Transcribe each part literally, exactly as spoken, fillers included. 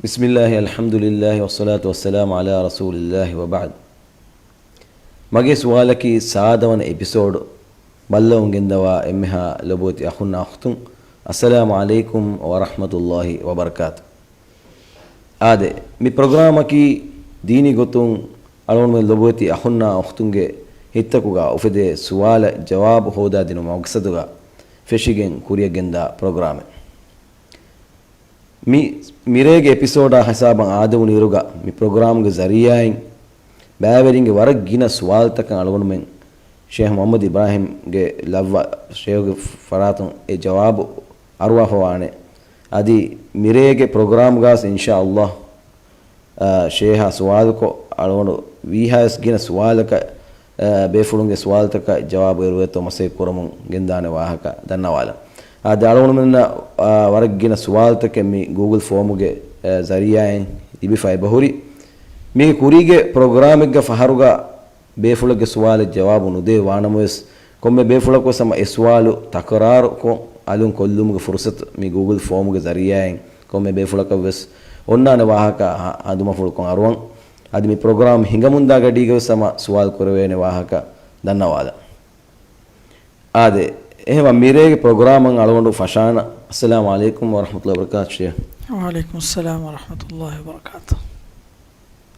بسم الله، الحمد لله، والصلاة والسلام على رسول الله، وبعد. މަގޭ ސުވާލަކީ ސާދަ ވަނަ އެޕިސޯޑު ބައްލަވަން ގެންދަވާ އެންމެހާ ލޮބުވެތި އަޚުންނާ އުޚްތުން، އައްސަލާމު ޢަލައިކުމް ވަރަޙްމަތުﷲި ވަބަރަކާތު. އާދެ، މި ޕްރޮގްރާމަކީ ދީނީ ގޮތުން އަޅުގަނޑުމެން ލޮބުވެތި އަޚުންނާ އުޚްތުންގެ ހިތްތަކުގަ އުފެދޭ ސުވާލަށް ޖަވާބު ހޯދާދިނުމުގެ މަގްސަދުގަ ފެށިގެން ކުރިއަށް ގެންދާ ޕްރޮގްރާމެއް. މި މިރޭގެ އެޕިސޯޑާ ހިސާބަށް އާދެވުނު އިރުގަ މި ޕްރޮގްރާމްގެ ޒަރީޢާއިން ބައިވެރިންގެ ވަރަށް ގިނަ ސުވާލުތަކަށް އަޅުގަނޑުމެން ޝޭހް މުޙައްމަދު އިބްރާހީމްގެ ލައްވާ ޝޭހުގެ ފަރާތުން އެ ޖަވާބު އަރުވާފަވާނެ. އަދި މިރޭގެ ޕްރޮގްރާމްގަސް އިންޝާﷲ، އާ، ޝޭހާ ސުވާލުކޮށް، އަޅުގަނޑު ވީހާވެސް ގިނަ ސުވާލަކަށް، އާ، ބޭފުޅުންގެ ސުވާލުތަކަށް ޖަވާބު އެރުވޭތޯ މަސައްކަތް ކުރަމުން ގެންދާނެ ވާހަކަ ދަންނަވާލަން. އާދެ، އަޅުގަނޑުމެންނަށް، އާ، ވަރަށް ގިނަ ސުވާލުތަކެއް މި ގޫގުލް ފޯމުގެ، އާ، ޒަރީޢާއިން ލިބިފަ އެބަހުރި. މީގެ ކުރީގެ ޕްރޮގްރާމެއްގަ ފަހަރުގަ ބޭފުޅެއްގެ ސުވާލަށް ޖަވާބު ނުދޭ ވާނަމަވެސް، ކޮންމެ ބޭފުޅަކުވެސް ހަމަ އެ ސުވާލު ތަކުރާރުކޮށް އަލުން ކޮށްލުމުގެ ފުރުސަތު މި ގޫގުލް ފޯމުގެ ޒަރީޢާއިން ކޮންމެ ބޭފުޅަކަށްވެސް އޮންނާނެ ވާހަކަ ހަ-، ހަނދުމަފުޅުކޮށް އަރުވަން. އަދި މި ޕްރޮގްރާމް ހިނގަމުންދާ ގަޑީގަވެސް ހަމަ ސުވާލު ކުރެވޭނެ ވާހަކަ ދަންނަވާލަން. އާދެ، އެހެންވާ މިރޭގެ ޕްރޮގްރާމަށް އަޅުގަނޑު ފަށާނަ. އައްސަލާމު ޢަލައިކުމް ވަރަޙްމަތުﷲި ވަބަރަކާތު ޝޭހް. ވަޢަލައިކުމު އައްސަލާމު ވަރަޙްމަތުﷲި ވަބަރަކާތު.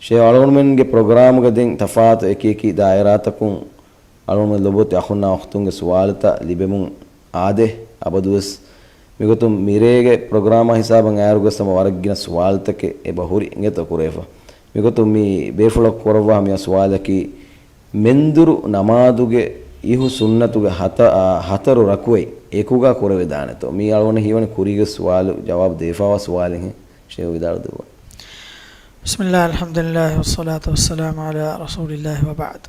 ޝޭހް، އަޅުގަނޑުމެންގެ ޕްރޮގްރާމުގަ ދެން ތަފާތު އެކި އެކި ދާއިރާތަކުން އަޅުގަނޑުމެން ލޮބުވެތި އަޚުންނާ އުޚްތުންގެ ސުވާލުތައް ލިބެމުން އާދެ، އަބަދުވެސް މިގޮތުން މިރޭގެ ޕްރޮގްރާމާ ހިސާބަށް އައިރުގަސް ހަމަ ވަރަށް ގިނަ ސުވާލުތަކެއް އެބަ ހުރި އިނގޭތޯ ކުރެވިފަ. މިގޮތުން މި ބޭފުޅަކު ކުރައްވާ މި ސުވާލަކީ، މެންދުރު ނަމާދުގެ އިހު ސުންނަތުގެ ހަތަ-، އާ، ހަތަރު ރަކުޢަތް އެކުގަ ކުރެވިދާނެތޯ؟ މީ އަޅުގަނޑަށް ހީވަނީ ކުރީގެ ސުވާލު ޖަވާބު ދެވިފަވާ ސުވާލެއްހެން. ޝޭހް ވިދާޅު ދެއްވާ. بسم الله، الحمد لله، والصلاة والسلام على رسول الله، وبعد.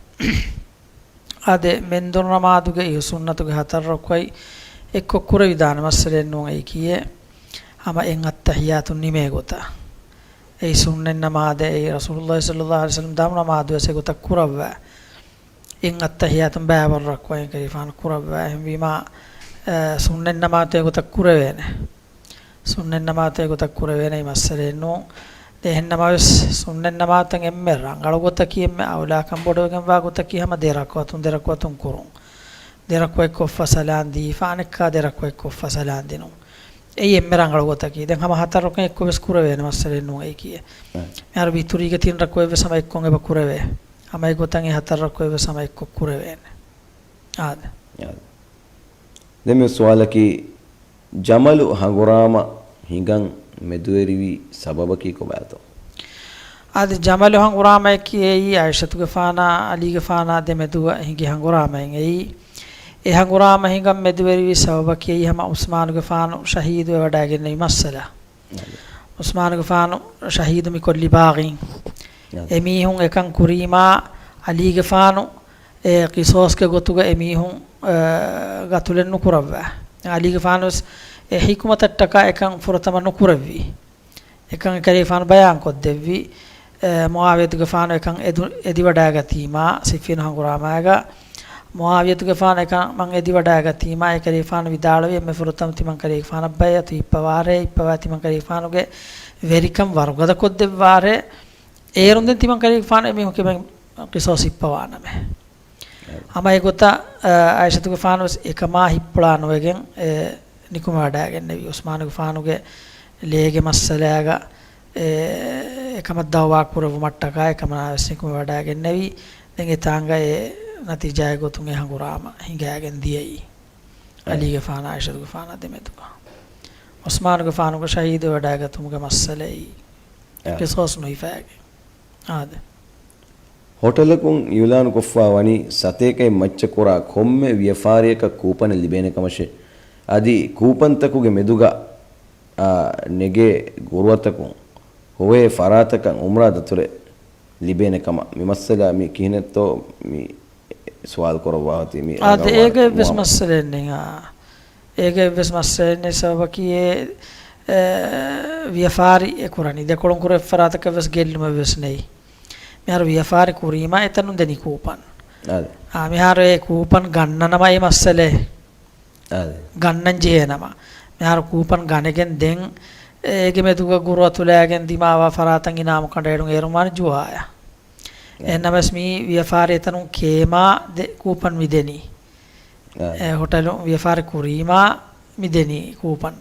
އާދެ، މެންދުރު ނަމާދުގެ އިހު ސުންނަތުގެ ހަތަރު ރަކުޢަތް އެއްކޮށް ކުރެވިދާނެ މައްސަލައެއް ނޫން އެއީކީއެއް. ހަމަ އެއް އައްތަޙިއްޔާތު ނިމޭ ގޮތަށް. އެއީ ސުންނަތް ނަމާދެއް، އެއީ ރަސޫލުﷲ ޞައްލަﷲު ޢަލައިހި ވަސައްލަމަ ދަމު ނަމާދުވެސް އެގޮތަށް ކުރައްވާ. އެއް އައްތަޙިއްޔާތުން ބައިވަރު ރަކުޢަތް ކަލޭގެފާނު ކުރައްވާ. އެހެންވީމާ، އަ، ސުންނަތް ނަމާދު އެގޮތަށް ކުރެވޭނެ. ސުންނަތް ނަމާދު އެގޮތަށް ކުރެވޭނެ މައްސަލައެއް ނޫން. ދެ އެހެން ނަމަވެސް، ސުންނަތް ނަމާދުތައް އެންމެ ރަނގަޅު ގޮތަކީ، އެންމެ އައުލާކަން ބޮޑުވެގެންވާ ގޮތަކީ ހަމަ ދެ ރަކުޢަތުން، ދެ ރަކުޢަތުން ކުރުން. ދެ ރަކުޢަތް ކޮށްފަ ސަލާން ދީފަ، އަނެއްކާ ދެ ރަކުޢަތް ކޮށްފަ ސަލާން ދިނުން. އެއީ އެންމެ ރަނގަޅު ގޮތަކީ. ދެން ހަމަ ހަތަރު ރަކުޢަތް އެއްކޮށް ވެސް ކުރެވޭނެ މައްސަލައެއް ނޫން އެއީކީ. އެ. މިހާރު ވިތުރީގެ ތިން ރަކުޢަތް ވެސް ހަމަ އެއްކޮށް އެބަ ކުރެވޭ. ހަމަ އެގޮތަށް އެ ހަތަރު ރަކުޢަތް ވެސް ހަމަ އެއްކޮށް ކުރެވޭނެ. އާދެ. އާދެ. ދެން މި ސުވާލަކީ، ޖަމަލު ހަނގުރާމަ ހިނގަން މެދުވެރިވި ސަބަބަކީ ކޮބާތޯ؟ އަދި ޖަމަލު ހަނގުރާމައަކީ އެއީ އާއިޝަތުގެފާނާ ޢަލީގެފާނާ ދެމެދުގަ ހިނގި ހަނގުރާމައެއް އެއީ. އެ ހަނގުރާމަ ހިނގަން މެދުވެރިވި ސަބަބަކީ އެއީ ހަމަ ޢުސްމާނުގެފާނު ޝަހީދުވެވަޑައިގެންނެވި މައްސަލަ. އަދި. ޢުސްމާނުގެފާނު ޝަހީދު މިކޮށްލި ބާޣީން. އަދި. އެމީހުން އެކަން ކުރީމާ ޢަލީގެފާނު އެ ޤިޞާޞްގެ ގޮތުގަ އެމީހުން، އަ، ޤަތުލެއް ނުކުރައްވާ. ޢަލީގެފާނުވެސް އެ ޙިކުމަތަށްޓަކާ އެކަން ފުރަތަމަ ނުކުރެއްވި. އެކަން އެކަލޭގެފާނު ބަޔާންކޮށްދެއްވި. އެ، މުޢާވިޔަތުގެފާނު އެކަން އެދު-، އެދިވަޑައިގަތީމާ، ޞިއްފީނު ހަނގުރާމައިގަ މުޢާވިޔަތުގެފާނު އެކަން މަން އެދިވަޑައިގަތީމާ، އެކަލޭގެފާނު ވިދާޅުވި އެންމެ ފުރަތަމަ ތިމަންކަލޭގެފާނަށް ބައިޢަތު ހިއްޕަވާރޭ، ހިއްޕަވާ ތިމަންކަލޭގެފާނުގެ ވެރިކަން ވަރުގަދަކޮށްދެއްވާރޭ، އޭރުން ދެން ތިމަންކަލޭގެފާނު އެމީހުން ކިބައިން ޤިޞާޞް ހިއްޕަވާނަމޭ. ހަމަ އެގޮތަށް، އަ، އާއިޝަތުގެފާނުވެސް އެކަމާ ހިއްޕުޅާ ނުވެގެން، އެ، ނިކުމެވަޑައިގެންނެވި. ޢުސްމާނުގެފާނުގެ ލޭގެ މައްސަލައިގަ، އެ، އެކަމަށް ދަޢުވާ ކުރެއްވުމަށްޓަކާ އެކަމާވެސް ނިކުމެވަޑައިގެންނެވި. ދެން އެތާނގަ އެ ނަތީޖާގެ ގޮތުން އެ ހަނގުރާމަ ހިނގައިގެން ދިޔައީ. އެ. ޢަލީގެފާނާ ޢާއިޝަތުގެފާނާ ދެމެދުގަ. ޢުސްމާނުގެފާނުގެ ޝަހީދުވެވަޑައިގަތުމުގެ މައްސަލައީ. އެ. ޤިޞާޞް ނުހިފައިގެން. އާދެ. ހޮޓަލަކުން އިޢުލާނުކޮށްފަ ވަނީ ސަތޭކައެއް މައްޗަށް ކުރާ ކޮންމެ ވިޔަފާރިއަކަށް ކޫޕަނެއް ލިބޭނެ ކަމަށޭ. އަދި ކޫޕަންތަކުގެ މެދުގަ، އާ، ނެގޭ ގުރުއަތަކުން ހޮވޭ ފަރާތަކަށް އުމްރާ ދަތުރެއް ލިބޭނެ ކަމަށް. މި މައްސަލަ މި ކިހިނެއްތޯ މި ސުވާލު ކުރައްވާ އޮތީ މި އާދެ، ރަނގަޅު އޭގެ ވެސް މައްސަލައެއް ނެތް. އާ، އޭގެ ވެސް މައްސަލައެއް ނެތް ސަބަބަކީ އެ، އެ، ވިޔަފާރި އެ ކުރަނީ. ދެކޮޅުން ކުރެ އެއްފަރާތަކަށް ވެސް ގެއްލުމެއް ވެސް ނެތް. މިހާރު ވިޔަފާރި ކުރީމާ އެތަނުން ދެނީ ކޫޕަން. އާދެ. އާ، މިހާރު އެ ކޫޕަން ގަންނަނަމަ އެ މައްސަލައެއް. އާދެ. ގަންނަން ޖެހޭނަމަ. މިހާރު ކޫޕަން ގަނެގެން ދެން އޭގެ މެދުގަ ގުރުއަތުލާގެން ދިމާވާ ފަރާތަށް އިނާމު ކަނޑައެޅުން އޭރުން ވާނެ ޖުވާއަށް. އެހެންނަމަވެސް މި ވިޔަފާރި އެތަނުން ކޭމާ ދެ ކޫޕަން މި ދެނީ. އާ. އެ، ހޮޓަލު ވިޔަފާރި ކުރީމާ މި ދެނީ ކޫޕަން.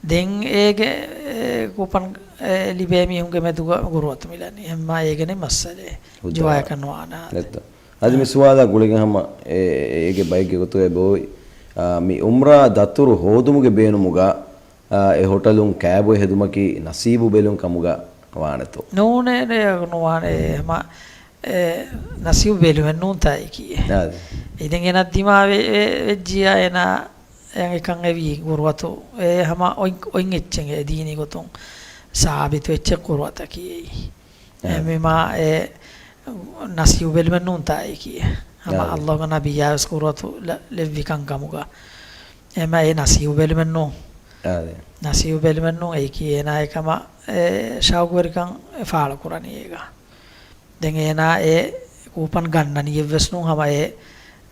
ދެން އޭގެ، އެ، ކޫޕަން، އެ، ލިބޭ މީހުންގެ މެދުގަ ގުރުއަތު މިލަނީ. އެހެންމާ އޭގެނެއް މައްސަލައެއް. ހުއްދަ ޖުވާއަކަށް ނުވާނެ. ނެއްތޯ. އަދި މި ސުވާލާ ގުޅިގެން ހަމަ އެ، އޭގެ ބައެއްގެ ގޮތުގައި ބޯއި، އާ، މި އުމްރާ ދަތުރު ހޯދުމުގެ ބޭނުމުގަ، އާ، އެ ހޮޓަލުން ކާބޮއެ ހެދުމަކީ ނަސީބު ބެލުން ކަމުގަ ވާނެތޯ؟ ނޫނޭ، ނޫނޭ، ނުވާނެ. ހަމަ، އެ، ނަސީބު ބެލުމެއް ނޫންތާ އެކީ. އާދެ. އިދެން އޭނަ ދިމާ ވެ-، ވެ-، ވެއްޖިޔާ އޭނަ އެކަން އެވީ ގުރުއަތު. އެ ހަމަ އޮތް، އޮތް އެއްޗެއް އެ ދީނީ ގޮތުން ސާބިތު އެއްޗެއް ގުރުއަތަކީ އެއީ. އެ އާ. މި މާ އެ ނަސީބު ބެލުމެއް ނޫންތާ އެކީ. ހަމަ އާ. އައްލާހުގެ ނަބިއްޔާވެސް ގުރުއަތު ލަ-، ލެއްވި ކަންކަމުގަ. އެމަ އެ ނަސީބު ބެލުމެއް ނޫން. އާ. ނަސީބު ބެލުމެއް ނޫން އެކީ އޭނާ އެކަމަ އެ ޝައުގުވެރިކަން އެ ފާޅުކުރަނީ އޭގަ. ދެން އޭނާ އެ ކޫޕަން ގަންނަނީއެއްވެސް ނޫން ހަމަ އެ،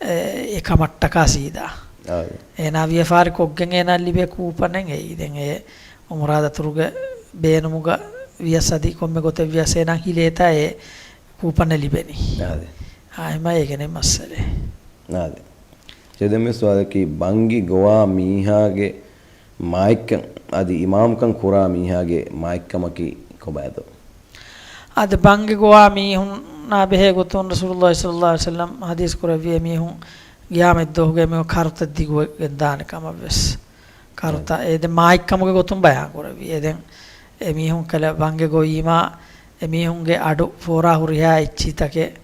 އެ، އެ ކަމަށްޓަކާ ސީދާ. އާ. އޭނާ ވިޔަފާރި ކޮށްގެން އޭނާ ލިބޭ ކޫޕަނެއް އެއީ. ދެން އެ އުމްރާ ދަތުރުގެ ބޭނުމުގަ ވިޔަސް އަދި ކޮންމެ ގޮތެއް ވިޔަސް އޭނާ ހިލޭތާ އެ ކޫޕަނެއް ލިބެނީ. އާދެ. އާ، އެމަ އޭގެނެއް މައްސަލައެއް. އާދެ. އެ ދެން މި ސުވާލަކީ ބަންގި ގޮވާ މީހާގެ މާތްކަން އަދި އިމާމުކަން ކުރާ މީހާގެ މާތްކަމަކީ ކޮބާތޯ؟ އަދި ބަންގި ގޮވާ މީހުންނާ ބެހޭ ގޮތުން ރަސޫލުﷲ ޞައްލަﷲ ޢަލައިހި ވަސައްލަމް ޙަދީޘް ކުރެއްވި އެމީހުން ޤިޔާމަތް ދުވަހުގައި މީހުން ކަރުތައް ދިގުވެގެން ދާނެ ކަމަށް ވެސް. ކަރުތައް އެ ދެ މާތްކަމުގެ ގޮތުން ބަޔާން ކުރެއްވި. އެ ދެން އެމީހުން ކަލަ ބަންގެ ގޮވީމާ އެމީހުންގެ އަޑު ފޯރާ ހުރިހާ އެއްޗިތަކެއް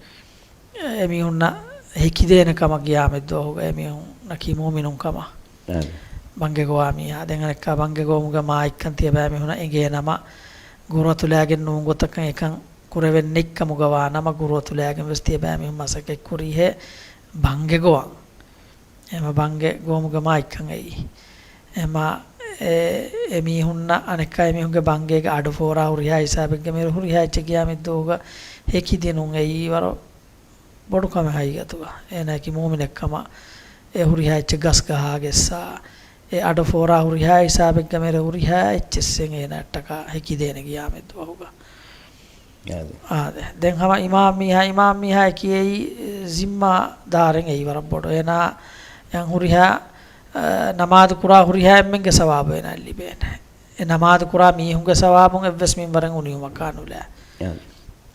އެމީހުންނަށް ހެކިދޭނެ ކަމަށް ޤިޔާމަތް ދުވަހުގަ އެމީހުންނަކީ މުއުމިނުން ކަމަށް. އަދި. ބަންގެ ގޮވާ މީހާ. ދެން އަނެއްކާ ބަންގެ ގޮވުމުގެ މާތްކަން ތިޔަބައިމީހުނަށް އެނގޭނަމަ، ގުރުއަތުލާގެން ނޫން ގޮތަކަށް އެކަން ކުރެވެން ނެތްކަމުގަ ވާނަމަ، ގުރުއަތުލާގެން ވެސް ތިޔަބައިމީހުން މަސައްކަތް ކުރީހޭ ބަންގެ ގޮވަން. އެމަ ބަންގެ ގޮވުމުގެ މާތްކަން އެއީ. އެމަ އެ، އެމީހުންނަށް އަނެއްކާ އެމީހުންގެ ބަންގޭގެ އަޑު ފޯރާ ހުރިހާ ހިސާބެއްގެ މެރު ހުރިހާ އެއްޗެއް ޤިޔާމަތް ދުވަހުގަ ހެކިދިނުން އެއީ ވަރަށް ބޮޑު ކަމެއް ހަގީގަތުގަ. އޭނާއަކީ މުއުމިނެއްކަމަށް އެ ހުރިހާ އެއްޗެއް ގަސްގަހާ ގެއްސާ، އެ އަޑު ފޯރާ ހުރިހާ ހިސާބެއްގެ މެރެ ހުރިހާ އެއްޗެއްސެއް އޭނާއަށްޓަކާ ހެކިދޭނެ ޤިޔާމަތް ދުވަހުގަ. އާދެ. އާދެ. ދެން ހަމަ އިމާމް މީހާ، އިމާމް މީހާ އެކި އެއީ ޒިންމާދާރެއް އެއީ ވަރަށް ބޮޑު. އޭނާ އެން ހުރިހާ، އަ، ނަމާދު ކުރާ ހުރިހާ އެންމެންގެ ސަވާބު އޭނާ ލިބޭނެ. އެ ނަމާދު ކުރާ މީހުންގެ ސަވާބުން އެއްވެސް މިންވަރެއް އުނިއުމަކާ ނުލާ. އާދެ.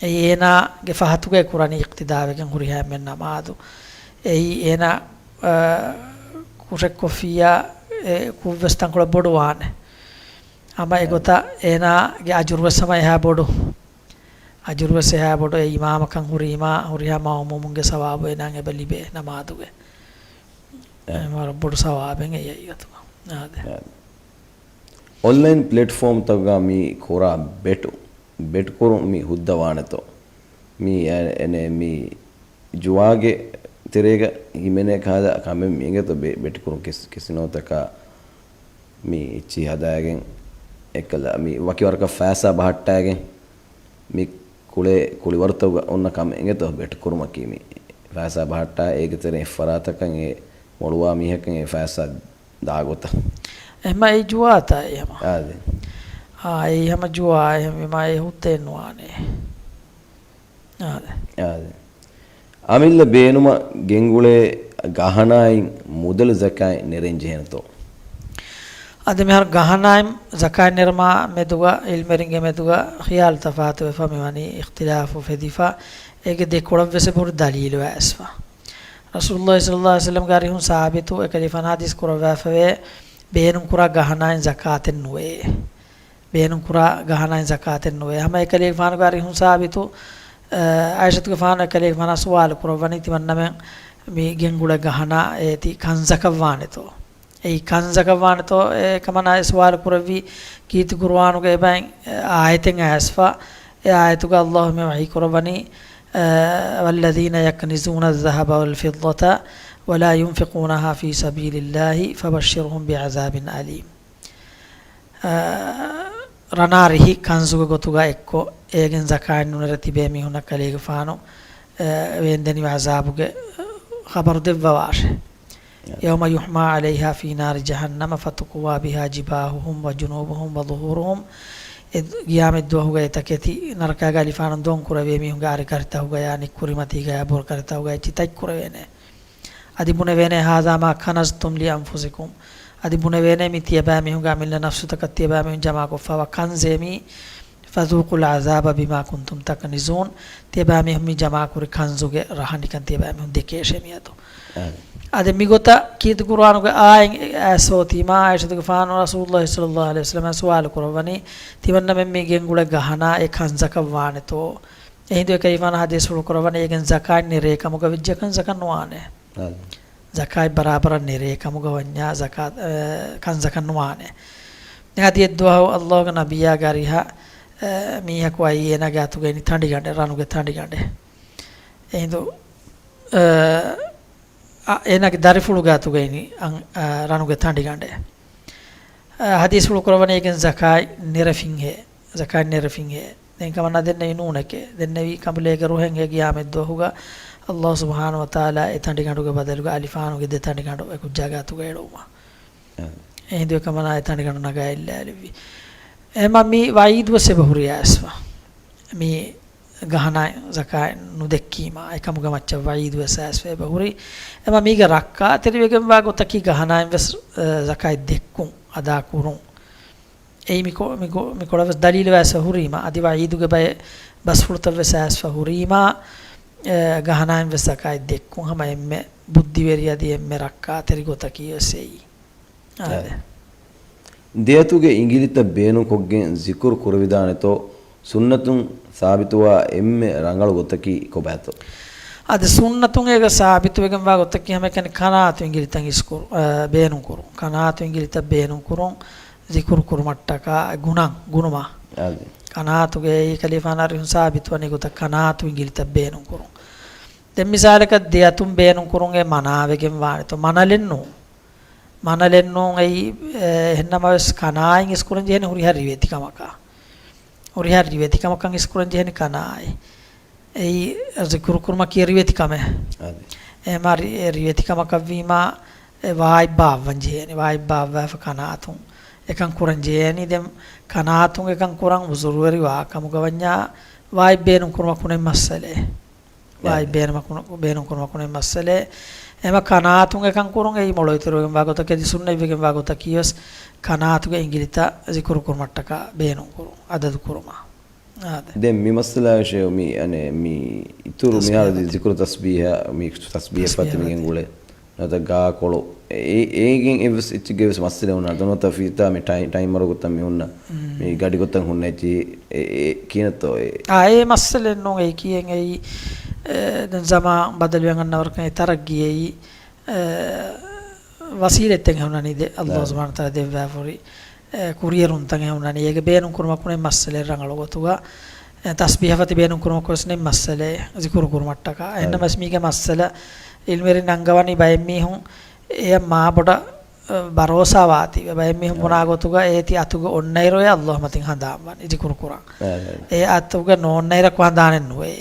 އެއީ އޭނާގެ ފަހަތުގައި ކުރަނީ އިޤްތިދާވެގެން ހުރިހާ އެންމެން ނަމާދު. އެއީ އޭނާ، އަ، ކުށެއްކޮށްފިއްޔާ އެ ކުށްވެސް ތަންކޮޅެއް ބޮޑުވާނެ. ހަމަ އެގޮތަށް އޭނާގެ އަޖުރުވެސް ހަމަ އެހާ ބޮޑު. އަޖުރުވެސް އެހާ ބޮޑު އެ އިމާމަކަން ހުރީމާ، ހުރިހާ މައުމޫމުންގެ ސަވާބު އޭނާއަށް އެބަ ލިބޭ ނަމާދުގެ. އެ. އެ ވަރަށް ބޮޑު ސަވާބެއް އެއީ ހަގީގަތުގަ. އާދެ. އާދެ. އޮންލައިން ޕްލެޓްފޯމްތަކުގަ މި ކުރާ ބެޓު، ބެޓް ކުރުން މި ހުއްދަ ވާނެތޯ؟ މި އެ-، އެނެ މި ޖުވާގެ ތެރޭގަ ހިމެނޭ ކަހަލަ ކަމެއް މި އިނގޭތޯ ބެ-، ބެޓް ކުރުން ކެސި-، ކެސިނޯތަކާ މި އެއްޗިހި ހަދާގެން އެއްކަލަ މި ވަކި ވަރަކަށް ފައިސާ ބަހައްޓާގެން މި ކުޅޭ ކުޅިވަރުތަކުގަ އޮންނަ ކަމެއް އިނގޭތޯ ބެޓް ކުރުމަކީ މި ފައިސާ ބަހައްޓާ އޭގެ ތެރެއިން އެއްފަރާތަކަށް އެ މޮޅުވާ މީހަކަށް އެ ފައިސާ ދާގޮތަށް. އެހެންމަ އެ ޖުވާތާ އެހެންމަ. އާދެ. އާ، އެ ހަމަ ޖުވާ އެހެންވީމާ އެ ހުއްދައެއް ނުވާނެ. އާދެ. އާދެ. އަމިއްލަ ބޭނުމަށް ގެންގުޅޭ ގަހަނާއިން މުދަލު ޒަކާތް ނެރެން ޖެހޭނެތޯ؟ އަދި މިހާރު ގަހަނާއިން ޒަކާތް ނެރުމާ މެދުގަ ޢިލްމުވެރިންގެ މެދުގަ ޚިޔާލު ތަފާތުވެފަ މިވަނީ އިޚްތިލާފު ފެދިފަ އޭގެ ދެ ކޮޅަށްވެސް އެބަހުރި ދަލީލު އައިސްފަ. ރަސޫލުﷲ ޞައްލަﷲ ޢަލައިހި ވަސައްލަމްގެ އަރިހުން ސާބިތު އެކަލޭގެފާނު ޙަދީޘް ކުރައްވާފަވޭ ބޭނުންކުރާ ގަހަނާއިން ޒަކާތެއް ނުވޭ. ބޭނުންކުރާ ގަހަނާއިން ޒަކާތެއް ނުވޭ. ހަމަ އެކަލޭގެފާނުގެ އަރިހުން ސާބިތު، އަ، ޢާއިޝަތުގެފާނު އެކަލޭގެފާނަށް ސުވާލު ކުރައްވަނީ ތިމަންނަމެން މި ގެންގުޅޭ ގަހަނާ އޭތި ކަން ޒަކަށް ވާނެތޯ؟ އެއީ ކަން ޒަކަށް ވާނެތޯ؟ އެކަމަނާ އެ ސުވާލު ކުރެއްވީ ކީރިތި ޤުރުއާނުގެ އެބައިން އާޔަތެއް އައިސްފަ. އެ އާޔަތުގަ ﷲ މި ވަޙީ ކުރައްވަނީ، އަ، والذين يكنزون الذهب والفضة ولا ينفقونها في سبيل الله فبشرهم بعذاب أليم. އަ، ރަނާ ރިހި ކަންޒުގެ ގޮތުގަ އެއްކޮށް، އޭގެން ޒަކާތް ނުނެރެ ތިބޭ މީހުންނަށް ކަލޭގެފާނު، އަ، ވޭންދެނިވި ޢަޒާބުގެ ޚަބަރު ދެއްވަވާށޭ. ޔައުމަ ޔުޙްމާ ޢަލައިހާ ފީ ނާރި ޖަހަންނަމަ ފަތުކުވާ ބިހާ ޖިބާހުހުމް ވަ ޖުނޫބުހުމް ވަ ޡުހޫރުހުމް. އެ ޤިޔާމަތް ދުވަހުގައި ތަކެތި ނަރަކާގެ އަލިފާނުން ދޮން ކުރެވޭ މީހުންގެ އަރިކަށިތަކުގަޔާ ނިއްކުރިމަތީގަޔާ ބުރަކަށިތަކުގަޔާ އެއްޗިތައް ކުރެވޭނެ. އަދި ބުނެވޭނެ، ހާޛާ މާ ކަނަޒްތުމް ލި އަންފުސިކުމް. އަދި ބުނެވޭނެ، މި ތިޔަބައިމީހުންގެ އަމިއްލަ ނަފްސުތަކަށް ތިޔަބައިމީހުން ޖަމާކޮށްފައިވާ ކަންޒޭ މީ، ފަޛޫޤުލް ޢަޛާބަ ބިމާ ކުންތުމް ތަކްނިޒޫން. ތިޔަބައިމީހުން މި ޖަމާކުރި ކަންޒުގެ ރަހަ ނިކަން ތިޔަބައިމީހުން ދެކޭށޭ މިއަދު. އާދެ. އާދެ، މިގޮތަށް ކީރިތި ޤުރުއާނުގެ އާޔަތް އައިސް އޮތީމާ، ޢާއިޝަތުގެފާނު ރަސޫލުﷲ ޞައްލަﷲ ޢަލައިހި ވަސައްލަމަ ސުވާލު ކުރައްވަނީ، ތިމަންނަމެން މި ގެންގުޅޭ ގަހަނާ އެ ކަންޒަކަށް ވާނެތޯ؟ އެހިނދު އެކަލޭގެފާނު ޙަދީޘްފުޅު ކުރައްވަނީ، އޭގެން ޒަކާތް ނެރޭ ކަމުގަ ވެއްޖެ ކަންޒަކަށް ނުވާނެ. އާދެ. ޒަކާތް ބަރާބަރަށް ނެރޭ ކަމުގަ ވަންޏާ ޒަކާތް، އަ، ކަންޒަކަށް ނުވާނެ. އަދި އެއްދުވަހު ﷲގެ ނަބިއްޔާގެ އަރިހަށް، އަ، މީހަކު އައީ އޭނާގެ އަތުގައި ތަނޑިގަނޑެއް، ރަނުގެ ތަނޑިގަނޑެއް. އެހިނދު، އަ، އަ، އޭނާގެ ދަރިފުޅުގެ އަތުގައި އަން-، އަ، ރަނުގެ ތަނޑިގަނޑެއް. އަ، ޙަދީޘްފުޅު ކުރައްވަނީ އޭގެން ޒަކާތް ނެރެފިންހޭ، ޒަކާތް ނެރެފިންހޭ. ދެން ކަމަނާ ދެންނެވި ނޫނެކޭ. ދެންނެވި ކަނބުލޭގެ ރުހެން އެ ޤިޔާމަތް ދުވަހުގަ ﷲ ސުބްޙާނަހޫ ވަތަޢާލާ އެ ތަނޑިގަނޑުގެ ބަދަލުގަ އަލިފާނުގެ ދެ ތަނޑިގަނޑު އެކުއްޖާގެ އަތުގަ އެޅުވުމަށް. އެހިނދު އެކަމަނާ އެ ތަނޑިގަނޑު ނަގާ އެއްލާލެއްވި. އެމަ މި ވަޢީދުވެސް އެބަ ހުރި އައިސްފަ. މި ގަހަނާ ޒަކާތް ނުދެއްކީމާ، އެކަމުގެ މައްޗަށް ވަޢީދުވެސް އައިސްފަ އެބަ ހުރި. އެމަ މީގެ ރައްކާތެރިވެގެންވާ ގޮތަކީ ގަހަނާއިން ވެސް، އަ، ޒަކާތް ދެއްކުން، އަދާކުރުން. އެއީ މިކޮ-، މިކޮ-، މިކޮޅަށް ވެސް ދަލީލު އައިސްފަ ހުރީމާ، އަދި ވަޢީދުގެ ބައެއް ބަސްފުޅުތައް ވެސް އައިސްފަ ހުރީމާ، އެ، ގަހަނާއިން ވެސް ޒަކާތް ދެއްކުން ހަމަ އެންމެ ބުއްދިވެރި އަދި އެންމެ ރައްކާތެރި ގޮތަކީ ވެސް އެއީ. އާދެ. ދެއަތުގެ އިނގިލިތައް ބޭނުންކޮށްގެން ޒިކުރު ކުރެވިދާނެތޯ، ސުންނަތުން ސާބިތުވާ އެންމެ ރަނގަޅު ގޮތަކީ ކޮބާތޯ؟ އާދެ، ސުންނަތުން އޭގަ ސާބިތުވެގެންވާ ގޮތަކީ ހަމައެކަނި ކަނާތު އިނގިލިތައް އިސްކުރު-، އަ، ބޭނުންކުރުން. ކަނާތު އިނގިލިތައް ބޭނުންކުރުން، ޒިކުރު ކުރުމަށްޓަކާ ގުނަން، ގުނުމަށް. އާދެ. ކަނާތުގެ އެއީ ކަލޭގެފާނާ އަރިހުން ސާބިތުވަނީ ގޮތަށް ކަނާތު އިނގިލިތައް ބޭނުންކުރުން. ދެން މިސާލަކަށް ދެއަތުން ބޭނުންކުރުން އެ މަނާވެގެން ވާނެތޯ؟ މަނަލެއް ނޫން. މަނަލެއް ނޫން އެއީ، އެ، އެހެންނަމަވެސް ކަނާއިން އިސްކުރަން ޖެހެނީ ހުރިހާ ރިވެތިކަމަކަށް. ހުރިހާ ރިވެތިކަމަކަށް އިސްކުރަން ޖެހެނީ ކަނާއި. އެއީ ޒިކުރު ކުރުމަކީ ރިވެތިކަމެއް. އާދެ. އެމާ ރި-، އެ ރިވެތިކަމަކަށްވީމާ، އެ ވާތް ބާއްވަން ޖެހޭނީ. ވާތް ބާއްވާފަ ކަނާތުން އެކަން ކުރަން ޖެހޭނީ. ދެން ކަނާތުން އެކަން ކުރަން އުޒުރުވެރިވާ ކަމުގަ ވަންޏާ، ވާތް ބޭނުން ކުރުމަކު ނެތް މައްސަލައެއް. ވާތް އާދެ. ބޭނުމަކު-، ބޭނުން ކުރުމަކު ނެތް މައްސަލައެއް. އެމަ ކަނާތުން އެކަން ކުރުން އެއީ މޮޅު އިތުރުވެގެންވާ ގޮތަކީ، އަދި ސުންނަތްވެގެންވާ ގޮތަކީ ވެސް ކަނާތުގެ އިނގިލިތައް ޒިކުރު ކުރުމަށްޓަކާ ބޭނުން ކުރުން، އަދަދު ކުރުމަށް. އާދެ. ދެން މި މައްސަލާ ވެށެވެ. މި، އަނެއް، މި އިތުރު މިހާރު ތަސްބީހަ. ޒިކުރު ތަސްބީހަ ފަތި ތަސްބީހަ މިގެން ފަތި. ގުޅޭ. ނުވަތަ ގާކޮޅު. އެ-، އޭގެން އެއްވެސް އެއްޗެއްގެ ވެސް މައްސަލަ ހުންނާ. ނުވަތަ ފިތާ މި ޓައި-، ޓައިމަރު ގޮތަށް މި ހުންނަ. މި ގަޑި ގޮތަށް ހުންނަ އެއްޗި އެ-، އެ-، ކިހިނެއްތޯ އެ؟ އާ، އެ މައްސަލައެއް ނޫން. އެ ކިޔެން އެއީ، އެ، ދެން ޒަމާން ބަދަލުވެން އަންނަ ވަރަކަށް އެ ތަރައްގީ އެއީ، އެ، ވަސީލަތްތައް ހުންނަނީ ދެ-، އައްލާހު ސުބްޙާނަހޫ ވަތަޢާލާ ދެއްވާފަ ހުރި، އެ، ކުރިއެރުންތައް ހުންނަނީ. އޭގެ ބޭނުން ކުރުމަކު ނެތް މައްސަލައެއް ރަނގަޅު ގޮތުގަ. އެ، ތަސްބީހަ ފަތި ބޭނުން ކުރުމަކު ވެސް ނެތް މައްސަލައެއް ޒިކުރު ކުރުމަށްޓަކާ. އެހެންނަމަވެސް މީގެ މައްސަލަ އިލްމުވެރިން އަންގަވަނީ ބައެއް މީހުން އެޔަށް މާބޮޑަށް، އަ، ބަރޯސާ ވާތީވެ. ބައެއް މީހުން ބުނާ ގޮތުގަ އޭތި އަތުގަ އޮންނައިރު އެ އައްލާހު މަތިން ހަނދާންވަނީ ޒިކުރު ކުރަން. އެ އަތުގަ ނޯންނައިރަކު ހަނދާނެއް ނުވޭ.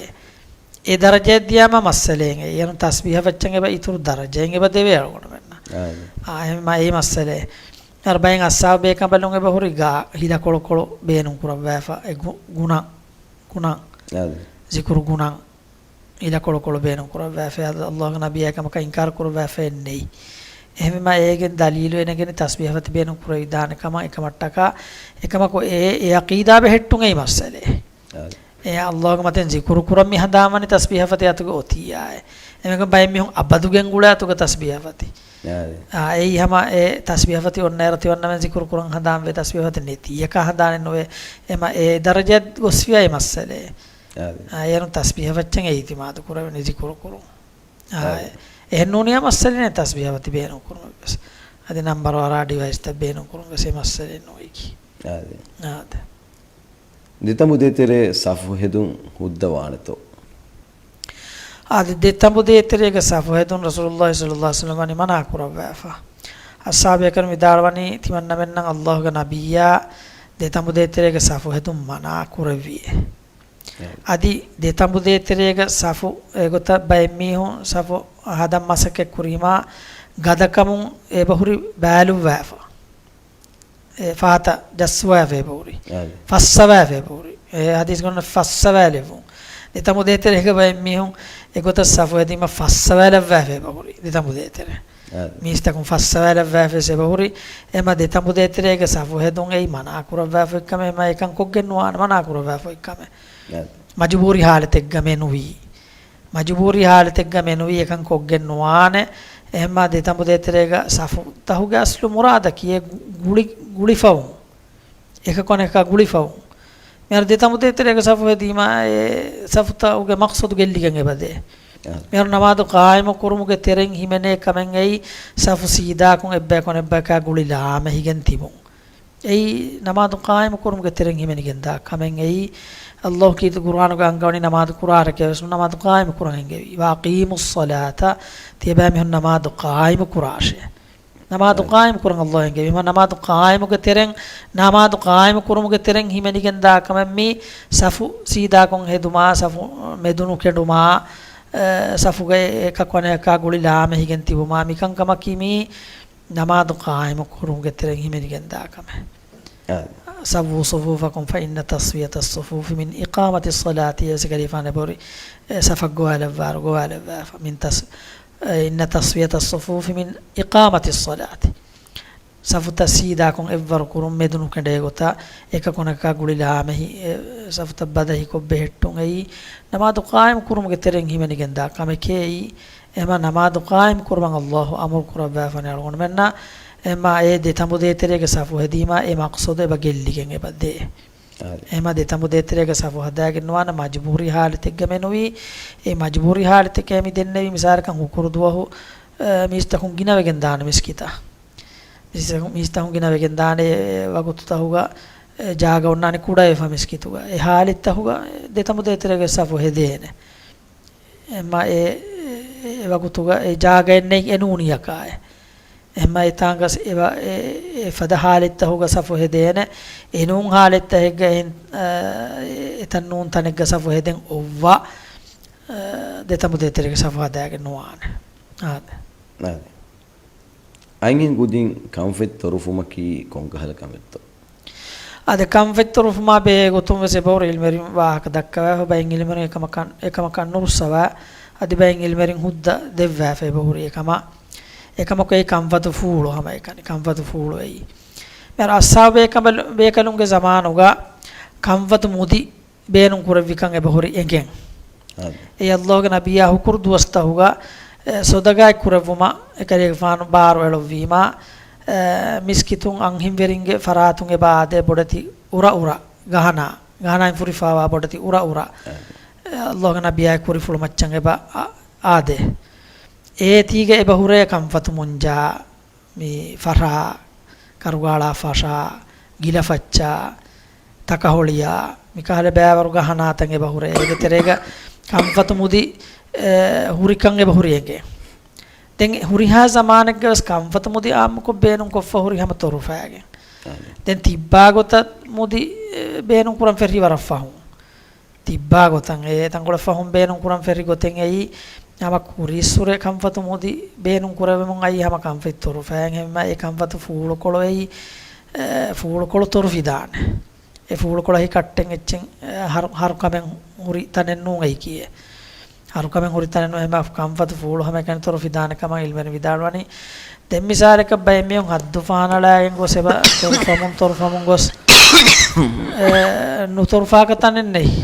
އެ ދަރަޖައަށް ދިޔާމަ މައްސަލައެއް އެ. އޭރުން ތަސްބީހަށް ފައްޗަށް އެބަ އިތުރު ދަރަޖައެއް އެބަ ދެވޭ އަޅުގަނޑުމެންނަށް. އާ، އެހެންމަ އެ މައްސަލައެއް. އަރަ ބައެއް އަސްހާބު ބޭކަނބަލުން އެބަ ހުރި ގާ ހިލަ ކޮޅުކޮޅު ބޭނުން ކުރައްވާފަ އެ ގު-، ގުނަ، ގުނަ، އާ، ޒިކުރު ގުނަ. ހިލަ ކޮޅުކޮޅު ބޭނުން ކުރައްވާފައި، އައްލާހުގެ ނަބިއްޔާ އެކަމަކަށް އިންކާރު ކުރައްވާފައެއް ނެތް. އެހެންވީމަ އޭގެން ދަލީލު އެނގެނީ ތަސްބީހަ ފަތި ބޭނުން ކުރެވިދާނެ ކަމަށް. އެކަމަށްޓަކާ، އެކަމަކު އެ، އެ އަޤީދާ ބެހެއްޓުން އެއީ މައްސަލައެއް. އާ. އެ އައްލާހުގެ މަތިން ޒިކުރު ކުރަން މި ހަނދާންވަނީ ތަސްބީހަ ފަތި އަތުގަ އޮތިއްޔާއޭ. އެމަގުން ބައެއް މީހުން އަބަދު ގެންގުޅޭ އަތުގަ ތަސްބީހަ ފަތި. އާ. އާ، އެއީ ހަމަ އެ ތަސްބީހަ ފަތި އޮންނައިރަށް ތިމަންނަމެން ޒިކުރު ކުރަން ހަނދާންވޭ، ތަސްބީހަ ފަތި ނެތިއްޔަކާ ހަނދާނެއް ނުވޭ. އެމަ އެ ދަރަޖައަށް ގޮސްފިޔާ އެ މައްސަލައެއް. އާ. އާ، އޭރުން ތަސްބީހަ ފައްޗަށް އިއްތިމާދު ކުރެވެނީ ޒިކުރު ކުރުން. އާ، އާ. އެހެން ނޫނިޔާ މައްސަލައެއް ނެތް ތަސްބީހަ ފަތި ބޭނުން ކުރުމަށް ވެސް. އަދި ނަންބަރު އަރާ ޑިވައިސްތައް ބޭނުން ކުރުން ވެސް އެ މައްސަލައެއް ނުވިކީ. އާ. އާ. ދެތަނބު ދޭތެރޭ ސަފު ހެދުން ހުއްދަވާނެތޯ؟ އާދެ، ދެތަނބު ދޭތެރޭގަ ސަފު ހެދުން ރަސޫލުﷲ ޞައްލަﷲ ޢަލައިހި ވަސައްލަމް ވަނީ މަނާ ކުރައްވާފަ. އައްޞާބޭކަން ވިދާޅުވަނީ، ތިމަންނަމެންނަށް އައްލާހުގެ ނަބިއްޔާ ދެތަނބު ދޭތެރޭގަ ސަފު ހެދުން މަނާ ކުރެއްވިއޭ. އަދި ދެތަނބު ދޭތެރޭގަ ސަފު އެގޮތަށް ބައެއް މީހުން ސަފު ހަދަން މަސައްކަތް ކުރީމާ، ގަދަކަމުން އެބަހުރި ބައިލުއްވާފަ. އެ ފަހަތަށް ޖައްސުވާފަ އެބަހުރި. އާދެ. ފައްސަވާފަ އެބަހުރި. އެ ޙަދީޘްގަނޑު ފައްސަވާލެއްވުން. ދެތަނބު ދޭތެރޭގަ ބައެއް މީހުން އެގޮތަށް ސަފު ހެދީމަ ފައްސަވާލައްވާފަ އެބަހުރި. ދެތަނބު ދޭތެރޭ. އާދެ. މީސްތަކުން ފައްސަވާލައްވާފަ ވެސް އެބަހުރި. އެމަ ދެތަނބު ދޭތެރޭގަ ސަފު ހެދުން އެއީ މަނާ ކުރައްވާފައި ކަމެއް. އެމަ އެކަން ކޮށްގެން ނުވާނެ މަނާ ކުރައްވާފައި ކަމެއް. އާދެ. މަޖުބޫރީ ޙާލަތެއްގަ މެނުވީ. މަޖުބޫރީ ޙާލަތެއްގަ މެނުވީ އެކަން ކޮށްގެން ނުވާނެ. އެހެންމާ ދެތަނބު ދޭތެރޭގަ ސަފުތަހުގެ އަސްލު މުރާދަކީ އެ ގުޅި، ގުޅިފަވުން. އެކަކު އަނެކަކާ ގުޅިފަވުން. މިހާރު ދެތަނބު ދޭތެރޭގަ ސަފު ހެދީމާ އެ ސަފުތަހުގެ މަޤްޞަދު ގެއްލިގެން އެބަދޭ. އާ. މިހާރު ނަމާދު ޤާއިމު ކުރުމުގެ ތެރެއިން ހިމެނޭ ކަމެއް އެއީ ސަފު ސީދާކޮށް އެއްބަޔަކު އަނެއްބަޔަކާ ގުޅި ލާމެހިގެން ތިބުން. އެއީ ނަމާދު ޤާއިމު ކުރުމުގެ ތެރެއިން ހިމެނިގެން ދާ ކަމެއް އެއީ. ﷲ ކީރިތި ޤުރްއާނުގަ އަންގަވަނީ ނަމާދު ކުރާށޭ ވެސް ނަމާދު ޤާއިމު ކުރަން އެންގެވީ. وَأَقِيمُوا الصَّلَاةَ، ތިޔަބައިމީހުން ނަމާދު ޤާއިމު ކުރާށޭ. ނަމާދު ޤާއިމު ކުރަން ﷲ އެންގެވީ. މާ ނަމާދު ޤާއިމުގެ ތެރެއިން، ނަމާދު ޤާއިމު ކުރުމުގެ ތެރެއިން ހިމެނިގެން ދާ ކަމެއް މީ ސަފު ސީދާކޮށް ހެދުމާ، ސަފު މެދުނުކެނޑުމާ، އެ، ސަފުގައި އެކަކު އަނެކަކާ ގުޅި ލާމެހިގެން ތިބުމާ، މިކަންކަމަކީ މީ ނަމާދު ޤާއިމު ކުރުމުގެ ތެރެއިން ހިމެނިގެން ދާ ކަމެއް. އާ. سَوُّوا صُفُوفَكُمْ فَإِنَّ تَسْوِيَةَ الصُّفُوفِ مِنْ إِقَامَةِ الصَّلَاةِ އޭސި ކަލީފާން އެބަހުރި، އެ، ސަފަށް ގޮވާލައްވާރު، ގޮވާލައްވާފަ. مِنْ تَسْ، އެ، إِنَّ تَسْوِيَةَ الصُّفُوفِ مِنْ إِقَامَةِ الصَّلَاةِ. ސަފުތައް ސީދާކޮށް އެއްވަރު ކުރުން، މެދުނުކެނޑޭ ގޮތަށް، އެކަކު އަނެކަކާ ގުޅި ލާމެހި، އެ، ސަފުތައް ބަދަހިކޮށް ބެހެއްޓުން އެއީ ނަމާދު ޤާއިމު ކުރުމުގެ ތެރެއިން ހިމެނިގެން ދާ ކަމެކޭ އެއީ. އެމަ ނަމާދު ޤާއިމު ކުރުމަށް ﷲ އަމުރު ކުރައްވާފަނޭ އަޅުގަނޑުމެންނަށް. އެމަ އެ ދެ ތަނބު ދޭތެރޭގެ ސަފު ހެދީމާ އެ މަޤްޞަދު އެބަ ގެއްލިގެން އެބަ ދޭ. އާދެ. އެމަ ދެ ތަނބު ދޭތެރޭގެ ސަފު ހަދާގެން ނުވާނެ މަޖުބޫރީ ޙާލަތެއްގަ މެނުވީ. އެ މަޖުބޫރީ ޙާލަތެކޭ މި ދެންނެވީ މިސާލަކަށް ހުކުރު ދުވަހު، އެ، މީސްތަކުން ގިނަވެގެން ދާނެ މިސްކިތަށް. މީސްތަކުން، މީސްތަކުން ގިނަވެގެން ދާނެ އެ ވަގުތުތަހުގަ، އެ، ޖާގަ އޮންނާނެ ކުޑަވެފަ މިސްކިތުގަ. އެ ޙާލަތްތަހުގަ ދެ ތަނބު ދޭތެރޭގެ ސަފު ހެދޭނެ. އެމަ އެ، އެ، އެ ވަގުތުގަ އެ ޖާގައެއް ނެތް އެ ނޫނިއަކާއެ. އެމަ އެތާނގަސް އެ ވަ-، އެ، އެ ފަދަ ޙާލަތްތަހުގަ ސަފު ހެދޭނެ. އެ ނޫން ޙާލަތްތަހެއްގަ އެ، އެ، އެތަން ނޫން ތަނެއްގަ ސަފު ހެދެން އޮއްވާ، އެ، ދެ ތަނބު ދޭތެރޭގެ ސަފު ހަދާގެން ނުވާނެ. އާދެ. އާދެ. އަންހެން ކުދިން ކަންފަތް ތޮރުފުމަކީ ކޮންކަހަލަ ކަމެއްތޯ؟ އަދި ކަންފަތް ތޮރުފުމާ ބެހޭ ގޮތުން ވެސް އެބަހުރި ޢިލްމުވެރިން ވާހަކަ ދައްކަވާފަ. ބައެއް ޢިލްމުވެރިން އެކަމަކަށް، އެކަމަކަށް ނުރުއްސަވާ. އަދި ބައެއް ޢިލްމުވެރިން ހުއްދަ ދެއްވާފަ އެބަހުރި އެކަމަށް. އެކަމަކު އެއީ ކަންފަތު ފޫޅު ހަމައެކަނި. ކަންފަތު ފޫޅު އެއީ. މިހާރު އަޞްޙާބު ބޭކަނބަލު-، ބޭކަލުންގެ ޒަމާނުގަ ކަންފަތު މުދި ބޭނުން ކުރެއްވިކަން އެބަހުރި އެނގެން. އާދެ. އެ ﷲގެ ނަބިއްޔާ ހުކުރު ދުވަސްތަހުގަ، އެ، ޞަދަޤާތް ކުރެއްވުމަށް އެކަލޭގެފާނު ބާރު އެޅުއްވީމާ، އެ، މިސްކިތުން އަންހެންވެރިންގެ ފަރާތުން އެބަ އާދޭ ބޮޑެތި އުރައުރަ ގަހަނާ، ގަހަނާއިން ފުރިފާވާ ބޮޑެތި އުރައުރަ، އާދެ. އެ، ﷲގެ ނަބިއްޔާ ކުރިފުޅު މައްޗަށް އެބަ އާ-، އާދޭ. އޭތީގަ އެބަހުރޭ ކަންފަތު މުންޖާ، މި ފަށާ، ކަރުގާޅާ ފަށާ، ގިލަފައްޗާ، ތަކަހޮޅިއާ، މިކަހަލަ ބައިވަރު ގަހަނާތައް އެބަހުރޭ. އޭގެ ތެރޭގަ ކަންފަތު މުދި، އެ، ހުރިކަން އެބަހުރި އެނގޭ. ދެން ހުރިހާ ޒަމާނެއްގަވެސް ކަންފަތު މުދި އާއްމުކޮށް ބޭނުންކޮށްފަ ހުރި ހަމަ ތޮރުފައިގެން. އާދެ. ދެން ތިއްބާ ގޮތަށް މުދި، އެ، ބޭނުންކުރަން ފެށި ވަރަށް ފަހުން. ތިއްބާ ގޮތަށް އެ ތަންކޮޅެއް ފަހުން ބޭނުން ކުރަން ފެށި ގޮތެއް އެއީ، ހަމަ ކުރީއްސުރެ ކަންފަތު މުދި ބޭނުން ކުރެވެމުން އައީ ހަމަ ކަންފަތް ތޮރުފައިން. އެހެންވީމަ އެ ކަންފަތު ފޫޅުކޮޅު އެއީ، އެ، ފޫޅުކޮޅު ތޮރުފިދާނެ. އެ ފޫޅުކޮޅަކީ ކައްޓެއް އެއްޗެއް، އެ، ހަރު-، ހަރުކަމެއް ހުރި ތަނެއް ނޫން އެއީކީއެއް. ހަރުކަމެއް ހުރި ތަނެއް ނޫން. އެހެންވީމަ ކަންފަތު ފޫޅު ހަމައެކަނި ތޮރުފިދާނެ ކަމަށް ޢިލްމުވެރިން ވިދާޅުވަނީ. ދެން މިސާލަކަށް ބައެއް މީހުން ހައްދު ފަހަނަޅާގެން ގޮސް އެބަ ތޮރުފަމުން ތޮރުފަމުން ގޮސް، އެ، ނުތޮރުފާކަށް ތަނެއް ނެތް.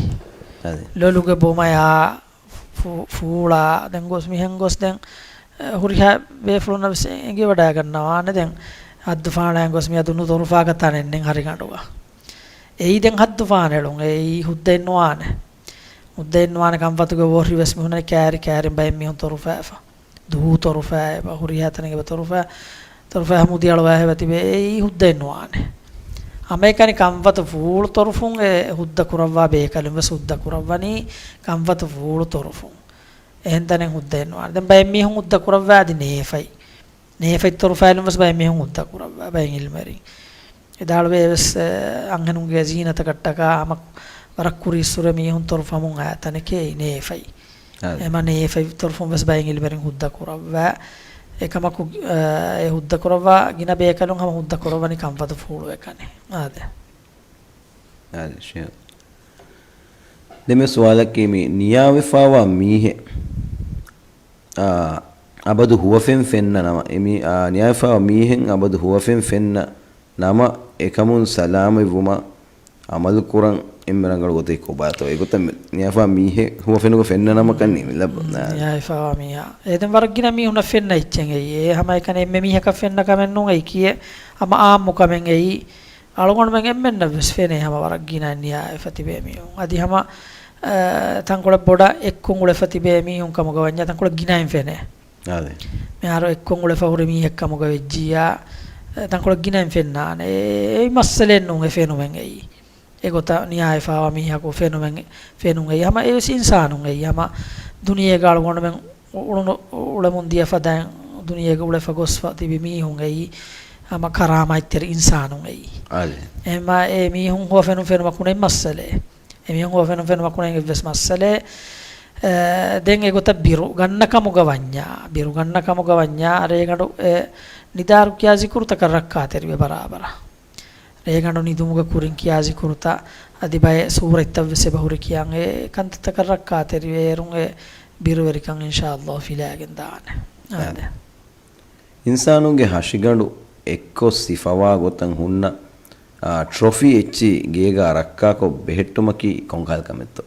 އަދި. ލޮލުގެ ބުމަޔާ، ފޫ-، ފޫޅާ، ދެން ގޮސް މިހެން ގޮސް ދެން، އެ، ހުރިހާ ބޭފުޅުންނަށް ވެސް އެނގިވަޑައިގަންނަވާނެ. ދެން ހައްދު ފަހަނަޅާގެން ގޮސް މިއަދު ނުތޮރުފާކަށް ތަނެއް ނެތް ހަރިގަނޑުގަ. އެއީ ދެން ހައްދު ފަހަނަޅުން. އެއީ ހުއްދައެއް ނުވާނެ. ހުއްދައެއް ނުވާނެ. ކަންފަތުގެ ވޯށި ވެސް މިހުންނަނީ ކައިރި ކައިރިން ބައެއް މީހުން ތޮރުފައިފަ. ދުހޫ ތޮރުފައި އެބަ، ހުރިހާ ތަނެއް އެބަ ތޮރުފައި، ތޮރުފައި މުދި އަޅުވާ ހެވަ ތިބެ، އެއީ ހުއްދައެއް ނުވާނެ. ހަމައެކަނި ކަންފަތު ފޫޅު ތޮރުފުން އެ ހުއްދަ ކުރައްވާ ބޭކަލުން ވެސް ހުއްދަ ކުރައްވަނީ ކަންފަތު ފޫޅު ތޮރުފުން. އެހެން ތަނެއް ހުއްދައެއް ނުވާނެ. ދެން ބައެއް މީހުން ހުއްދަ ކުރައްވާ އަދި ނޭފަތް. ނޭފަތް ތޮރުފައިލުން ވެސް ބައެއް މީހުން ހުއްދަ ކުރައްވާ ބައެއް ޢިލްމުވެރިން. އެ ދާޅުވެ އެވެސް، އެ، އަންހެނުންގެ ޒީނަތަކަށްޓަކާ ހަމަ ވަރަށް ކުރީއްސުރެ މީހުން ތޮރުފަމުން އައި ތަނެކޭ ނޭފަތް. އާދެ. އެމަ ނޭފަތް ތޮރުފުން ވެސް ބައެއް ޢިލްމުވެރިން ހުއްދަ ކުރައްވާ. އެކަމަކު، އަ، އެ ހުއްދަ ކުރައްވާ ގިނަ ބޭކަލުން ހަމަ ހުއްދަ ކުރައްވަނީ ކަންފަތު ފޫޅުވެ ކަނެ. އާދެ. އާދެ، ޝިޔަ. ދެމެ ސުވާލަކީ މި ނިޔާވެފާވާ މީހެއް، އާ، އަބަދު ހުވަފެން ފެންނަ ނަމަ، އެ މީ، އާ، ނިޔާވެފާވާ މީހެއް އަބަދު ހުވަފެން ފެންނަ ނަމަ، އެކަމުން ސަލާމަތްވުމަށް އަމަލު ކުރަން އެންމެ ރަނގަޅު ގޮތެއް ކޮބާތޯ؟ އެގޮތަށް މި ނިޔާފާ މީހެއް ހުވަފެނުގަ ފެންނަ ނަމަކަށް ނިމިލަ، ނިޔާފާވާ މީހާ. އެ ދެން ވަރަށް ގިނަ މީހުންނަށް ފެންނަ އެއްޗެއް އެއީ. އެ ހަމަ އެކަނި އެންމެ މީހަކަށް ފެންނަ ކަމެއް ނޫން އެއީ ކިޔޭ. ހަމަ އާއްމު ކަމެއް އެއީ. އަޅުގަނޑުމެން އެންމެންނަށް ވެސް ފެނޭ ހަމަ ވަރަށް ގިނަ ނިޔާވެފަ ތިބޭ މީހުން. އަދި ހަމަ، އަ، ތަންކޮޅެއް ބޮޑަށް އެއްކޮށް އުޅެފަ ތިބޭ މީހުން ކަމުގަ ވަންޏާ ތަންކޮޅެއް ގިނައިން ފެނޭ. އާދެ. މިހާރު އެއްކޮށް އުޅެފަ ހުރި މީހެއް ކަމުގަ ވެއްޖިއްޔާ، ތަންކޮޅެއް ގިނައިން ފެންނާނެ. އެ، އެއީ މައްސަލައެއް ނޫން އެ ފެނުމެއް އެއީ. އެގޮތަށް ނިޔާވެފާވާ މީހަކު ފެނުމެއް، ފެނުން އެއީ ހަމަ އެވެސް އިންސާނުން އެއީ. ހަމަ ދުނިޔޭގަ އަޅުގަނޑުމެން އުޅުނު، އުޅެމުން ދިޔަ ފަދައިން ދުނިޔޭގަ އުޅެފަ ގޮސްފަ ތިބި މީހުން އެއީ. ހަމަ ކަރާމާތްތެރި އިންސާނުން އެއީ. އާދެ. އެހެންމާ އެ މީހުން ހުވަފެނުން ފެނުމަކުން އެއީ މައްސަލައެއް. އެމީހުން ހުވަފެނުން ފެނުމަކުން އެއީ އެއްވެސް މައްސަލައެއް. އެ، ދެން އެގޮތަށް ބިރު ގަންނަ ކަމުގަ ވަންޏާ، ބިރު ގަންނަ ކަމުގަ ވަންޏާ، ރޭގަނޑު އެ ނިދާރު ކިޔާ ޒިކުރުތަކަށް ރައްކާތެރިވެ ބަރާބަރަށް. ރޭގަނޑު ނިދުމުގަ ކުރިން ކިޔާ ޒިކުރުތައް އަދި ބައެއް ސޫރަތްތައްވެސް އެބަހުރި ކިޔަން އެ ކަންތައްތަކަށް ރައްކާތެރިވެ އޭރުން އެ ބިރުވެރިކަން އިންޝާﷲ ފިލާގެން ދާނެ. އާދެ. އިންސާނުންގެ ހަށިގަނޑު އެއްކޮށް ސިފަވާ ގޮތަށް ހުންނަ، އާ، ޓްރޮފީ އެއްޗިހި ގޭގަ ރައްކާކޮށް ބެހެއްޓުމަކީ ކޮންކަހަލަ ކަމެއްތޯ؟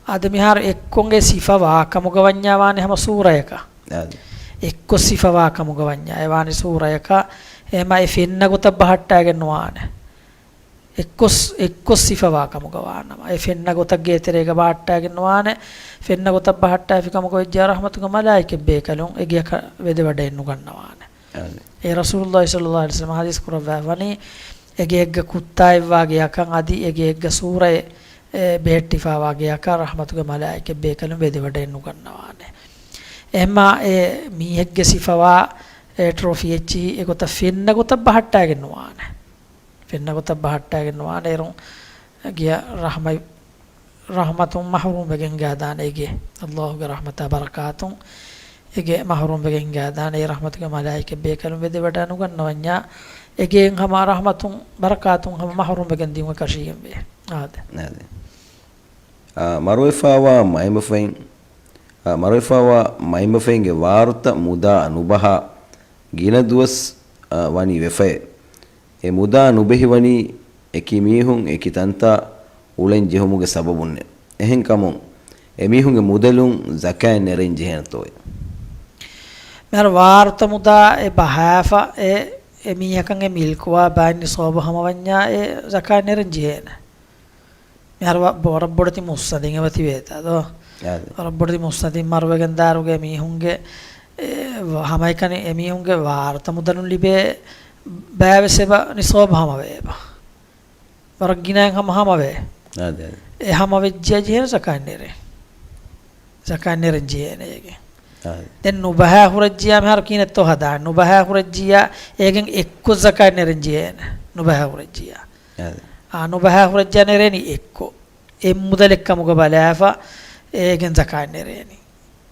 އާދެ، މިހާރު އެއްކޮށް އެ ސިފަވާ ކަމުގަ ވަންޏާ ވާނެ ހަމަ ސޫރަޔަކަށް. އާދެ. އެއްކޮށް ސިފަވާ ކަމުގަ ވަންޏާ އެ ވާނެ ސޫރަޔަކަށް. އެހެންމާ އެ ފެންނަ ގޮތަށް ބަހައްޓާގެން ނުވާނެ. އެއްކޮށް، އެއްކޮށް ސިފަވާ ކަމުގަ ވާނަމަ، އެ ފެންނަ ގޮތަށް ގޭތެރޭގަ ބަހައްޓާގެން ނުވާނެ. ފެންނަ ގޮތަށް ބަހައްޓާފި ކަމުގަ ވެއްޖާ ރަޙްމަތުގެ މަލާއިކަތް ބޭކަލުން އެ ގެއަކަށް ވެދެވަޑައެއް ނުގަންނަވާނެ. އާދެ. އެ ރަސޫލުﷲ ޞައްލަﷲު ޢަލައިހި ވަސައްލަމަ ޙަދީޘް ކުރައްވާ ވަނީ، އެ ގެއެއްގަ ކުއްތާއެއްވާ ގެއަކަށް އަދި އެ ގެއެއްގަ ސޫރައެއް، އެ، ބެހެއްޓިފާވާ ގެއަކަށް ރަޙްމަތުގެ މަލާއިކަތް ބޭކަލުން ވެދެވަޑައެއް ނުގަންނަވާނެ. އެހެންމާ އެ މީހެއްގެ ސިފަވާ އެ ޓްރޮފީ އެއްޗިހި އެގޮތަށް ފެންނަ ގޮތަށް ބަހައްޓާގެން ނުވާނެ. ފެންނަ ގޮތަށް ބަހައްޓާގެން ނުވާނެ. އޭރުން ގެއަށް ރަޙްމަތް، ރަޙްމަތުން މަޙްރޫމްވެގެން ހިނގާދާނެ އެ ގެ. ﷲ ގެ ރަޙްމަތާ ބަރަކާތުން އެ ގެ މަޙްރޫމްވެގެން ހިނގާދާނެ. އެ ރަޙްމަތުގެ މަލާއިކަތް ބޭކަލުން ވެދެވަޑައި ނުގަންނަވަންޏާ އެ ގެއިން ހަމަ ރަޙްމަތުން ބަރަކާތުން ހަމަ މަޙްރޫމްވެގެން ދިޔުމަށް ކަށީގެންވޭ. އާދެ. އާދެ. އާ، މަރުވެފާވާ މައިންބަފައިން، އާ، މަރުވެފާވާ މައިންބަފައިންގެ ވާރުތައް މުދާ ނުބަހާ ގިނަ ދުވަސް، އާ، ވަނީ ވެފައޭ. އެ މުދާ ނުބެހިވަނީ އެކި މީހުން އެކި ތަންތާ އުޅެން ޖެހުމުގެ ސަބަބުންނޭ. އެހެންކަމުން އެމީހުންގެ މުދަލުން ޒަކާތް ނެރެން ޖެހޭނެތޯއޭ؟ މިހާރު ވާރުތައް މުދާ އެ ބަހާފަ އެ، އެ މީހަކަށް އެ މިލްކުވާ ބައެއް ނިޞާބު ހަމަވަންޏާ އެ ޒަކާތް ނެރެން ޖެހޭނެ. މިހާރު ވަ-، ވަރަށް ބޮޑެތި މުއްސަނދިން އެބަ ތިބޭތާ ދޯ؟ އާދެ. ވަރަށް ބޮޑެތި މުއްސަނދިން މަރުވެގެން ދާއިރުގަ މީހުންގެ، އެ، ވަ-، ހަމައެކަނި އެމީހުންގެ ވާރުތައް މުދަލުން ލިބޭ ބައެއް ވެސް އެބަ ނިޞާބު ހަމަވޭ އެބަ. ވަރަށް ގިނައިން ހަމަ ހަމަވޭ. އާދެ، އާދެ. އެ ހަމަވެއްޖިއްޔާ ޖެހޭނެ ޒަކާތް ނެރެން. ޒަކާތް ނެރެން ޖެހޭނެ އޭގެ. އާދެ. ދެން ނުބަހާ ހުރެއްޖިއްޔާ މިހާރު ކިހިނެއްތޯ ހަދާނެ؟ ނުބަހާ ހުރެއްޖިއްޔާ އޭގެން އެއްކޮށް ޒަކާތް ނެރެން ޖެހޭނެ. ނުބަހާ ހުރެއްޖިއްޔާ. އާދެ. އާ، ނުބަހާ ހުރެއްޖިއްޔާ ނެރޭނީ އެއްކޮށް. އެއް މުދަލެއް ކަމުގަ ބަލާފަ އޭގެން ޒަކާތް ނެރޭނީ.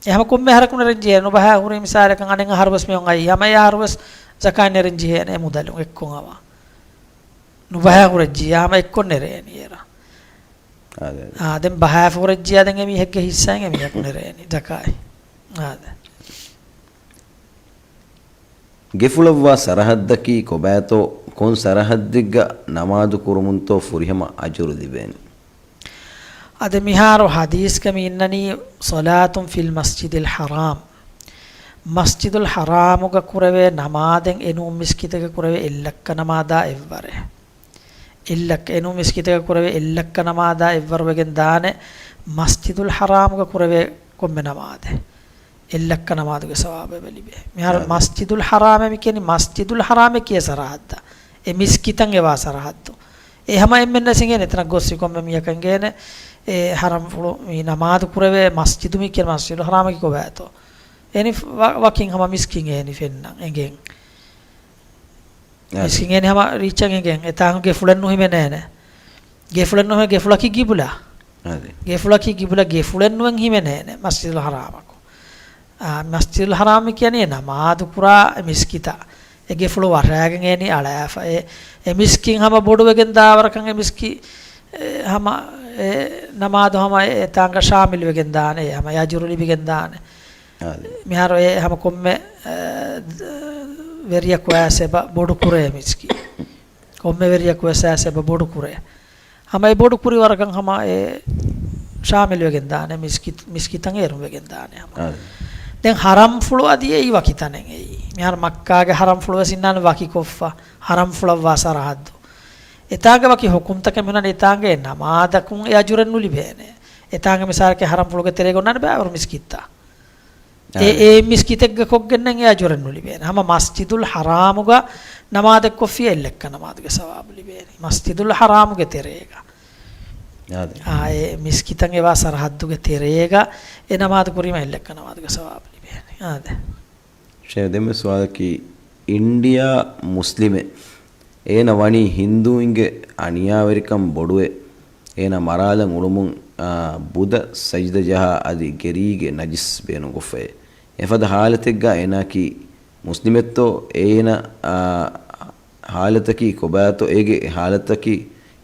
އެ ހަމަ ކޮންމެ އަހަރަކު ނެރެން ޖެހޭ. ނުބަހާ ހުރި މިސާލަކަށް އަނެއް އަހަރު ވެސް މިއޮން އައީ. ހަމަ އެ އަހަރު ވެސް ޒަކާތް ނެރެން ޖެހޭނެ އެ މުދަލުން އެއްކޮށް އަވާ. ނުބަހާ ހުރެއްޖިއްޔާ ހަމަ އެއްކޮށް ނެރޭނީ އޭރަށް. އާދެ، އާދެ. އާ، ދެން ބަހާފަ ހުރެއްޖިއްޔާ ދެން އެމީހެއްގެ ހިއްސާއިން އެމީހަކު ނެރޭނީ ޒަކާތް. އާދެ. ގެފުޅަށްވާ ސަރަހައްދަކީ ކޮބާތޯ، ކޮން ސަރަހައްދެއްގަ ނަމާދު ކުރުމުންތޯ ފުރިހަމަ އަޖުރު ލިބޭނީ؟ އަދި މިހާރު ޙަދީޘްގަ މި އިންނަނީ، ޞަލާތުން ފިލް މަސްޖިދިލް ޙަރާމް. މަސްޖިދުލް ޙަރާމުގަ ކުރެވޭ ނަމާދެއް އެނޫން މިސްކިތެއްގަ ކުރެވޭ އެއްލައްކަ ނަމާދާ އެއްވަރެއް. އެއްލައްކަ، އެނޫން މިސްކިތެއްގަ ކުރެވޭ އެއްލައްކަ ނަމާދާ އެއްވަރު ވެގެން ދާނެ، މަސްޖިދުލް ޙަރާމުގަ ކުރެވޭ ކޮންމެ ނަމާދެއް. އެއްލައްކަ ނަމާދުގެ ސަވާބެއް ލިބޭ. މިހާރު އާދެ. މަސްޖިދުލް ޙަރާމޭ މި ކިޔަނީ މަސްޖިދުލް ޙަރާމޭ ކިޔޭ ސަރަހައްދަށް. އެ މިސްކިތަށް އެވާ ސަރަހައްދު. އެ ހަމަ އެންމެންނަށް އިނގޭނެ އެތަނަށް ގޮއްސި ކޮންމެ މީހަކަށް އިނގޭނެ އެ ޙަރަމްފުޅު މި ނަމާދު ކުރެވޭ މަސްޖިދު މި ކިޔަނީ މަސްޖިދުލް ޙަރާމަކީ ކޮބާތޯ؟ އެނި ވަ-، ވަކިން ހަމަ މިސްކިތް އެނި ފެންނަން އެނގެން. އާދެ. މިސްކިތް އެނި ހަމަ ރީއްޗަށް އެނގެން. އެތާނގަ ގެފުޅެއް ނުހިމެނޭނެ. ގެފުޅެއް ނުހިމެނޭ، ގެފުޅަކީ ގިބުލާ. އާދެ. ގެފުޅަކީ ގިބުލާ، ގެފުޅެއް ނުވެން ހިމެނޭނެ މަސްޖިދުލް ޙަރާމަކު. އާ، މަސްޖިދުލް ޙަރާމް ކިޔަނީ ނަމާދު ކުރާ މިސްކިތަށް. އެ ގެފުޅު ވަށާގެން އޭނީ އަޅާފަ. އެ، އެ މިސްކިތް ހަމަ ބޮޑުވެގެން ދާވަރަކަށް އެ މިސްކިތް، އެ، ހަމަ، އެ، ނަމާދު ހަމަ އެ ތާނގަ ޝާމިލް ވެގެން ދާނެ، އެ ހަމަ އެ އަޖުރު ލިބިގެން ދާނެ. އާދެ. މިހާރު އެ ހަމަ ކޮންމެ، އެ، ވެރިޔަކު ވެސް އެބަ ބޮޑު ކުރޭ މިސްކިތް. ކޮންމެ ވެރިޔަކު ވެސް އެބަ ބޮޑު ކުރޭ. ހަމަ އެ ބޮޑު ކުރި ވަރަކަށް ހަމަ އެ ޝާމިލް ވެގެން ދާނެ، މިސްކިތް، މިސްކިތަށް އޭރުން ވެގެން ދާނެ ހަމަ. އާ. ދެން ޙަރަމްފުޅު އަދި އެއީ ވަކި ތަނެއް އެއީ. މިހާރު މައްކާގެ ޙަރަމްފުޅު ވެސް އިންނާނެ ވަކިކޮށްފަ، ޙަރަމްފުޅަށްވާ ސަރަޙައްދު. އެތާނގެ ވަކި ޙުކުމްތަކެއް މިހުންނަނީ އެތާނގެ ނަމާދަކުން އެ އަޖުރެއް ނުލިބޭނެ. އެތާނގެ މިސާލަކަށް ޙަރަމްފުޅުގެ ތެރޭގަ އޮންނާނެ ބައިވަރު މިސްކިތްތައް. އެ، އާ. އެ މިސްކިތެއްގަ ކޮށްގެންނެއް އެ އަޖުރެއް ނުލިބޭނެ. ހަމަ މަސްޖިދުލް ޙަރާމުގަ ނަމާދެއް ކޮށްފިޔަ އެއްލެއްކަ ނަމާދުގެ ސަވާބު ލިބޭނެ. މަސްޖިދުލް ޙަރާމުގެ ތެރޭގަ. އާދެ. އާ، އެ މިސްކިތަށް އެވާ ސަރަޙައްދުގެ ތެރޭގަ އެ ނަމާދު ކުރީމަ އެއްލެއްކަ ނަމާދުގެ ސަވާބު ލިބޭނެ. އާދެ. ޝޭޚް، ދެންމެ ސުވާލަކީ، އިންޑިޔާ މުސްލިމެއް އޭނަ ވަނީ ހިންދޫއިންގެ އަނިޔާވެރިކަން ބޮޑުވެ، އޭނަ މަރާލަން އުޅުމުން، އާ، ބުދަ ސަޖިދަ ޖަހާ އަދި ގެރީގެ ނަޖިސް ބޭނުންކޮށްފައޭ. އެފަދަ ހާލަތެއްގަ އޭނާކީ މުސްލިމެއްތޯ؟ އޭނަ، އާ، ހާލަތަކީ ކޮބާތޯ؟ އޭގެ ހާލަތަކީ،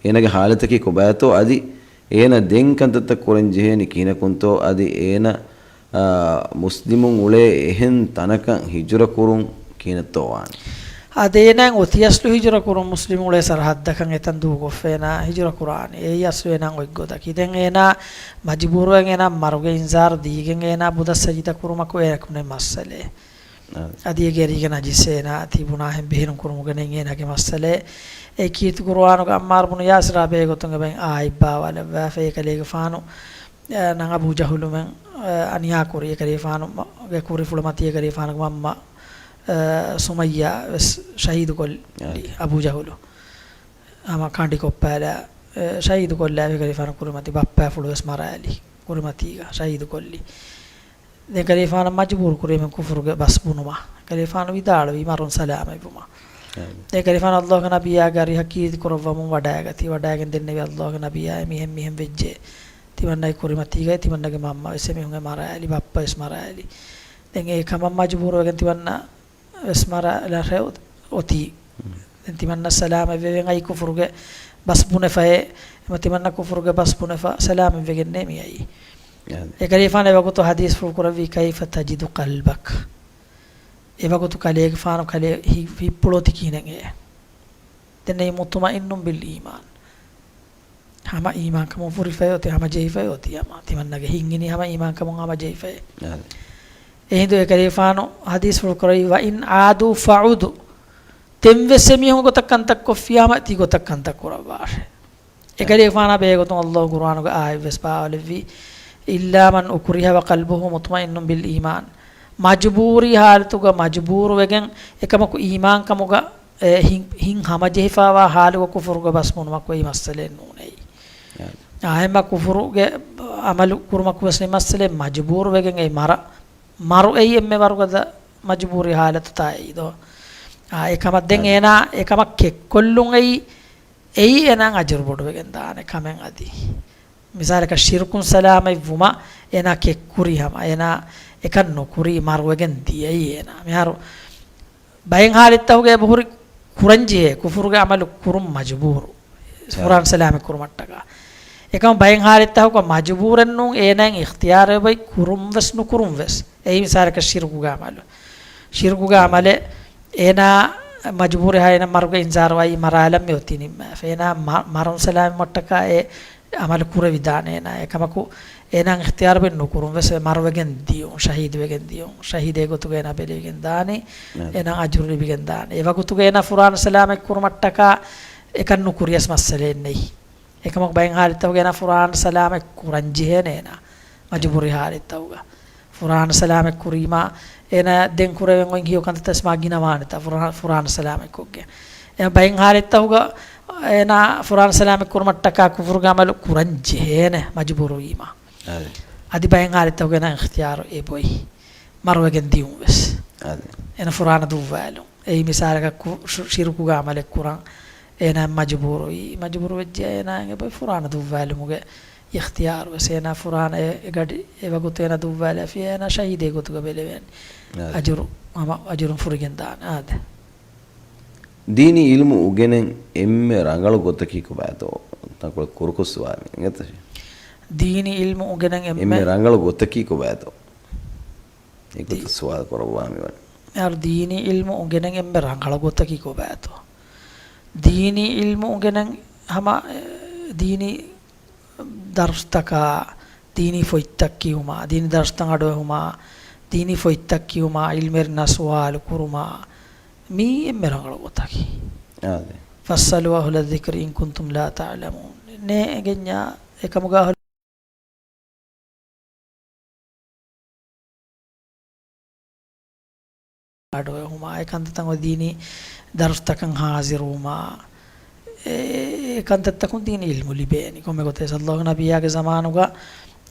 އޭނަގެ ހާލަތަކީ ކޮބާތޯ؟ އަދި އޭނަ ދެން ކަންތައްތައް ކުރަން ޖެހޭނީ ކިހިނަކުންތޯ؟ އަދި އޭނަ، އާ، މުސްލިމުން އުޅޭ އެހެން ތަނަކަށް ހިޖުރަ ކުރުން ކިހިނެއްތޯ ވާނީ؟ އާދެ، އޭނާ އޮތީ އަސްލު ހިޖުރަ ކުރުން، މުސްލިމުން އުޅޭ ސަރަޙައްދަކަށް އެތަން ދޫކޮށްފަ އޭނާ ހިޖުރަ ކުރާނީ. އެއީ އަސްލު އޭނާ އޮތް ގޮތަކީ. ދެން އޭނާ މަޖުބޫރުވެގެން އޭނާ މަރުގެ އިންޒާރު ދީގެން އޭނާ ބުދަ ސަޖިދަ ކުރުމަކު އޭނަކު ނެތް މައްސަލައެއް. އާ. އަދި އެ ގެރީގެ ނަޖިސް އޭނާ ތިބުނާހެން ބެހިރުން ކުރުމުގަ ނެތް އޭނާގެ މައްސަލައެއް. އެ ކީރިތި ޤުރުއާނުގަ ޢައްމާރު ބުނު ޔާސިރާ ބެހޭގޮތުން އެބައިން އާ އިއްބާވާލައްވާފަ އެކަލޭގެފާނު، އެ، ނަން އަބޫ ޖަހުލުމެން، އެ، އަނިޔާކުރި އެކަލޭގެފާނުގެ ކުރިފުޅު މަތީ އެކަލޭގެފާނުގެ މަންމަ، އެ، ސުމައްޔާ ވެސް ޝަހީދުކޮށްލި އާ. އަބޫ ޖަހުލު. ހަމަ ކަނޑި ކޮށްޕާލާ، އެ، ޝަހީދު ކޮށްލާފަ އެކަލޭގެފާނު ކުރިމަތި ބައްޕައިފުޅު ވެސް މަރާލި ކުރިމަތީގަ ޝަހީދު ކޮށްލި. ދެން އެކަލޭގެފާނަށް މަޖުބޫރު ކުރީމެ ކުފުރުގެ ބަސް ބުނުމަށް. އެކަލޭގެފާނު ވިދާޅުވީ މަރުން ސަލާމަތްވުމަށް. އެ. ދެން އެކަލޭގެފާނު ﷲ ގެ ނަބިއްޔާގެ އަރިހަށް ކީރިތި ކުރައްވަމުން ވަޑައިގަތީ. ވަޑައިގެން ދެންނެވި ﷲ ގެ ނަބިއްޔާ އެ މިހެން މިހެން ވެއްޖެ. ތިމަންނަގެ ކުރިމަތީގައި ތިމަންނަގެ މަންމަ ވެސް އެމީހުންގެ މަރާލި، ބައްޕަ ވެސް މަރާލި. ދެން އެ ކަމަށް މަޖުބޫރުވެގެން ތިމަންނަ ވެސް މަރާލަށް އޮތީ. ދެން ތިމަންނަ ސަލާމަތްވެވެން އައި ކުފުރުގެ ބަސް ބުނެފައޭ. އެމަ ތިމަންނަ ކުފުރުގެ ބަސް ބުނެފަ ސަލާމަތްވެގެންނޭ މިއައީ. އާދެ. އެކަލޭގެފާނު އެވަގުތު ޙަދީޘްފުޅު ކުރެއްވީ، "كيف تجد قلبك؟" އެވަގުތު ކަލޭގެފާނު ކަލޭ ހި-، ހިތްޕުޅު އޮތީ ކިހިނެއް އޭ؟ ދެން އެއީ مطمئن بالإيمان. ހަމަ އީމާންކަމުން ފުރިފައި އޮތީ، ހަމަ ޖެހިފައި އޮތީ ހަމަ. ތިމަންނަގެ ހިތް އިނީ ހަމަ އީމާންކަމުން ހަމަ ޖެހިފައި. އާދެ. އެހިނދު އެކަލޭގެފާނު ޙަދީޘްފުޅު ކުރެއްވީ، "وإن عادوا فعد." ދެން ވެސް އެމީހުން ގޮތަށް ކަންތައް ކޮށްފިޔާމަ ތި ގޮތަށް ކަންތައް ކުރައްވާށޭ. އެކަލޭގެފާނާ ބެހޭގޮތުން ﷲ ޤުރުއާނުގެ އާޔަތް ވެސް ބާވަލެއްވީ، "إلا من أكره وقلبه مطمئن بالإيمان." މަޖުބޫރީ ޙާލަތުގަ މަޖުބޫރުވެގެން އެކަމަކު އީމާންކަމުގަ، އެ، ހިން، ހިން ހަމަޖެހިފައިވާ ޙާލުގަ ކުފުރުގެ ބަސް ބުނުމަކު އެއީ މައްސަލައެއް ނޫނޭ. އާ. އާ، އެމަ ކުފުރުގެ ޢަމަލު ކުރުމަކު ވެސް ނެތް މައްސަލައެއް، މަޖުބޫރުވެގެން އެ މަރަ، މަރު އެއީ އެންމެ ވަރުގަދަ މަޖުބޫރީ ޙާލަތުތާ އެއީ ދޯ. އާ، އެކަމަށް ދެން އާ. އޭނާ އެކަމަށް ކެއްކޮށްލުން އެއީ އެއީ އޭނާ އަޖުރު ބޮޑުވެގެން ދާނެ ކަމެއް އަދި. މިސާލަކަށް ޝިރުކުން ސަލާމަތްވުމަށް އޭނާ ކެއްކުރީ ހަމަ، އޭނާ އެކަން ނުކުރީ، މަރުވެގެން ދިޔައީ އޭނާ. މިހާރު ބައެއް ޙާލަތްތަކުގަ އެބަހުރި ކުރަންޖެހޭ، ކުފުރުގެ ޢަމަލު ކުރުން މަޖުބޫރު. ފުރާން ސަލާމަތް ކުރުމަށްޓަކާ. އެކަމަ ބައެއް ޙާލަތްތަކުގަ މަޖުބޫރެއް ނޫން، އޭނާއަށް އިޚްތިޔާރު އެބައޮތް ކުރުން ވެސް ނުކުރުން ވެސް. އެއީ މިސާލަކަށް ޝިރުކުގެ ޢަމަލު. ޝިރުކުގެ ޢަމަލެއް އޭނާ މަޖުބޫރެއް ހާ އޭނާ މަރުގެ އިންޒާރު އައީ މަރާލަން މި އޮތީ ނިންމާފަ. އޭނާ މަ-، މަރުން ސަލާމަތްވުމަށްޓަކާ އެ ޢަމަލު ކުރެވިދާނެ އޭނާ. އެކަމަކު އޭނާ އިޚްތިޔާރު ބެއް ނުކުރުން ވެސް މަރުވެގެން ދިޔުން، ޝަހީދުވެގެން ދިޔުން، ޝަހީދޭ ގޮތުގަ އޭނާ ބެލެވިގެން ދާނީ، އޭނާ އަޖުރު ލިބިގެން ދާނީ. އެ ވަގުތުގަ އޭނާ ފުރާނަ ސަލާމަތް ކުރުމަށްޓަކާ އެކަން ނުކުރިޔަސް މައްސަލައެއް ނެތް. އެކަމަކު ބައެއް ޙާލަތްތަކުގަ އޭނާ ފުރާނަ ސަލާމަތް ކުރަން ޖެހޭނެ އޭނާ މަޖުބޫރީ ޙާލަތްތަކުގަ. ފުރާނަ ސަލާމަތް ކުރީމާ، އޭނާ ދެން ކުރެވެން އޮތް ހެޔޮ ކަންތައްތައް ވެސް މާ ގިނަވާނެތާ، ފުރާ-، ފުރާނަ ސަލާމަތް ކޮށްގެން. އެ ބައެއް ޙާލަތްތަކުގަ އޭނާ ފުރާނަ ސަލާމަތް ކުރުމަށްޓަކާ ކުފުރުގެ ޢަމަލު ކުރަން ޖެހޭނެ މަޖުބޫރުވީމާ. އަދި ބައެއް ޙާލަތްތަކުގަ އޭނާ އިޚްތިޔާރު އެބައޮތް މަރުވެގެން ދިޔުން ވެސް. އޭނާ ފުރާނަ ދުއްވާލުން. އެއީ މިސާލަކަށް ކު-، ޝު-، ޝިރުކުގެ ޢަމަލެއް ކުރަން. އޭނާ މަޖުބޫރުވީ. މަޖުބޫރު ވެއްޖެ އޭނާ އެބަ ފުރާނަ ދުއްވާލުމުގެ އިޚްތިޔާރު ވެސް އޭނާ ފުރާނަ އެ، އެ ގަޑި އެ ވަގުތު އޭނާ ދުއްވާލާފި އޭނާ ޝަހީދޭ ގޮތުގަ ބެލެވޭނެ. އާދެ. އަޖުރު، ހަމަ އަޖުރުން ފުރިގެން ދާނެ. އާދެ. ދީނީ އިލްމު އުގެނެން އެންމެ ރަނގަޅު ގޮތަކީ ކޮބާތޯ؟ ތަންކޮޅެއް ކުރުކޮށް ސުވާލެއް އިނގޭތަ؟ ދީނީ އިލްމު އުގެނެން އެންމެ އެންމެ ރަނގަޅު ގޮތަކީ ކޮބާތޯ؟ އެގޮތަށް ދީ-، ސުވާލު ކުރައްވާ މިވަނީ. އަރު ދީނީ އިލްމު އުގެނެން އެންމެ ރަނގަޅު ގޮތަކީ ކޮބާތޯ؟ ދީނީ އިލްމު އުގެނެން ހަމަ، އެ، ދީނީ ދަރުސްތަކާ، ދީނީ ފޮތްތައް ކިޔުމާ، ދީނީ ދަރުސްތައް އަޑުއެހުމާ، ދީނީ ފޮތްތައް ކިޔުމާ، އިލްމެރިންނާ ސުވާލު ކުރުމާ، މީ އެންމެ ރަނގަޅު ގޮތަކީ. އާދެ. فاسألوا أهل الذكر إن كنتم لا تعلمون. ނޭނގެންޏާ އެކަމުގަ އަހުލު އަޑުއެހުމާ، އެ ކަންތައްތައް އޮތް ދީނީ ދަރުސްތަކަށް ހާޒިރުވުމާ، އެ، އެ ކަންތައްތަކުން ދީނީ އިލްމު ލިބޭނީ. ކޮންމެ ގޮތެއް ﷲ ގެ ނަބިއްޔާގެ ޒަމާނުގަ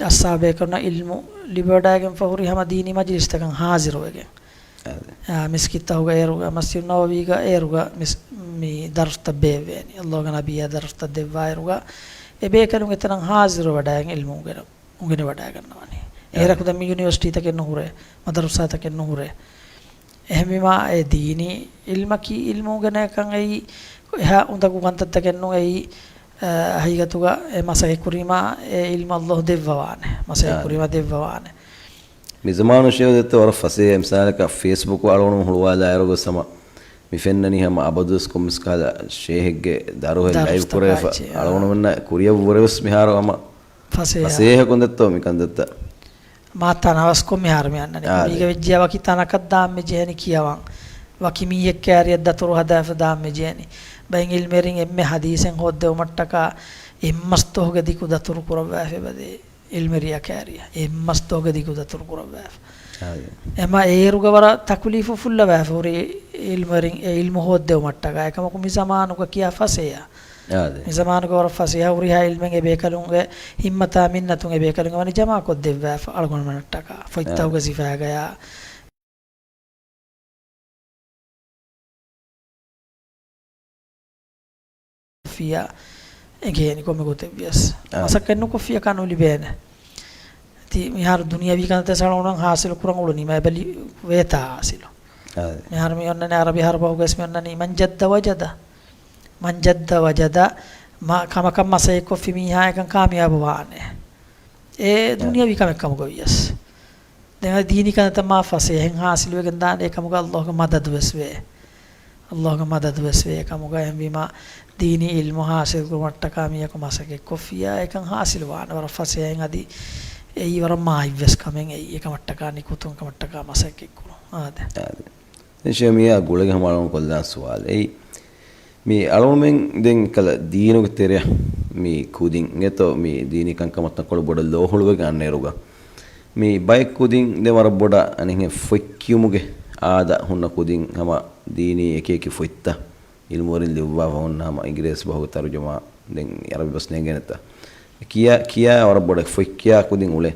އަޞްޙާބޭކަލުންނަށް އިލްމު ލިބިވަޑައިގެންފަ ހުރި ހަމަ ދީނީ މަޖިލިސްތަކަށް ހާޒިރުވެގެން. އާދެ. އާ، މިސްކިތްތަކުގަ އޭރުގަ، މަސްޖިދު ނަބަވީގަ އޭރުގަ މިސް-، މި ދަރުސްތައް ބޭއްވޭނީ. ﷲ ގެ ނަބިއްޔާ ދަރުސްތައް ދެއްވާއިރުގަ، އެ ބޭކަލުން އެތަނަށް ހާޒިރުވެވަޑައިގެން އިލްމު އުނގެނެ-، އުނގެނިވަޑައިގަންނަވަނީ. އާދެ. އޭރަކު ދެން މި ޔުނިވަރސިޓީތަކެއް ނުހުރޭ، މަދަރުސާތަކެއް ނުހުރޭ. އެހެންވީމާ، އެ ދީނީ އިލްމަކީ އިލްމު އުނގެނޭކަން އެއީ، އެހާ އުނދަގޫ ކަންތައްތަކެއް ނޫން އެއީ، އަ، ހަގީގަތުގަ އެ މަސައްކަތް ކުރީމާ، އެ އިލްމު ﷲ ދެއްވަވާނެ. މަސައްކަތް އާދެ. ކުރީމާ ދެއްވަވާނެ. މި ޒަމާނު ޝޭޚް ދެއްތޯ ވަރަށް ފަސޭހަ މިސާލަކަށް ފޭސްބުކު އަޅުގަނޑު ހުޅުވާލާއިރު ގޮސް ހަމަ މި ފެންނަނީ ހަމަ އަބަދުވެސް ކޮންމެސް ކަހަލަ ޝޭހެއްގެ ދަރުހެއް ލައިވް ކުރެވިފަ ދަރުސްތަކާ އެއްޗެއް، އާ. އަޅުގަނޑުމެންނަށް ކުރިއަށްވުރެވެސް މިހާރު ހަމަ ފަސޭހަ. ފަސޭހަ ކޮންދެއްތޯ މި ކަންތައްތައް. މާ ތަނަވަސްކޮށް މިހާރު މި އަންނަނީ. އާ، މީގެ ވެއްޖެއްޔާ ވަކި ތަނަކަށް ދާން މި ޖެހެނީ ކިޔަވަން. ވަކި މީހެއް ކައިރިއަށް ދަތުރު ހަދާފަ ދާން މި ޖެހެނީ. ބައެއް އިލްމެރިން އެންމެ ހަދީސެއް ހޯއްދެވުމަށްޓަކާ އެއްމަސް ދުވަހުގެ ދިގު ދަތުރު ކުރައްވާފަ އެބަދޭ. އިލްމެރިއާ ކައިރިއަށް އެއްމަސް ދުވަހުގެ ދިގު ދަތުރު ކުރައްވާފަ. އާ، އެ. އެމަ އޭރުގަ ވަރަށް ތަކުލީފު ފުއްލަވާފަ ހުރި އިލްމެރިން އެ އިލްމު ހޯއްދެވުމަށްޓަކާ. އެކަމަކު މި ޒަމާނުގަ ކިޔާ ފަސޭހަ. އާ، އާދެ. މި ޒަމާނުގަ ވަރަށް ފަސޭހަ ހުރިހާ އިލްމެއް އެބޭކަލުންގެ ހިއްމަތާ މިންނަތުން އެބޭކަލުންގެ ވަނީ ޖަމާކޮށްދެއްވާފަ އަޅުގަނޑުމެންނަށްޓަކާ. ފޮތްތަކުގެ އާ، ސިފައިގަޔާ. ފިޔާ އެނގޭނެ ކޮންމެ ގޮތެއްވިޔަސް. އާ. މަސައްކަތް ނުކޮށްފިޔަކާ ނުލިބޭނެ. ތި މިހާރު ދުނިޔަވީ ކަންތައް ސަޅައުނަން ހާސިލު ކުރަން އުޅުނީމަ އެބަލި ވޭތާ ހާސިލު. އާ. މިހާރު މި އޮންނަނީ އަރަބި ހަރުބަހުގަސް މި އޮންނަނީ މަން ޖައްދަ ވަޖަދަ. މަން ޖައްދަ ވަޖަދަ މަ-، ކަމަކަށް މަސައްކަތްކޮށްފި މީހާ އެކަން ކާމިޔާބު ވާނެ. އެ އާ. ދުނިޔަވީ ކަމެއް ކަމުގަ ވިޔަސް. ދެން އަދި ދީނީ ކަންތައް މާ ފަސޭހައިން ހާސިލުވެގެން ދާނެ އެކަމުގަ ﷲ ގެ މަދަދު ވެސް ވޭ. ﷲ ގެ މަދަދު ވެސް ވޭ އެކަމުގަ އެހެންވީމާ ދީނީ އިލްމު ހާސިލު ކުރުމަށްޓަކާ މިޔަކު މަސައްކަތް ކޮށްފިޔާ އެކަން ހާސިލު ވާނެ ވަރަށް ފަސޭހައިން އަދި އެއީ ވަރަށް މާތްވެސް ކަމެއް އެއީ އެކަމަށްޓަކާ ނިކުތުން ކަމަށްޓަކާ މަސައްކަތް ކުރުން. އާދެ. އާދެ. ދެން ޝޭޚް މިއާ ގުޅިގެން ހަމަ އަޅުގަނޑު ކޮށްލާން ސުވާލެއް. އެއީ، މި އަޅުގަނޑުމެން ދެން ކަލަ ދީނުގެ ތެރެއަށް މި ކުދިން އިނގޭތޯ މި ދީނީ ކަންކަމަށް ތަންކޮޅެއް ބޮޑަށް ލޯ ހުޅުވެގެން އަންނައިރުގަ، މި ބައެއް ކުދިން ދެން ވަރަށް ބޮޑަށް އަނެއްހެން ފޮތް ކިޔުމުގެ އާދަ ހުންނަ ކުދިން ހަމަ ދީނީ އެކި އެކި ފޮތްތައް އިލްމުވެރިން ލިޔުއްވާފަ ހުންނަ ހަމަ އިނގިރޭސި ބަހުގެ ތަރުޖަމާ ދެން އަރަބި ބަސް ނޭނގޭނެތަ؟ ކިޔާ، ކިޔާ ވަރަށް ބޮޑަށް ފޮތް ކިޔާ ކުދިން އުޅޭ.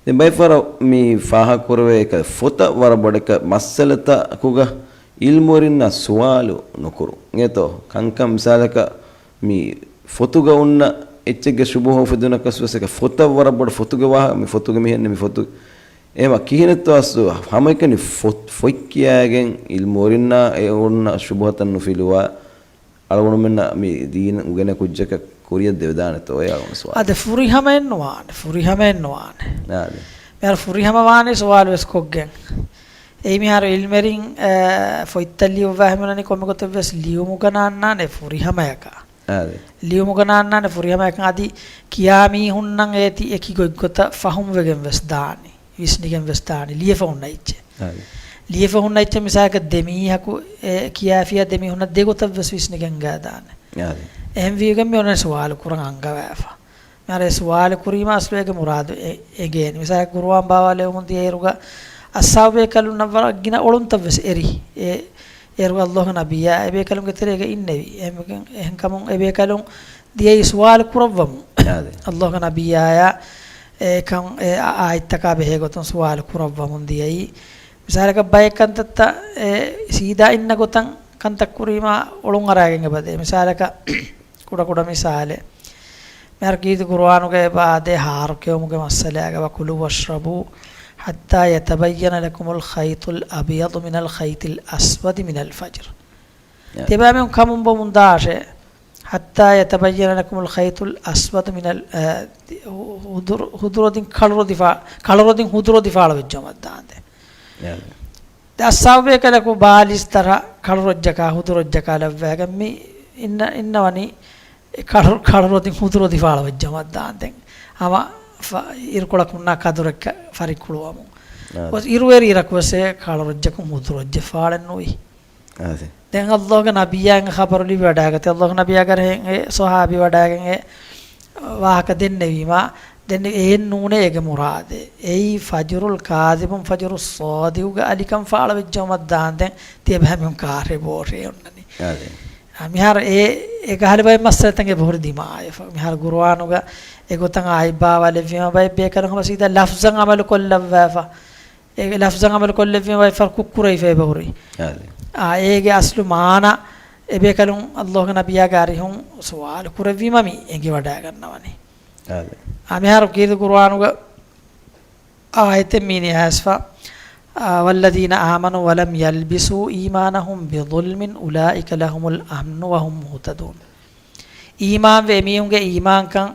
ދެން ބައެއް ފަހަރަށް މި ފާހަގަކުރެވޭ އެކަ ފޮތަށް ވަރަށް ބޮޑަކަށް މައްސަލަތަކުގަ އިލްމުވެރިންނާ ސުވާލު ނުކުރު. އިނގޭތޯ؟ ކަންކަން މިސާލަކަށް މި ފޮތުގަ އޮންނަ އެއްޗެއްގެ ޝުބުހަ އުފެދުނަކަސް ވެސް އެކަ ފޮތަށް ވަރަށް ބޮޑަށް ފޮތުގެ ވާހަ-، މި ފޮތުގެ މިހެން މި ފޮތު. އެމަ ކިހިނެއްތޯ އަސްލު ހަމައެކަނި ފޮތް، ފޮތް ކިޔާގެން އިލްމުވެރިންނާ އެ އޮންނަ ޝުބުހަތައް ނުފިލުވާ އަޅުގަނޑުމެންނަށް މި ދީން އުގެނެ ކުއްޖަކަށް ކުރިއަށް ދެވިދާނެތޯ އޭ އަޅުގަނޑު ސުވާލު. އާދެ، ފުރިހަމައެއް ނުވާނެ، ފުރިހަމައެއް ނުވާނެ. އާދެ. މިހާރު ފުރިހަމަ ވާނީ ސުވާލު ވެސް ކޮށްގެން. އެއީ މިހާރު އިލްމެރިން، އަ، ފޮތްތައް ލިޔުއްވާ ހަމަނަނީ ކޮންމެ ގޮތެއް ވެސް ލިޔުމުގަ ނާންނާނެ ފުރިހަމަޔަކަށް. އާދެ. ލިޔުމުގަ ނާންނާނެ ފުރިހަމަޔަކަށް އަދި ކިޔާ މީހުންނަށް އޭތި އެކި ގޮތްގޮތަށް ފަހުމްވެގެން ވެސް ދާނީ. ވިސްނިގެން ވެސް ދާނީ. ލިޔެފަ ހުންނަ އެއްޗެއް. އާދެ. ލިޔެފަ ހުންނަ އެއްޗެއް މިސާލަކަށް ދެ މީހަކު އެ ކިޔާފިޔާ ދެ މީހުންނަށް ދެ ގޮތަށް ވެސް ވިސްނިގެން ގާ ދާނެ. އާދެ. އެހެން ވީގެން މި އޮންނަ ސުވާލު ކުރަން އަންގަވާފަ. މިހާރު އެ ސުވާލު ކުރީމަ އަސްލު އޭގެ މުރާދު އެ-، އެނގޭނެ. މިސާލަކަށް ޤުރުއާން ބާވާލެވުމުން ދިޔައިރުގަ އަޞްޙާބުބޭކަލުންނަށް ވަރަށް ގިނަ އޮޅުންތައް ވެސް އެރި. އެ އޭރު ﷲ ގެ ނަބިއްޔާ އެބޭކަލުންގެ ތެރޭގަ އިންނެވި. އެހެން-، އެހެންކަމުން އެބޭކަލުން ދިޔައީ ސުވާލު ކުރައްވަމުން. އާދެ. ﷲ ގެ ނަބިއްޔާޔާ އެކަން އެ އާ-، އާޔަތްތަކާ ބެހޭ ގޮތުން ސުވާލު ކުރައްވަމުން ދިޔައީ. މިސާލަކަށް ބައެއް ކަންތައްތައް އެ ސީދާ އިންނަ ގޮތަށް ކަންތައް ކުރީމާ އޮޅުން އަރާގެން އެބަދޭ. މިސާލަކަށް، ކުޑަ ކުޑަ މިސާލެއް. މިހާރު ކީރިތި ޤުރުއާނުގައި އެބަ އާދޭ ހާރު ކެއުމުގެ މައްސަލައިގަ، وَكُلُوا وَاشْرَبُوا حَتَّىٰ يَتَبَيَّنَ لَكُمُ الْخَيْطُ الْأَبْيَضُ مِنَ الْخَيْطِ الْأَسْوَدِ مِنَ الْفَجْرِ. ތިޔަބައިމީހުން ކަމުން ބޮމުން ދާށޭ. حَتَّىٰ يَتَبَيَّنَ لَكُمُ الْخَيْطُ الْأَسْوَدُ مِنَ އަލް، އަ، ހު-، ހުދުރު-، ހުދުރޮދިން ކަޅުރޮދި ފާ-، ކަޅުރޮދިން ހުދުރޮދި ފާޅުވެއްޖައުމަށް ދާންދެން. ދެ އައްސާބުބޭކަލަކު ބާލިސް ތަރަ ކަޅުރޮއްޖަކާ ހުދުރޮއްޖަކާ ލައްވައިގެން މި އިންނަ-، އިންނަވަނީ އެ ކަޅު-، ކަޅުރޮދިން ހުދުރޮދި ފާޅުވެއްޖައުމަށް ދާންދެން. ހަމަ ފަ-، އިރުކޮޅަކުންނާ ކަދުރެއްކަ ފަރިއްކުޅުވަމުން. އާދެ. އިރުވެރި އިރަކުވެސް އެ ކަޅުރޮއްޖަކުން ހުދުރޮއްޖެ ފާޅެއް ނުވި. އާދެ. ދެން އައްލާހުގެ ނަބިއްޔާ އެނގެ ޚަބަރު ލިބިވަޑައިގަތީ، އައްލާހުގެ ނަބިއްޔާ ގަރެހެން އެ ޞަޙާބީ ވަޑައިގެން އެ ވާހަކަ ދެންނެވީމާ، ދެން އެއެއް ނޫނޭ އޭގެ މުރާދެއް. އެއީ ފަޖުރުލް ކާޛިބުން ފަޖުރުއް ޞާދިޤުގެ އަލިކަން ފާޅުވެއްޖައުމަށް ދާންދެން ތިޔަބައިމީހުން ކާށޭ ބޯށޭ އޮންނަނީ. އާދެ. އާ، މިހާރު އެ، އެ ކަހަލަ ބައެއް މައްސަލަތަކެއް އެބަހުރި ދިމާވެފަ. މިހާރު ޤުރުއާނުގަ އެގޮތަށް އާޔަތް ބާވާލެއްވީމާ ބައެއް ބޭކަލުން ހަމަ ސީދާ ލަފްޒަށް އަމަލު ކޮށްލައްވާފަ. އޭގެ ލަފްޒަށް އަމަލު ކޮށްލެއްވީމަ ވައިފަރު ކުއްކުރެވިފަ އެބަހުރި. އާދެ. އާ، އޭގެ އަސްލު މާނަ އެބޭކަލުން އައްލާހުގެ ނަބިއްޔާގެ އަރިހުން ސުވާލު ކުރެއްވީމަ މި އެނގިވަޑައިގަންނަވަނީ. އާދެ. އާ، މިހާރު ކީރިތި ޤުރުއާނުގަ އާޔަތެއް މި ނިޔާސްފަ، އާ، وَالَّذِينَ آمَنُوا وَلَمْ يَلْبِسُوا إِيمَانَهُم بِظُلْمٍ أُولَٰئِكَ لَهُمُ الْأَمْنُ وَهُمْ مُهْتَدُونَ. އީމާންވެ އެމީހުންގެ އީމާންކަން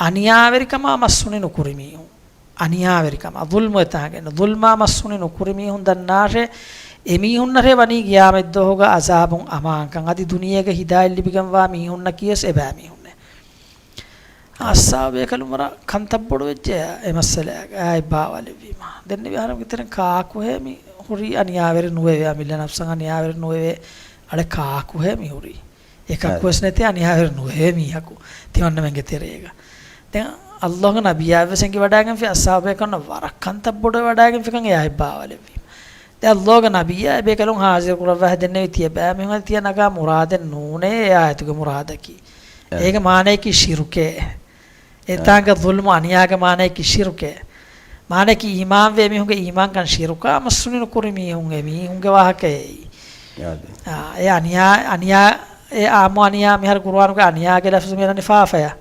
އަނިޔާވެރިކަމާ މަސްހުނި ނުކުރި މީހުން. އަނިޔާވެރިކަމާ، ޒުލްމުވެތާގެން، ޒުލްމާ މަސްހުނި ނުކުރި މީހުން ދަންނާށޭ، އެމީހުންނަށޭ ވަނީ ޤިޔާމަތްދުވަހުގަ ޢަޒާބުން އަމާންކަން. އަދި ދުނިޔޭގަ ހިދާޔަތް ލިބިގެންވާ މީހުންނަކީވެސް އެބައިމީހުންނޭ. އައްސާބޭކަލުން ވަރަށް ކަންތައް ބޮޑުވެއްޖެ އެ މައްސަލައިގަ އާޔަތް ބާވާލެއްވީމަ. ދެންނެވި އަހަރެންގެ ތެރެއިން ކާކުހޭ މި ހުރީ އަނިޔާވެރި ނުވެވޭ، އަމިއްލަ ނަފްސަށް އަނިޔާވެރި ނުވެވޭ، އަޅެ ކާކުހޭ މި ހުރީ. އެކަކުވެސް ނެތި އަނިޔާވެރި ނުވެވޭ މީހަކު ތިމަންނަމެންގެ ތެރޭގަ. ދެން އައްލާހުގެ ނަބިއްޔާވެސް އެނގިވަޑައިގެންފި އައްސާބޭކަލުންނަށް ވަރަށް ކަންތައް ބޮޑުވެވަޑައިގެންފިކަން އެ އާޔަތް ބާވާލެއްވީމަ. ދެން އައްލާހުގެ ނަބިއްޔާ އެބޭކަލުން ހާޒިރު ކުރައްވާ ދެންނެވި ތިޔަބައިމީހުން ތިޔަ ނަގާ މުރާދެއް ނޫނޭ އެ އާޔަތުގެ މުރާދަކީ. އެ. އޭގެ މާނަޔަކީ ޝިރުކޭ. އެތާނގަ އެ. ޒުލްމު އަނިޔާގެ މާނަޔަކީ ޝިރުކޭ. މާނަޔަކީ އީމާންވެ މީހުންގެ އީމާންކަން ޝިރުކާ މަސްހުނި ނުކުރި މީހުން އެ މީހުންގެ ވާހަކައެއް. އާދެ. އާ، އެ އަނިޔާ، އަނިޔާ، އެ އާއްމު އަނިޔާ މިހާރު ޤުރުއާނުގެ އަނިޔާގެ ލަފްޒު މިއަންނަނީ ފާފަޔަށް.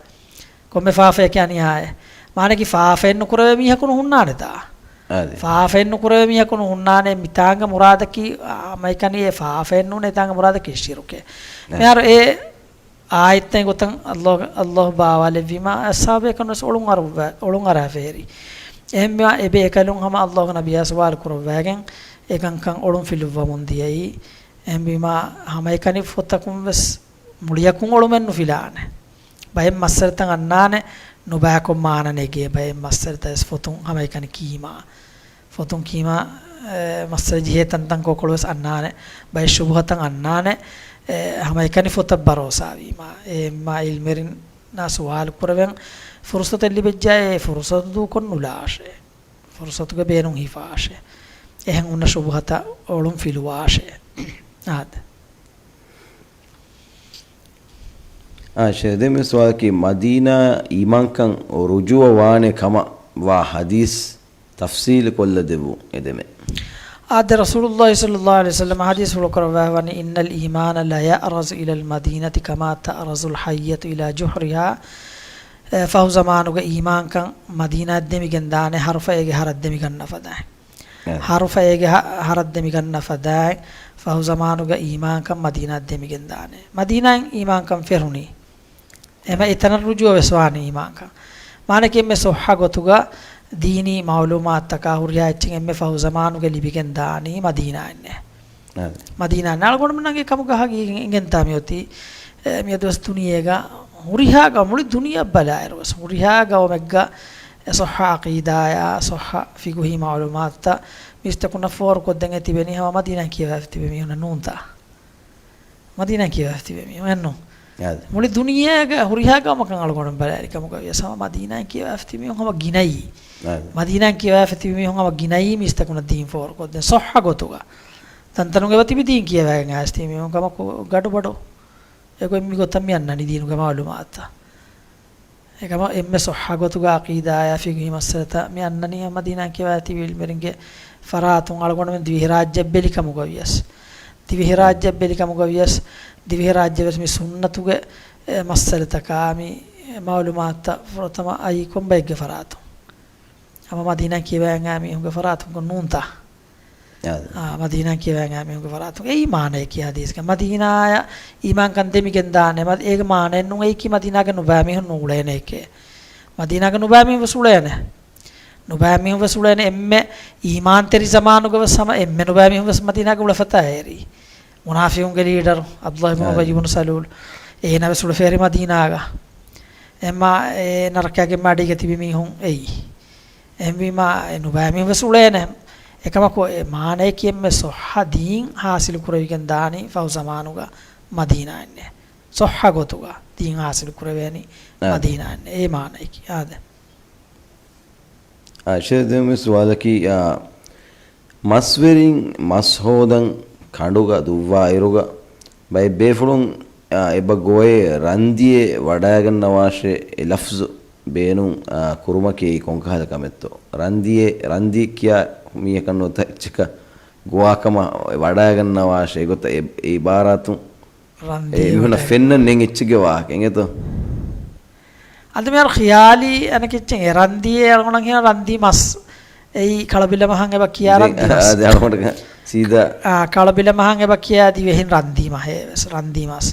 ކޮންމެ ފާފަޔަކީ އަނިޔާއެއް. މާނަކީ ފާފައެއް ނުކުރެވޭ މީހަކު ނުހުންނާނެތާ. އާދެ. ފާފައެއް ނުކުރެވޭ މީހަކު ނުހުންނާނެ. މިތާނގަ މުރާދަކީ، އާ، މައިކަނި އެ ފާފައެއް ނޫނޭ، އެތާނގަ މުރާދަކީ ޝިރުކޭ. އާދެ. މިހާރު އެ އާޔަތްތައް ގޮތަށް އައްލާހު، އައްލާހު ބާވާލެއްވީމާ އައްސާބޭކަލުންވެސް އޮޅުން އަރުއްވަ-، އޮޅުން އަރާފައިރި. އެހެންވީމާ އެބޭކަލުން ހަމަ އައްލާހުގެ ނަބިއްޔާ ސުވާލު ކުރައްވައިގެން އެކަންކަން އޮޅުން ފިލުއްވަމުން ދިޔައީ. އެހެންވީމާ ހަމައެކަނި ފޮތަކުންވެސް މުޅިއަކުން އޮޅުމެއް ނުފިލާނެ. ބައެއް މައްސަލަތައް އަންނާނެ، ނުބައިކޮށް މާނަ ނެގޭ. ބައެއް މައްސަލަތައް ވެސް ފޮތުން ހަމައެކަނި ކީމާ. ފޮތުން ކީމާ، އެ، މައްސަލަ ޖެހޭ ތަންތަން ކޮކޮޅު ވެސް އަންނާނެ. ބައެއް ޝުބުހަތައް އަންނާނެ. އެ، ހަމައެކަނި ފޮތަށް ބަރޯސާވީމާ. އެ، އެންމެ އިލްމުވެރިންނާ ސުވާލު ކުރެވެން ފުރުސަތެއް ލިބެއްޖާ، އެ ފުރުސަތު ދޫކޮށް ނުލާށޭ. ފުރުސަތުގެ ބޭނުން ހިފާށޭ. އެހެން ހުންނަ ޝުބުހަތައް އޮޅުން ފިލުވާށޭ. އާދެ. އާ، ޝޭޚް، ދެން މި ސުވާލަކީ، މަދީނާ އީމާންކަން ރުޖޫޢަ ވާނެ ކަމަށް ވާ ޙަދީޘް ތަފްޞީލު ކޮށްލަ ދެއްވުން އެދެމެ. އާދެ، ރަސޫލުﷲ ޞައްލަﷲު ޢަލައިހި ވަސައްލަމަ ޙަދީޘްފުޅު ކުރައްވާ ވަނީ، إِنَّ الْإِيمَانَ لَيَعْرَجُ إِلَى الْمَدِينَةِ كَمَا تَعْرَجُ الْحَيَّةُ إِلَى جُحْرِهَا، އެ، ފަހު ޒަމާނުގެ އީމާންކަން މަދީނާއަށް ދެމިގެން ދާނެ، ހަރުފައޭގެ ހަރަށް ދެމިގަންނަ ފަދައިން. އެ. ހަރުފައޭގެ ހަ-، ހަރަށް ދެމިގަންނަ ފަދައިން، ފަހު ޒަމާނުގެ އީމާންކަން މަދީނާއަށް ދެމިގެން ދާނެ. މަދީނާއިން އީމާންކަން ފެށުނީ. އެމަ އެތަނަށް ރުޖޫޢަ ވެސް ވާނީ އީމާންކަން. މާނަކީ އެންމެ ޞައްޙަ ގޮތުގަ ދީނީ މަޢުލޫމާތުތަކާ ހުރިހާ އެއްޗެއް އެންމެ ފަހު ޒަމާނުގަ ލިބިގެން ދާނީ މަދީނާއިންނޭ. އާދެ. މަދީނާއިން އަޅުގަނޑުމެންނަށް އެކަމުގަ ހަގީގަތް އިނގެންތާ މިއޮތީ، އެ، މިއަދުވެސް ދުނިޔޭގަ ހުރިހާ ގައުމު، މުޅި ދުނިޔެއަށް ބަލާއިރުވެސް ހުރިހާ ގައުމެއްގަ އެ ޞައްޙަ ޢަޤީދާޔާ، ޞައްޙަ ފިޤުހީ މަޢުލޫމާތުތައް މީސްތަކުންނަށް ފޯރުކޮށްދޭން އެ ތިބެނީ ހަމަ މަދީނާއިން ކިޔަވާފަ ތިބި މީހުންނަށް ނޫންތާ؟ މަދީނާއިން ކިޔަވާފަ ތިބި މީހުން އެއްނު؟ އާދެ. މުޅި ދުނިޔޭގަ ހުރިހާ ގައުމަކަށް އަޅުގަނޑު ބަލާއިރި ކަމުގަ ވިޔަސް ހަމަ މަދީނާއިން ކިޔަވާފަ ތިބި މީހުން ހަމަ ގިނައީ. އާދެ. މަދީނާއިން ކިޔަވާފަ ތިބި މީހުން ހަމަ ގިނައީ މީސްތަކުންނަށް ދީން ފޯރުކޮށްދޭން ޞައްޙަ ގޮތުގަ. ތަންތަނުން އެބަ ތިބި ދީން ކިޔަވައިގެން އައިސް ތިބި މީހުން ކަމަކު ގަޑުބަޑު. އެގޮތް މިގޮތަށް މި އަންނަނީ ދީނުގެ މަޢުލޫމާތުތައް. އެކަމަ އެންމެ ޞައްޙަ ގޮތުގަ ޢަޤީދާޔާ ފިޤުހީ މައްސަލަތައް މި އަންނަނީ މަދީނާއިން ކިޔަވާ ތިބި ޢިލްމުވެރިންގެ ފަރާތުން އަޅުގަނޑުމެން ދިވެހިރާއްޖެއަށް ބެލި ކަމުގަ ވިޔަސް. ދިވެހިރާއްޖެ ބެލި ކަމުގަ ވިޔަސް، ދިވެހިރާއްޖެ ވެސް މި ސުންނަތުގެ، އެ، މައްސަލަތަކާ މި މައުލޫމާތުތައް ފުރަތަމަ އައީ ކޮންބައެއްގެ ފަރާތުން؟ ހަމަ މަދީނާ ކިޔަވައިގެން އާ މީހުންގެ ފަރާތުން ނޫންތާ؟ އާދެ. އާ، މަދީނާ ކިޔަވައިގެން އާ މީހުންގެ ފަރާތުން. އެއީ މާނަޔަކީ ހަދީސްގެ. މަދީނާއަށް އީމާންކަން ދެމިގެން ދާނެ. މަ-، އޭގެ މާނައެއް ނޫން އެއީކީ މަދީނާގެ ނުބައި މީހުން ނޫޅޭނެ އެކޭ. މަދީނާގެ ނުބައި މީހުން ވެސް އުޅޭނެ. ނުބައި މީހުން ވެސް އުޅޭނެ. އެންމެ އީމާންތެރި ޒަމާނުގަ ވެސް ހަމަ އެންމެ ނުބައި މީހުން ވެސް މަދީނާގަ އުޅެފަތާ އެރީ. މުނާފިޤުންގެ ލީޑަރު ޢަބްދުﷲ ބިން އުބައްޔު ބިން ސަލޫލް، އޭނަ ވެސް އުޅެފަ އެރީ މަދީނާގަ. އެމާ އޭނަ ރައްކާގެން މަޑީގަ ތިބި މީހުން އެއީ. އެހެންވީމާ، އެ ނުބައި މީހުން ވެސް އުޅޭނެ. އެކަމަކު، އެ މާނަޔަކީ އެންމެ ޞައްޙަ ދީން ޙާޞިލު ކުރެވިގެން ދާނީ ފަހު ޒަމާނުގަ މަދީނާއިންނޭ. ޞައްޙަ ގޮތުގަ ދީން ޙާޞިލު ކުރެވޭނީ އާދެ. މަދީނާއިންނޭ. އެ މާނަޔަކީ. އާދެ. އާ، ޝޭޚް، ދެން މި ސުވާލަކީ، އާ، މަސްވެރިން މަސް ހޯދަން ކަނޑުގަ ދުއްވާއިރުގަ، ބައެއް ބޭފުޅުން، އާ، އެބަ ގޮވޭ ރަންދިޔެ ވަޑައިގަންނަވާށޭ އެ ލަފްޒު ބޭނުން، އާ، ކުރުމަކީ ކޮންކަހަލަ ކަމެއްތޯ؟ ރަންދިޔެ، ރަންދި ކިޔާ މީހަކަށް ނުވަތަ އެއްޗަކަށް ގޮވާކަމަށް ވަޑައިގަންނަވާށޭ އެގޮތަށް އެ، އެ އިބާރާތުން ރަންދީ އެ މީހުނަށް ވަޑައި. ފެންނަން ނެތް އެއްޗެއްގެ ވާހަކަ އިނގޭތޯ؟ އަދި މިހާރު ޚިޔާލީ އަނެކެއްޗެއް އެ ރަންދީ އެ އަޅުގަނޑަށް ކިޔާ ރަންދީ މަސް. އެއީ ކަޅަބިލަ މަހަށް އެބަ ކިޔާ ދެން ރަންދީ މަސް. އާ، ދެ އަޅުގަނޑަކަށް ސީދާ. އާ، ކަޅަބިލަ މަހަށް އެބަ ކިޔާ ދިވެހިން ރަންދީ މަހޭ ވެސް. ރަންދީ މަސް.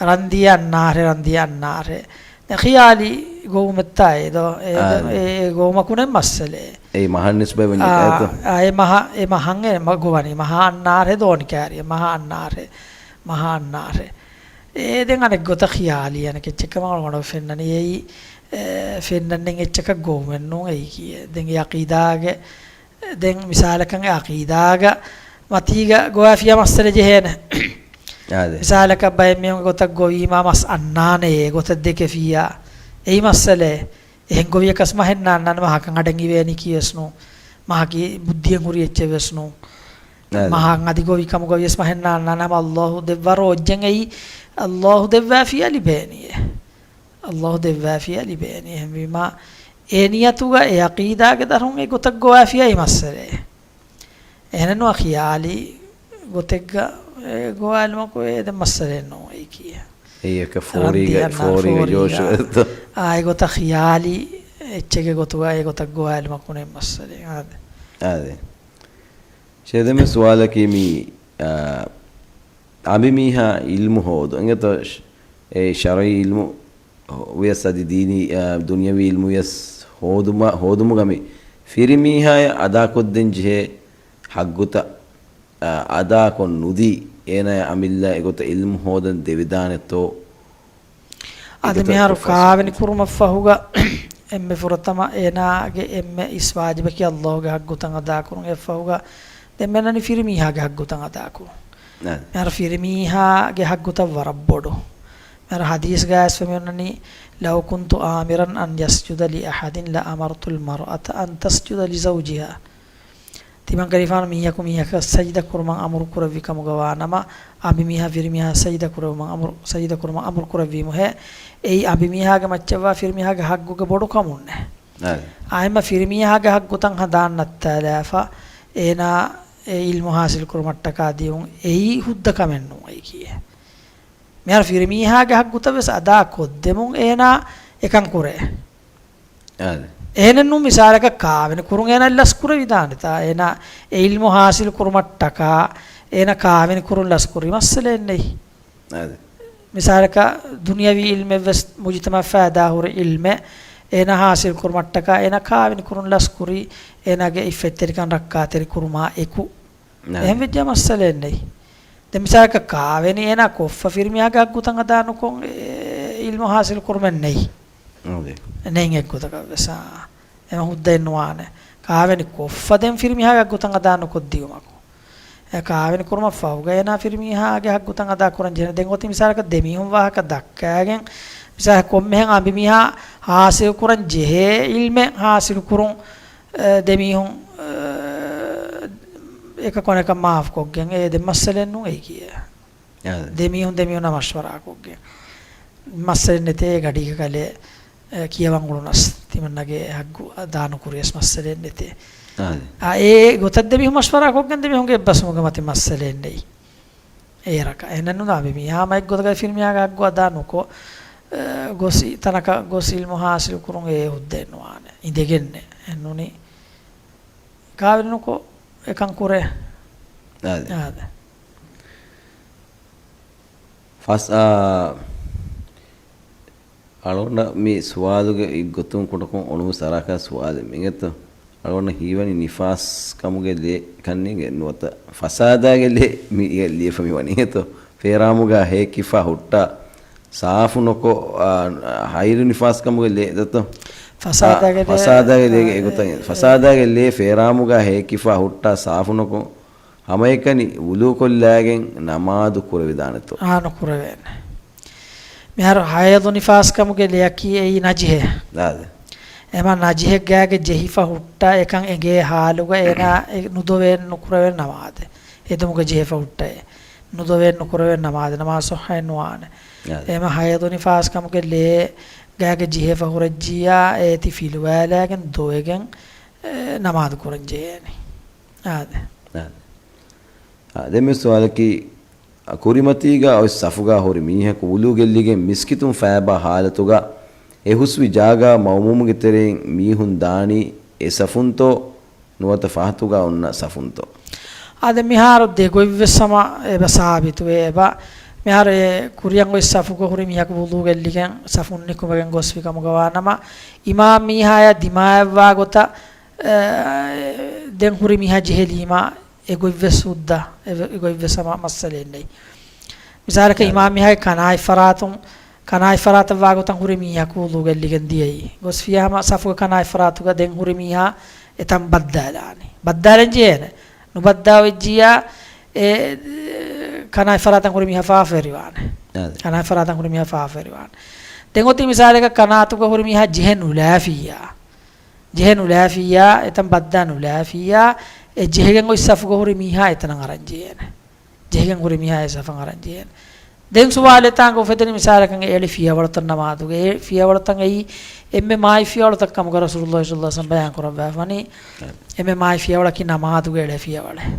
ރަންދީ އަންނާހެ، ރަންދީ އަންނާހެ. ދެން ޚިޔާލީ ގޮވުމެއްތާ އެ ދޯ؟ އެ، އާ. އެ، އެ ގޮވުމަކު ނެތް މައްސަލައެއް. އެއީ މަހަށް ނިސްބަތް ވަންޏާ އާ، އެއްތޯ؟ އާ، އެ މަހަ، އެ މަހަށް އެ މަ-، ގޮވަނީ. މަހާ އަންނާހެ ދޯނި ކާރި. މަހާ އަންނާހެ. މަހާ އަންނާހެ. އެ ދެން އަނެއް ގޮތަށް ޚިޔާލީ އަނެކެއްޗެއްކަމަށް އަޅުގަނޑަށް ފެންނަނީ. އެއީ، އެ، ފެންނަން ނެތް އެއްޗަކަށް ގޮވުމެއް ނޫން އެއީކީ. ދެން އެ ޢަޤީދާގެ، ދެން މިސާލަކަށް އެ ޢަޤީދާގަ މަތީގަ ގޮވާފިޔާ މައްސަލަ ޖެހޭނެ. އާދެ. މިސާލަކަށް ބައެއް މީހުންގެ ގޮތަށް ގޮވީމާ މަސް އަންނާނެ އެ ގޮތަށް ދެކެފިޔާ. އެއީ މައްސަލައެއް. އެހެން ގޮވިޔަކަސް މަހެއް ނާންނާނެ މަހަކަށް އަޑެއް އިވޭނީ ކީވެސް ނޫން. މަހަކީ ބުއްދިއެއް ހުރި އެއްޗެއް ވެސް ނޫން. އާދެ. މަހަށް އަދި ގޮވި ކަމުގަ ވިޔަސް މަހެއް ނާންނާނެ ހަމަ ﷲ ދެއްވާ ރޯއްޖެން އެއީ ﷲ ދެއްވާފިޔާ ލިބޭނީއޭ. ﷲ ދެއްވާފިޔާ ލިބޭނީ. އެހެންވީމާ، އެ ނިޔަތުގަ އެ ޢަޤީދާގެ ދަށުން އެ ގޮތަށް ގޮވާފިޔާ އެއީ މައްސަލައެއް. އެހެނެއް ނުވާ ޚިޔާލީ ގޮތެއްގަ އެ ގޮވާލުމަކު އެ ދެ މައްސަލައެއް ނޫން އެއީކީ. އެއީ އެކަ ރަންދީ ފޯރީގަ، އަންނާ ފޯރީގަ ފޯރީގަ. ޖޯޝު އެއްތޯ؟ އާ، އެ ގޮތަށް ޚިޔާލީ އެއްޗެއްގެ ގޮތުގަ އެ ގޮތަށް ގޮވާލުމަކު ނެތް މައްސަލައެއް. އާދެ. އާދެ. ޝޭޚް، ދެން މި ސުވާލަކީ މި، އާ، އަނބިމީހާ އިލްމު ހޯދު. އިނގޭތޯ، އެ ޝަރުޢީ އިލްމު ވިޔަސް އަދި ދީނީ، އާ، ދުނިޔަވީ އިލްމު ވިޔަސް ހޯދުމަ-، ހޯދުމުގަ މި ފިރިމީހާޔަށް އަދާކޮށްދޭން ޖެހޭ ހައްގުތައް، އާ، އަދާކޮށް ނުދީ، އޭނާޔާ އަމިއްލަ އެގޮތަށް އިލްމު ހޯދަން ދެވިދާނެތޯ؟ އަދި އެގޮތަށް މިހާރު އެއްފަސް ކާވެނި ކުރުމަށްފަހުގަ އެންމެ ފުރަތަމަ އޭނާގެ އެންމެ އިސް ވާޖިބަކީ ﷲ ގެ ހައްގުތައް އަދާކުރުން. އެއްފަހުގަ ދެން މިއޮންނަނީ ފިރިމީހާގެ ހައްގުތައް އަދާކުރުން. ނާ. މިހާރު ފިރިމީހާގެ ހައްގުތައް ވަރަށް ބޮޑު. މިހާރު ޙަދީޘްގައިވެސް މިއޮންނަނީ، "لو كنت آمرا أن يسجد لأحد لأمرت المرأة أن تسجد لزوجها." ތިމަންކަލޭގެފާނު މީހަކު މީހަކަށް ސަޖިދަ ކުރުމަށް އަމުރު ކުރެއްވި ކަމުގަ ވާނަމަ، އަނބިމީހާ ފިރިމީހާ ސަޖިދަ ކުރެވުމަށް އަމުރު، ސަޖިދަ ކުރުމަށް އަމުރު ކުރެއްވީމުހޭ، އެއީ އަނބިމީހާގެ މައްޗަށްވާ ފިރިމީހާގެ ހައްގުގެ ބޮޑުކަމުންނޭ. އާ. އާ، އެހެންމަ ފިރިމީހާގެ ހައްގުތައް ހަނދާން ނައްތާލާފަ، އޭނާ އެ އިލްމު ޙާޞިލް ކުރުމަށްޓަކާ ދިޔުން އެއީ ހުއްދަ ކަމެއް ނޫން އެއީކީ. މިހާރު ފިރިމީހާގެ ހައްގުތައް ވެސް އަދާ ކޮށްދެމުން އޭނާ އެކަން ކުރޭ. އާދެ. އެހެނެއްނޫން މިސާލަކަށް ކާވެނި ކުރުން އޭނާ ލަސް ކުރެވިދާނެތާ؟ އޭނާ އެ އިލްމު ޙާޞިލް ކުރުމަށްޓަކާ އޭނާ ކާވެނި ކުރުން ލަސް ކުރީ މައްސަލައެއް ނެތް. އާދެ. މިސާލަކަށް ދުނިޔަވީ އިލްމެއް ވެސް މުޖުތަމަޢަށް ފައިދާ ހުރި އިލްމެއް އޭނާ ޙާޞިލް ކުރުމަށްޓަކާ އޭނާ ކާވެނި ކުރުން ލަސް ކުރީ އޭނާގެ އިއްފަތްތެރިކަން ރައްކާތެރި ކުރުމާ އެކު. އާދެ. އެހެން ވެއްޖެ މައްސަލައެއް ނެތް. ދެން މިސާލަކަށް ކާވެނި އޭނާ ކޮށްފަ ފިރިމީހާގެ ހައްގުތައް އަދާ ނުކޮށް އެ އިލްމު ޙާޞިލް ކުރުމެއް ނެތް. އާދެ. ނެތް އެއްގޮތަކަށް ވެސް. އާ. އެމަ ހުއްދައެއް ނުވާނެ. ކާވެނި ކޮށްފަ ދެން ފިރިމީހާގެ ހައްގުތައް އަދާ ނުކޮށްދިޔުމަކު. އެ ކާވެނި ކުރުމަށް ފަހުގަ އޭނާ ފިރިމީހާގެ ހައްގުތައް އަދާ ކުރަން ޖެހޭނެ. ދެން އޮތީ މިސާލަކަށް ދެމީހުން ވާހަކަ ދައްކައިގެން، މިސާލަކަށް ކޮންމެހެން އަނބިމީހާ ޙާޞިލް ކުރަން ޖެހޭ އިލްމެއް ޙާޞިލް ކުރުން، އެ، ދެމީހުން، އެ، އެކަކު އަނެކަކަށް މާފުކޮށްގެން އެ ދެ މައްސަލައެއް ނޫން އެއީކީ. އާ. ދެމީހުން ދެމީހުންނާ މަޝްވަރާކޮށްގެން މައްސަލައެއް ނެތޭ. ގަޑީގަ ކަލޭ، އެ، ކިޔަވަން އުޅުނަސް ތިމަންނަގެ ހައްގު އަދާ ނުކުރިޔަސް މައްސަލައެއް ނެތޭ. އާ. އާ، އެ ގޮތަށް ދެމީހުން މަޝްވަރާކޮށްގެން ދެމީހުންގެ އެއްބަސްވުމުގެ މަތިން މައްސަލައެއް ނެތް. އޭރަކަށް. އެހެނެއްނު ދާ މި މީހާ މައެއްގޮތަކަށް ފިރިމީހާގެ ހައްގު އަދާ ނުކޮށް، އެ، ގޮސް ތަނަކަށް ގޮސް އިލްމު ހާސިލު ކުރުން އެ ހުއްދައެއް ނުވާނެ. އިނދެގެންނެ. އެންނުނީ ކާވެރިނުކޮށް އެކަން ކުރޭ. އާދެ. އާދެ. ފަސް، އާ، އަޅުގަނޑަށް މި ސުވާލުގެ އިއްގޮތުން ކުޑަކޮށް އޮނުމު ސަރާކާ ސުވާލެއް މިގެތޯ. އަޅުގަނޑަށް ހީވަނީ ނިފާސް ކަމުގެ ލޭ ކަންނޭނގެ ނުވަތަ ފަސާދާގެ ލޭ މި ލިޔެފަ މި ވަނީ އެތޯ. ފޭރާމުގަ ހޭކިފަ ހުއްޓާ ސާފު ނުކޮށް، އާ، ހައިރު ނިފާސް ކަމުގެ ލޭ ދަތޯ. ފަސާދާގެ އާ، ލޭ، ފަސާދާގެ ލޭގެ އާ، އެގޮތަށް، އެ، އެ. ފަސާދާގެ ލޭ ފޭރާމުގަ ހޭކިފަ ހުއްޓާ ސާފު ނުކޮށް ހަމައެކަނި ވުޟޫ ކޮށްލާގެން ނަމާދު ކުރެވިދާނެތޯ؟ އާ، ނުކުރެވޭނެ. މިހާރު ހައިޟު ނިފާސް ކަމުގެ ލެޔަކީ އެއީ ނަޖިހެއް. އާދެ. އެމަ ނަޖިހެއްގާގެ ޖެހިފަ ހުއްޓާ އެކަން އެނގޭ ހާލުގަ އޭނާ އެ ނުދޮވޭ ނުކުރެވޭ ނަމާދެއް. ހެދުމުގަ ޖެހިފަ ހުއްޓައޭ. ނުދޮވޭ ނުކުރެވޭ ނަމާދެއް. ނަމާދު ޞައްޙައެއް ނުވާނެ. އާދެ. އެމަ ހައިޟު ނިފާސް ކަމުގެ ލޭގާގެ ޖެހިފަ ހުރެއްޖިއްޔާ އޭތި ފިލުވާލާގެން ދޮވެގެން، އެ، ނަމާދު ކުރަން ޖެހޭނެ. އާދެ. އާދެ. އާ، ދެން މި ސުވާލަކީ، ކުރިމަތީގަ އޮތް ސަފުގަ ހުރި މީހަކު ވުޟޫ ގެއްލިގެން މިސްކިތުން ފައިބާ ހާލަތުގަ އެ ހުސްވި ޖާގަ މައުމޫމުގެ ތެރެއިން މީހުން ދާނީ އެ ސަފުންތޯ ނުވަތަ ފަހަތުގަ އޮންނަ ސަފުންތޯ؟ އާދެ، މިހާރު ދެ ގޮތްވެސް ހަމަ އެބަ ސާބިތުވޭ އެބަ. މިހާރު އެ ކުރިއަށް އޮތް ސަފުގަ ހުރި މީހަކު ވުޟޫ ގެއްލިގެން ސަފުން ނިކުމެގެން ގޮސްފި ކަމުގަ ވާނަމަ، އިމާމް މީހާޔާ ދިމާއަށްވާ ގޮތަށް، އެ، ދެން ހުރި މީހާ ޖެހެލީމަ، އެގޮތްވެސް ހުއްދަ، އެ، އެގޮތްވެސް ހަމަ މައްސަލައެއް ނެތް. މިސާލަކަށް އިމާމް މީހާގެ ކަނާތް ފަރާތުން، ކަނާތް ފަރާތަށް ވާގޮތަށް ހުރި މީހަކު ވުޟޫ ގެއްލިގެން ދިޔައީ. ގޮސްފިޔާ ހަމަ ސަފުގެ ކަނާތް ފަރާތުގަ ދެން ހުރި މީހާ އެތަން ބައްދާލާނީ. ބައްދާލަން ޖެހޭނެ. ނުބައްދާ ވެއްޖިއްޔާ، އެ، ކަނާތް ފަރާތަށް ހުރި މީހާ ފާފަވެރިވާނެ. އާދެ. ކަނާތް ފަރާތަށް ހުރި މީހާ ފާފަވެރިވާނެ. ދެން އޮތީ މިސާލަކަށް ކަނާތުގަ ހުރި މީހާ ޖެހެ ނުލާފިއްޔާ. ޖެހެ ނުލާފިއްޔާ، އެތަން ބައްދާ ނުލާފިއްޔާ، އެ ޖެހިގެން އޮތް ސަފުގަ ހުރި މީހާ އެތަނަށް އަރަން ޖެހޭނެ. ޖެހިގެން ހުރި މީހާ އެ ސަފަށް އަރަން ޖެހޭނެ. ދެން ސުވާލެއް ތާނގަ އުފެދެނީ މިސާލަކަށް އެ އެޅި ފިޔަވަޅުތައް ނަމާދުގެ، އެ ފިޔަވަޅުތައް އެއީ އެންމެ މާތް ފިޔަވަޅުތައް ކަމުގަ ރަސޫލުﷲ ޞައްލަﷲ ޢަލައިހި ވަސައްލަމަ ބަޔާން ކުރައްވާފަނީ، އެންމެ މާތް ފިޔަވަޅަކީ ނަމާދުގެ އެޅޭ ފިޔަވަޅެއް.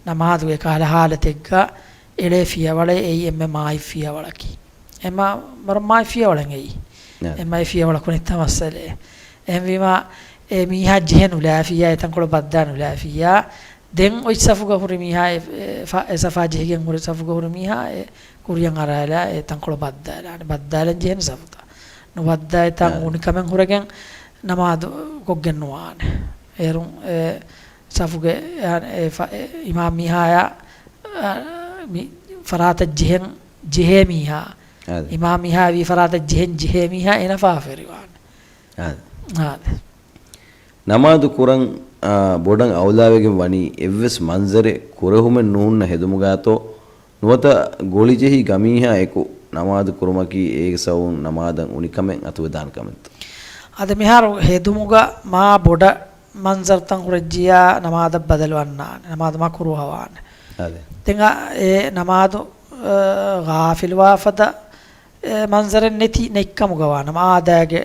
ނަމާދުގެ ކަހަލަ ހާލަތެއްގަ އެޅޭ ފިޔަވަޅެއް އެއީ އެންމެ މާތް ފިޔަވަޅަކީ. އެމަ ވަރަށް މާތް ފިޔަވަޅެއް އެއީ. އެމަ އެ ފިޔަވަޅަކު ނެތް މައްސަލައެއް. އެހެންވީމަ، އެ މީހާ ޖެހެ ނުލާފިއްޔާ، އެ ތަންކޮޅު ބައްދާ ނުލާފިއްޔާ، ދެން އޮތް ސަފުގަ ހުރި މީހާ އެ، އެ، ފަ-، އެ ސަފާ ޖެހިގެން ހުރި ސަފުގަ ހުރި މީހާ އެ ކުރިއަށް އަރާލާ އެ ތަންކޮޅު ބައްދާލާނެ. ބައްދާލަން ޖެހޭނެ ސަފުތައް. ނުބައްދާ އެތާނގަ އުނިކަމެއް ހުރެގެން ނަމާދު ކޮށްގެން ނުވާނެ. އޭރުން އެ ސަފުގެ އެ، އެ ފަ-، އެ އިމާމް މީހާޔާ، އަ، މި ފަރާތަށް ޖެހެން ޖެހޭ މީހާ، އާދެ. އިމާމް މީހާ ވީ ފަރާތަށް ޖެހެން ޖެހޭ މީހާ އޭނަ ފާފަވެރިވާނެ. އާދެ. އާދެ. ނަމާދު ކުރަން، އާ، ބޮޑަށް އައުލާވެގެން ވަނީ އެއްވެސް މަންޒަރެއް ކުރެހުމެއް ނޫންނަ ހެދުމުގާތޯ، ނުވަތަ ގޮޅިޖެހި ގަމީހާ އެކު ނަމާދު ކުރުމަކީ އޭގެ ސަބަބުން ނަމާދަށް އުނިކަމެއް އަތުވެދާނެ ކަމެއްތޯ؟ އަދި މިހާރު ހެދުމުގަ މާ ބޮޑަށް މަންޒަރުތައް ހުރެއްޖިއްޔާ ނަމާދަށް ބަދަލު އަންނާނެ. ނަމާދު މަކުރޫހަވާނެ. އާދެ. ދެން އާ، އެ ނަމާދު، އާ، ޣާފިލުވާ ފަދަ، އެ، މަންޒަރެއް ނެތި ނެތްކަމުގަ ވާނަމަ އާދައިގެ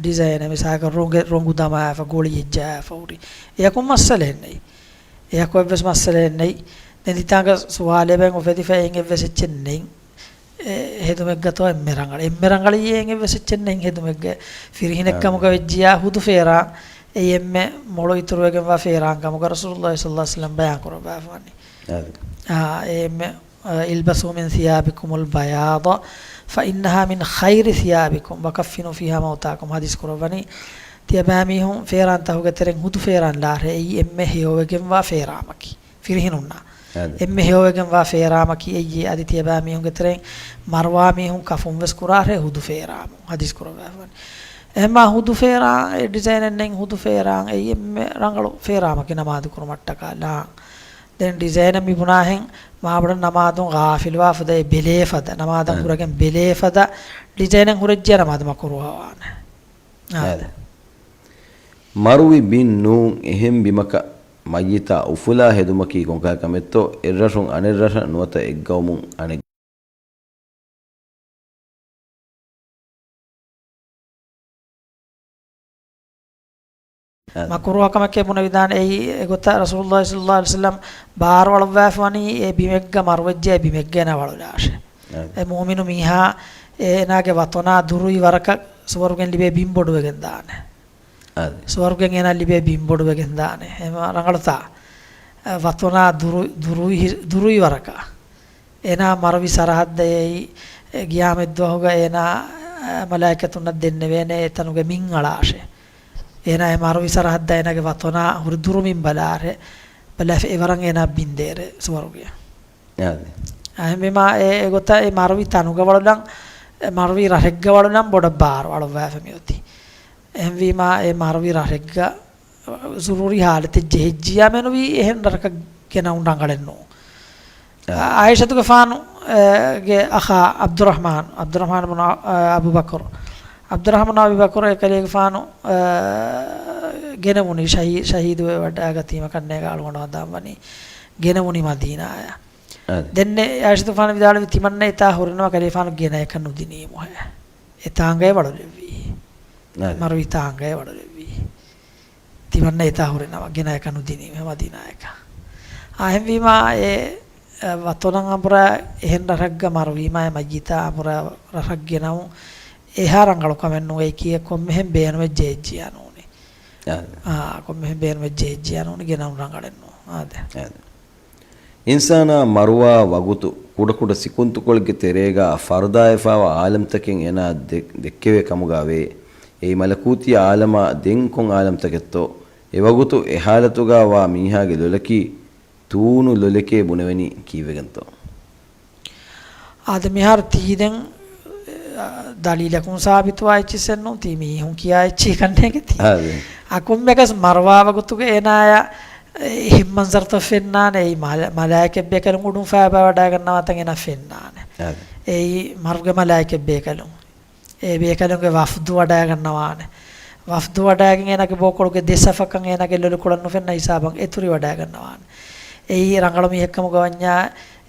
ޑިޒައިނެއް މިސާލަކަށް ރޮނގެ-، ރޮނގު ދަމާފަ ގޮޅިއެއް ޖައިފަ ހުރި. އެޔަކު މައްސަލައެއް ނެތް. އެޔަކު އެއްވެސް މައްސަލައެއް ނެތް. ދެން ތިތާނގަ ސުވާލެއް އެބައިން އުފެދިފަ އެއިން އެއްވެސް އެއްޗެއް ނެތް. އެ، ހެދުމެއްގަތޯ އެންމެ ރަނގަޅު. އެންމެ ރަނގަޅީ އެއިން އެއްވެސް އެއްޗެއް ނެތް ހެދުމެއްގެ. ފިރިހިނެއް އާ. ކަމުގަ ވެއްޖިއްޔާ ހުދު ފޭރާން. އެއީ އެންމެ މޮޅު އިތުރުވެގެންވާ ފޭރާން ކަމުގަ ރަސޫލުﷲ ޞައްލަﷲ ޢަލައިހި ވަސައްލަމަ ބަޔާން ކުރައްވާފަވަނީ. އާ. އާ، އެ އެންމެ، އާ، "البسوا من ثيابكم البياض فإنها من خير ثيابكم وكفنوا فيها موتاكم" ޙަދީޘް ކުރައްވަނީ. ތިޔަބައިމީހުން ފޭރާންތަހުގެ ތެރެއިން ހުދު ފޭރާން ލާށޭ. އެއީ އެންމެ ހެޔޮވެގެންވާ ފޭރާމަކީ. ފިރިހެނުންނާ. އާދެ. އެންމެ ހެޔޮވެގެންވާ ފޭރާމަކީ އެއީ. އަދި ތިޔަބައިމީހުންގެ ތެރެއިން މަރުވާ މީހުން ކަފުން ވެސް ކުރާށޭ ހުދު ފޭރާމުން. ޙަދީޘް ކުރައްވާފަވަނީ. އެހެންމާ ހުދު ފޭރާ، އެ ޑިޒައިނެއް ނެތް ހުދު ފޭރާ، އެއީ އެންމެ ރަނގަޅު ފޭރާމަކީ ނަމާދު ކުރުމަށްޓަކާ ލާން. ދެން ޑިޒައިނަށް މި ބުނާހެން މާބޮޑަށް ނަމާދުން ޣާފިލުވާ ފަދަ، އެ ބެލޭ ފަދަ، ނަމާދަށް އާ. ކުރެގެން ބެލޭ ފަދަ ޑިޒައިނެއް ހުރެއްޖިއްޔާ ނަމާދު މަކުރޫހަވާނެ. އާ. އާދެ. މަރުވި ބިން ނޫން އެހެން ބިމަކަށް މައްޔިތާ އުފުލާ ހެދުމަކީ ކޮންކަހަލަ ކަމެއްތޯ؟ އެއްރަށުން އަނެއްރަށަށް ނުވަތަ އެއްގައުމުން އަނެއް އާދެ. މަކުރޫހަކަމެކޭ ބުނެވިދާނެ. އެއީ އެގޮތަށް ރަސޫލުﷲ ޞައްލަﷲ ޢަލައިހި ވަސައްލަމް ބާރުއަޅުއްވާފަ ވަނީ އެ ބިމެއްގަ މަރުވެއްޖެ އެ ބިމެއްގަ އޭނާ ވަޅުލާށޭ. އާދެ. އެ މުއުމިނު މީހާ އޭނާގެ ވަތަނާ ދުރުވި ވަރަކަށް ސުވަރުގެން ލިބޭ ބިން ބޮޑުވެގެން ދާނެ. އާދެ. ސުވަރުގެން އޭނާ ލިބޭ ބިން ބޮޑުވެގެން ދާނެ. އެހެން ރަނގަޅުތާ؟ އަ، ވަތަނާ ދުރު-، ދުރުވި-، ދުރުވި ވަރަކަށް. އޭނާ މަރުވި ސަރަހައްދައަށް އެއީ، އެ ގިޔާމަތްދުވަހުގަ އޭނާ، އަ، މަލާއިކަތުންނަށް ދެންނެވޭނެ އެތަނުގެ މިން އަޅާށޭ. އޭނާ އެ މަރުވި ސަރަހައްދަށް އޭނާގެ ވަތަނާ ހުރި ދުރުމިން ބަލާށޭ. ބަލާފަ އެވަރަށް އޭނާ ބިން ދޭށޭ ސުވަރުގެ. އާދެ. އެހެންވީމާ އެ، އެގޮތަށް އެ މަރުވި ތަނުގަ ވަޅުލަން، އެ މަރުވި ރަށެއްގަ ވަޅުލަން ބޮޑަށް ބާރު އަޅުއްވާފަ މިއޮތީ. އެހެންވީމާ އެ މަރުވި ރަށެއްގަ ޒުރޫރީ ހާލަތެއް ޖެހިއްޖިއްޔާ މެނުވީ އެހެން ރަށަކަށް ގެނައުން ރަނގަޅެއް ނޫން. އާ. އާ، އާއިޝަތުގެފާނު، އެ، ގެ އަޚާ ޢަބްދުއްރަޙްމާން، ޢަބްދުއްރަޙްމާން ބުނު، އަ، އަބޫބަކުރު، ޢަބްދުއްރަޙްމާން އަބޫބަކުރު އެކަލޭގެފާނު، އަ، ގެނެވުނީ ޝަހީ-، ޝަހީދުވެ ވަޑައިގަތީމަ ކަންނޭގަ އަޅުގަނޑު ހަނދާންވަނީ ގެނެވުނީ މަދީނާއަށް. އާދެ. ދެން އެ އާއިޝަތުގެފާނު ވިދާޅުވި ތިމަންނަ އެތާ ހުރިނަމަ ކަލޭގެފާނު ގެނައަކަށް ނުދިނީމުހޭ. އެތާނގައޭ ވަޅުލެއްވީ. އާދެ. މަރުވި ތާނގައޭ ވަޅުލެއްވީ. ތިމަންނަ އެތާ ހުރިނަމަ ގެނައަކަށް ނުދިނީމުހޭ މަދީނާއަކަށް. އާ، އެހެންވީމާ އެ، އެ، ވަތަނަށް އަނބުރާ އެހެން ރަށަށްގަ މަރުވީމާ އެ މައްޔިތާ އަނބުރާ ރަށަށް ގެނައުން އެހާ ރަނގަޅު ކަމެއް ނޫން. އެއީ ކީއް ކޮންމެހެން ބޭނުމެއް ޖެހިއްޖިއްޔާ ނޫނީ. އާދެ. އާ، ކޮންމެހެން ބޭނުމެއް ޖެހިއްޖިއްޔާ ނޫނީ ގެނައުން ރަނގަޅެއް ނޫން. އާދެ. އާދެ. އިންސާނާ މަރުވާ ވަގުތު ކުޑަކުޑަ ސިކުންތުކޮޅެއްގެ ތެރޭގަ ފަރުދާވެފާވާ އާލަމްތަކެއް އޭނާ ދެ-، ދެއްކެވޭ ކަމުގަ ވޭ. އެއީ މަލަކޫތީ އާލަމާ ދެން ކޮން އާލަމްތަކެއްތޯ؟ އެވަގުތު އެ ހާލަތުގަ ވާ މީހާގެ ލޮލަކީ ތޫނު ލޮލެކޭ ބުނެވެނީ ކީއްވެގެންތޯ؟ އާދެ، މިހާރު ތީ ދެން، އަ، ދަލީލަކުން ސާބިތުވާ އެއްޗިއްސެއް ނޫން، ތީ މީހުން ކިޔާ އެއްޗެއް ކަންނޭނގެ ތީ. އާދެ. އަ، ކޮންމެއަކަސް މަރުވާ ވަގުތުގަ އޭނާޔަށް އެ ހިތް މަންޒަރުތައް ފެންނާނެ، އެއީ މަލަ-، މަލާއިކަތް ބޭކަލުން އުޑުން ފައިބާ ވަޑައިގަންނަވާތަން އޭނާ ފެންނާނެ. އާދެ. އެއީ މަރުގެ މަލާއިކަތް ބޭކަލުން. އެ ބޭކަލުންގެ ވަފްދު ވަޑައިގަންނަވާނެ. ވަފްދު ވަޑައިގެން އޭނާގެ ބޯކޮޅުގެ ދެ ސަފަކަށް އޭނާގެ ލޮލުކޮޅަށް ނުފެންނަ ހިސާބަށް އެތުރި ވަޑައިގަންނަވާނެ. އެއީ ރަނގަޅު މީހެއްކަމުގަ ވަންޏާ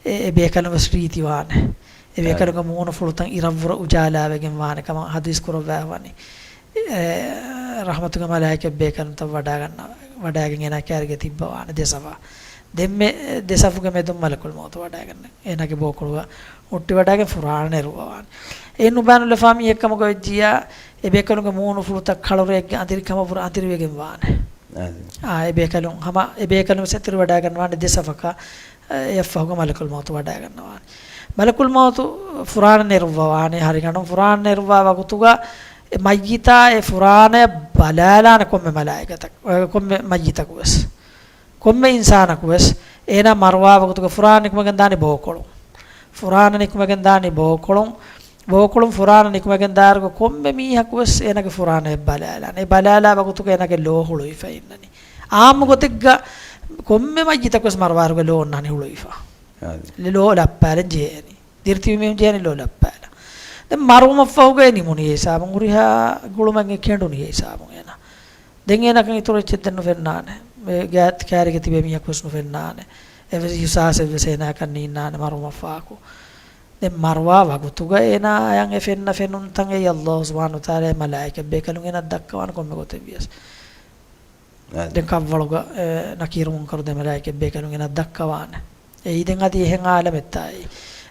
އެ، އެ ބޭކަލުން ވެސް ރީތިވާނެ. އެ ބޭކަލުންގެ އާދެ. މޫނުފުޅުތައް އިރަށްވުރެ އުޖާލާވެގެން ވާނެ ކަމަށް ޙަދީޘް ކުރައްވާފަވަނީ. އެ، ރަޙްމަތުގެ މަލާއިކަތް ބޭކަލުންތައް ވަޑައިގަންނަ-، ވަޑައިގެން އޭނާ ކާރިގަ ތިއްބަވާނެ ދެ ސަފަ. ދެންމެ ދެ ސަފުގެ މެދުން މަލަކުލް މައުތު ވަޑައިގަންނަ. އޭނާގެ ބޯކޮޅުގަ ހުއްޓިވަޑައިގެން ފުރާނަ ނެރުއްވަވާނެ. އެ ނުބައިނުލަފާ މީހެއްކަމުގަ ވެއްޖިއްޔާ، އެ ބޭކަލުންގެ މޫނުފުޅުތައް ކަޅުރެއެއްގެ އަނދިރިކަމަށްވުރެ އަނދިރިވެގެން ވާނެ. އާދެ. އާ، އެ ބޭކަލުން ހަމަ، އެ ބޭކަލުން ވެސް އެތުރިވަޑައިގަންނަވާނެ ދެ ސަފަކަށް، އެއަށްފަހުގަ މަލަކުލް މައުތު ވަޑައިގަންނަވާނެ. މަލަކުލް މައުތު ފުރާނަ ނެރުއްވަވާނެ، ހަރިގަނޑުން ފުރާނަ ނެރުއްވާ ވަގުތުގަ އެ މައްޔިތާ އެ ފުރާނަޔަށް ބަލާލާނެ ކޮންމެ މަލާއިކަތަކު-، އެ، ކޮންމެ މައްޔިތަކު ވެސް. ކޮންމެ އިންސާނަކު ވެސް އޭނާ މަރުވާ ވަގުތުގަ ފުރާނަ ނިކުމެގެން ދާނީ ބޯކޮޅުން. ފުރާނަ ނިކުމެގެން ދާނީ ބޯކޮޅުން. ބޯކޮޅުން ފުރާނަ ނިކުމެގެން ދާއިރުގަ ކޮންމެ މީހަކު ވެސް އޭނާގެ ފުރާނަޔަށް ބަލާލާނެ. އެ ބަލާލާ ވަގުތުގަ އޭނާގެ ލޯ ހުޅުވިފަ އިންނަނީ. އާއްމު ގޮތެއްގަ ކޮންމެ މައްޔިތަކު ވެސް މަރުވާއިރުގަ ލޯ އޮންނާނީ ހުޅުވިފަ. އާދެ. ލޯ ލައްޕާލަން ޖެހޭނީ. ދިރިތިބި މީހުން ޖެހޭނީ ލޯ ލައްޕާލަން. ދެން މަރުވުމަށްފަހުގައި ނިމުނީ އެ ހިސާބުން، ހުރިހާ ގުޅުމެއް ކެނޑުނީ އެ ހިސާބުން އޭނާ. ދެން އޭނާކަށް އިތުރު އެއްޗެއް ދެން ނުފެންނާނެ. އެ ގާތް ކާރިގަ ތިބޭ މީހަކު ވެސް ނުފެންނާނެ. އެއްވެސް އިހުސާސެއް ވެސް އޭނާއަކަށް ނީންނާނެ މަރުވުމަށްފަހަކު. ދެން މަރުވާ ވަގުތުގަ އޭނާއަށް އެ ފެންނަ ފެނުންތައް އެއީ ﷲ ސުބްޙާނަހޫ ވަތަޢާލާ މަލާއިކަތް ބޭކަލުން އޭނާ ދައްކަވާނެ ކޮންމެ ގޮތެއް ވިޔަސް. އާދެ. ދެން ކަށްވަޅުގަ، އެ، ނަކީރު މުންކަރު ދެ މަލާއިކަތް ބޭކަލުން އޭނާ ދައްކަވާނެ. އެއީ ދެން އަދި އެހެން އާލަމެއްތާ އެއީ.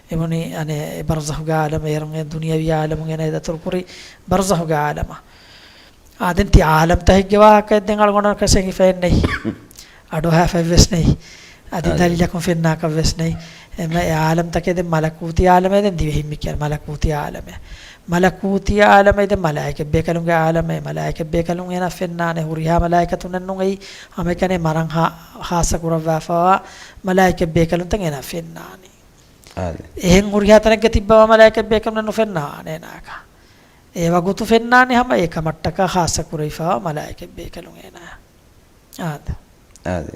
އެބުނީ އަނެއް ބަރްޒަޚުގެ އާލަމެއް، އޭރުން އެ ދުނިޔަވީ އާލަމުން އޭނާ ދަތުރުކުރީ ބަރްޒަޚުގެ އާލަމަށް. އާ، ދެން ތި އާލަމްތަކެއްގެ ވާހަކައެއް ދެން އަޅުގަނޑަކަށް އެނގިފައެއް ނެތް. އަޑުއަހާފައެއްވެސް ނެތް. އަދި އާދެ. ދަލީލަކުން ފެންނާކަށްވެސް ނެތް. އެމަ އެ އާލަމްތަކެއް ދެން މަލަކޫތީ އާލަމޭ ދެން ދިވެހިން މި ކިޔާ މަލަކޫތީ އާލަމޭ. މަލަކޫތީ އާލަމޭ ދެން މަލާއިކަތް ބޭކަލުންގެ އާލަމޭ. މަލާއިކަތް ބޭކަލުން އޭނާ ފެންނާނެ ހުރިހާ މަލާއިކަތުންނެއް ނޫން އެއީ. ހަމައެކަނި މަރަން ހާ-، ހާއްސަ ކުރައްވާފަވާ މަލާއިކަތް ބޭކަލުންތައް އޭނާ ފެންނާނީ. އާދެ. އެހެން ހުރިހާ ތަނެއްގަ ތިއްބަވާ މަލާއިކަތް ބޭކަލުންނެއް ނުފެންނާނެ އޭނާއަކަށް. އެ ވަގުތު ފެންނާނީ ހަމަ އެ ކަމަށްޓަކާ ހާއްސަ ކުރެވިފަވާ މަލާއިކަތް ބޭކަލުން އޭނާ. އާދެ. އާދެ.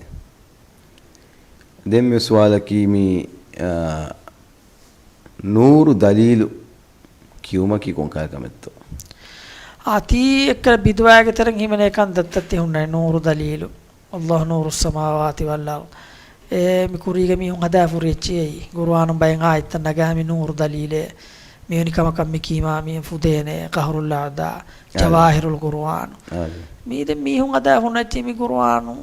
ދެން މި ސުވާލަކީ މި، އާ، ނޫރު ދަލީލު ކިޔުމަކީ ކޮންކަހަލަ ކަމެއްތޯ؟ އާ، ތީ އެއްކަލަ ބިދުޢާގެ ތެރެއިން ހިމެނޭ ކަންތައްތައް ތި ހުންނަނީ ނޫރު ދަލީލު. ﷲ ނޫރުއްސަމާވާތި ވަލްއަރްޟް. އެ މި ކުރީގެ މީހުން ހަދާފަ ހުރި އެއްޗެއް އެއީ. ޤުރުއާނުން ބައެއް އާޔަތްތައް ނަގާ މި ނޫރު ދަލީލޭ. މިވެނި ކަމަކަށް މި ކީމާ މި ފުދޭނެ، ޤަހުރުލް އަޢްޟާ، އާދެ. ޖަވާހިރުލް ޤުރުއާނު. އާދެ. މީދެން މީހުން ހަދާފަ ހުންނަ އެއްޗެއް މި ޤުރުއާނު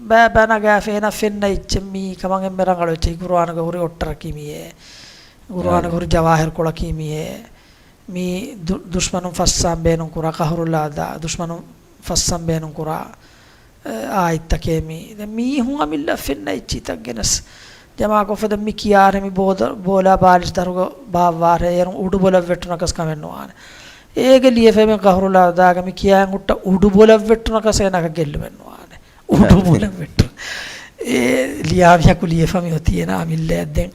ބަ-، ބަ ނަގާފަ އޭނާ ފެންނަ އެއްޗެއް މީ ކަމަށް އެންމެ ރަނގަޅު އެއްޗެއް. ޤުރުއާނުގަ ހުރި އޮއްޓަރަކީ މިއޭ. ޤުރުއާނުގަ އާދެ. ހުރި ޖަވާހިރު ކޮޅަކީ މިއޭ. މީ ދު-، ދުޝްމަނުން ފައްސާން ބޭނުން ކުރާ ޤަހުރުލް އަޢްޟާ، ދުޝްމަނުން ފައްސަން ބޭނުން ކުރާ، އާ، އާޔަތްތަކޭ މީ. ދެން މީހުން އަމިއްލަ ފެންނަ އެއްޗިތައް ގެނެސް ޖަމާކޮށްފަ ދެން މި ކިޔާރެ މި ބޯދަ-، ބޯލާ ބާލިޝް ދަރުގަ ބާއްވާރެ އޭރުން އުޑު ބޮލަށް ވެއްޓުނަކަސް ކަމެއް ނުވާނެ. އޭގެ ލިޔެފައިމެ ޤަހުރުލް އަޢްޟާގަ މި ކިޔާން ހުއްޓަ އުޑު ބޮލަށް ވެއްޓުނަކަސް އޭނާކަށް ގެއްލުމެއް ނުވާނެ. އުޑު ބޮލަށް ވެއްޓުން. އޭ ލިޔާ މީހަކު ލިޔެފަ މި އޮތީ އޭނާ އަމިއްލައަށް ދެން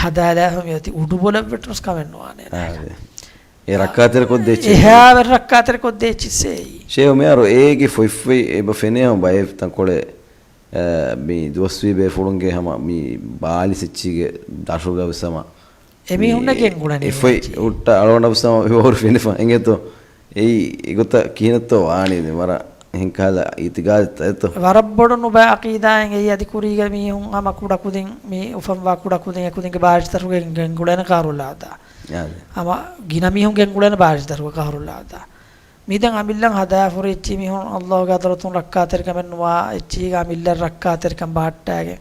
ހަދާލާފަ މި އޮތީ އުޑު ބޮލަށް ވެއްޓުނަސް ކަމެއް ނުވާނެ އޭނާ. އާ، އެ ރައްކާތެރިކޮށްދޭ އެއްޗެއް. އެހާވެރި ރައްކާތެރިކޮށްދޭ އެއްޗިއްސޭ. ޝޭހު މިހާރު އޭގެ ފޮތްފޮތް އެބަ ފެނޭ ހަމަ ބައެއް ތަންކޮޅެއް، އަ، މި ދުވަސްވީ ބޭފުޅުންގެ ހަމަ މި ބާލިސް އެއްޗީގެ ދަށުގަ ވެސް ހަމަ އެމީހުންނަށް މި ގެންގުޅެނީ އެ ފޮތް އެއްޗެއް. ހުއްޓަ އަޅުގަނޑަށް ވެސް ހަމަ އެބަހުރި ފެނިފަ އިނގޭތޯ. އެއީ އެގޮތަށް ކިހިނެއްތޯ ވާނީ ދެ ވަރަށް އެހެން ކަހަލަ އިތިގާދެއްތަ އެތޯ؟ ވަރަށް ބޮޑު ނުބައި އަޤީދާއެއް އެއީ. އަދި ކުރީގަ މީހުން ހަމަ ކުޑަކުދިން މި އުފަންވާ ކުޑަކުދިން އެކުދިންގެ ބާލިޝް ދަށުގަ ގެންގުޅޭނެ ޤަހުރުލް އަޢްޟާ. އާދެ. ހަމަ ގިނަ މީހުން ގެންގުޅޭނެ ބާލިޝް ދަށުގަ ޤަހުރުލް އަޢްޟާ. މި ދެން އަމިއްލަން ހަދާފަ ހުރި އެއްޗި މީހުން ﷲ ގެ ޙަޟްރަތުން ރައްކާތެރިކަމެއް ނުވާ އެއްޗީގަ އަމިއްލަ ރައްކާތެރިކަން ބަހައްޓާގެން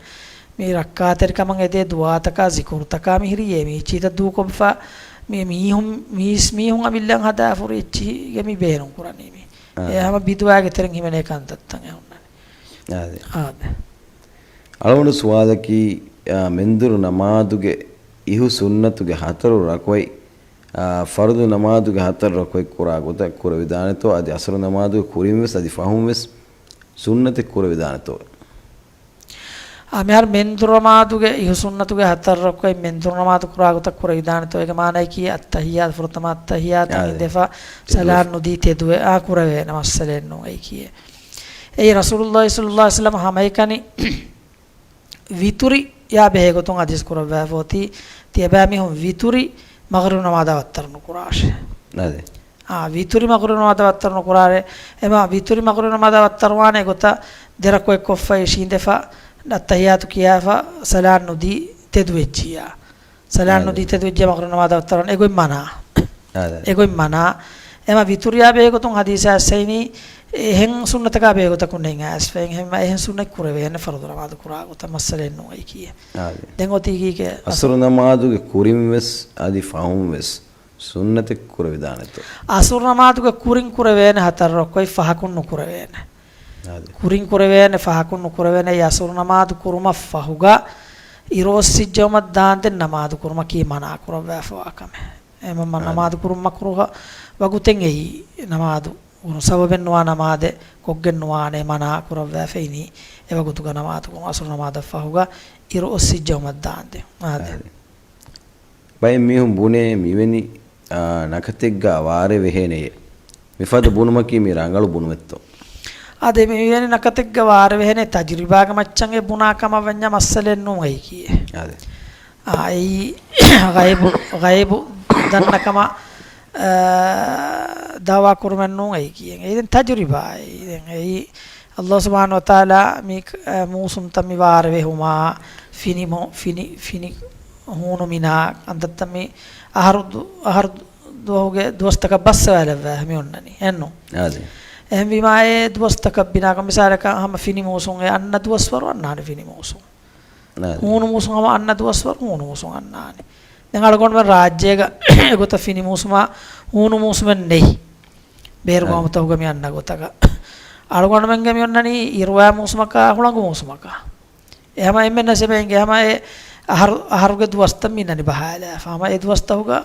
މި ރައްކާތެރިކަމަށް އެދޭ ދުޢާތަކާ ޒިކުރުތަކާ މިހިރީ އެ މީ އެއްޗިތައް ދޫކޮށްފަ މި މީހުން މީސް މީހުން އަމިއްލަން ހަދާފަ ހުރި އެއްޗީގެ މި ބޭނުން ކުރަނީ މި. އާ. އެ ހަމަ ބިދުޢާގެ ތެރެއިން ހިމެނޭ ކަންތައްތައް އެ ހުންނަނީ. އާދެ. އާދެ. އަޅުގަނޑު ސުވާލަކީ، އާ، މެންދުރު ނަމާދުގެ އިހު ސުންނަތުގެ ހަތަރު ރަކުޢަތް، އާ، ފަރުޟު ނަމާދުގެ ހަތަރު ރަކުޢަތް ކުރާ ގޮތަށް ކުރެވިދާނެތޯ، އަދި އަސަރު ނަމާދުގެ ކުރިން ވެސް އަދި ފަހުން ވެސް ސުންނަތެއް ކުރެވިދާނެތޯ؟ އާ، މިހާރު މެންދުރު ނަމާދުގެ އިހު ސުންނަތުގެ ހަތަރު ރަކުޢަތް މެންދުރު ނަމާދު ކުރާ ގޮތަށް ކުރެވިދާނެތޯ؟ އޭގެ މާނައަކީ އައްތަޙިއްޔާތު، ފުރަތަމަ އައްތަޙިއްޔާތަށް އާ، އިނދެފަ ތެދުވެ. ސަލާން ނުދީ ތެދުވެ އާ ކުރެވޭނެ މައްސަލައެއް ނޫން އެއީކީ. އެއީ ރަސޫލުﷲ ޞައްލަﷲ ޢަލައިހި ވަސައްލަމަ ހަމައެކަނި ވިތުރިއާ ބެހޭ ގޮތުން ޙަދީޘް ކުރައްވާފަ އޮތީ، ތިޔަބައިމީހުން ވިތުރި މަޣްރިބު ނަމާދާ ވައްތަރު ނުކުރާށޭ. އާދެ. އާ، ވިތުރި މަޣްރިބު ނަމާދާ ވައްތަރު ނުކުރާށޭ. އެމާ ވިތުރި މަޣްރިބު ނަމާދާ ވައްތަރުވާނެ ގޮތަށް ދެ ރަކުޢަތް ކޮށްފަ އިށީނދެފަ، އައްތަޙިއްޔާތު ކިޔާފަ، ސަލާން ނުދީ ތެދުވެއްޖިއްޔާ. ސަލާން އާދެ. ނުދީ ތެދުވެއްޖިއްޔާ މަޣްރިބު ނަމާދާ ވައްތަރުވާނެ. އެގޮތް މަނާ. އާދެ. އެގޮތް މަނާ. އެމާ ވިތުރިއާ ބެހޭ ގޮތުން ޙަދީޘް އައިސް އިނީ، އެހެން ސުންނަތަކާ ބެހޭ ގޮތަކުން ނެތް އައިސްފަ. އެހެން، އެހެން ސުންނަތް ކުރެވޭނެ ފަރުޟު ނަމާދު ކުރާ ގޮތަށް މައްސަލައެއް ނޫން އެއީކީ. އާދެ. ދެން އޮތީ ކީކޭ؟ އަސުރު ނަމާދުގެ ކުރިން ވެސް އަދި ފަހުން ވެސް ސުންނަތެއް ކުރެވިދާނެތޯ؟ އަސުރު ނަމާދުގެ ކުރިން ކުރެވޭނެ ހަތަރު ރަކުޢަތް، ފަހަކުން ނުކުރެވޭނެ. އާދެ. ކުރިން ކުރެވޭނެ، ފަހަކުން ނުކުރެވޭނެ. އަސުރު ނަމާދު ކުރުމަށް ފަހުގަ އިރު އޮއްސިއްޖައުމަށް ދާންދެން ނަމާދު ކުރުމަކީ މަނާ ކުރައްވާފަވާ ކަމެއް. އެމަ-، އާދެ. ނަމާދު ކުރުމަށް މަކްރޫހަ ވަގުތެއް އެއީ. ނަމާދު ކުރުން ސަބަބެއް ނުވާ ނަމާދެއް ކޮށްގެން ނުވާނެ، މަނާ ކުރައްވާފަ އިނީ. އެ ވަގުތުގަ ނަމާދު ކުރުން އަސުރު ނަމާދަށް ފަހުގަ އިރު އޮއްސިއްޖައުމަށް ދާންދެން. އާދެ. އާދެ. ބައެއް މީހުން ބުނޭ މިވެނި، އާ، ނަކަތެއްގަ ވާރޭ ވެހޭނެޔޭ. މިފަދަ ބުނުމަކީ މި ރަނގަޅު ބުނުމެއްތޯ؟ އާދެ، މިވެނި ނަކަތެއްގަ ވާރޭ ވެހޭނެ ތަޖުރިބާގެ މައްޗަށް އެ ބުނާ ކަމަށް ވަންޏާ މައްސަލައެއް ނޫން އެއީކީ. އާދެ. އާ، އެއީ ޣައިބު، ޣައިބު ދަންނަ ކަމަށް، އާ، ދަޢުވާ ކުރުމެއް ނޫން އެއީކީ. އެއީ ދެން ތަޖުރިބާ. އެއީ ދެން އެއީ ﷲ ސުބްޙާނަހޫ ވަތަޢާލާ މި، އަ، މޫސުމްތައް މި ވާރޭވެހުމާ، ފިނި މޮ-، ފިނި، ފިނި ހޫނު މިނާ ކަންތައްތައް މި އަހަރު ދު-، އަހަރު ދުވަހުގެ ދުވަސްތަކަށް ބައްސަވާލައްވާ މި އޮންނަނީ. އެއްނު؟ އާދެ. އެހެންވީމާ އެ ދުވަސްތަކަށް ބިނާކޮށް މިސާލަކަށް ހަމަ ފިނި މޫސުން އެ އަންނަ ދުވަސްވަރު އަންނާނެ ފިނި މޫސުން. އާދެ. ހޫނު މޫސުން ހަމަ އަންނަ ދުވަސްވަރު ހޫނު މޫސުން އަންނާނެ. ދެން އަޅުގަނޑުމެން ރާއްޖޭގަ އެގޮތަށް ފިނި މޫސުމާ ހޫނު މޫސުމެއް ނެތް. ބޭރު އަ. ގައުމުތަކުގަ މި އަންނަ ގޮތަކަށް. އަޅުގަނޑުމެންގެ މި އޮންނަނީ އިރުވާ މޫސުމަކާ، ހުޅަނގު މޫސުމަކާ. އެ ހަމަ އެންމެންނަށް އެބަ އެނގޭ ހަމަ އެ އަހަރު، އަހަރުގެ ދުވަސްތައް މި އިންނަނީ ބަހާލާފަ. ހަމަ އެ ދުވަސްތަކުގަ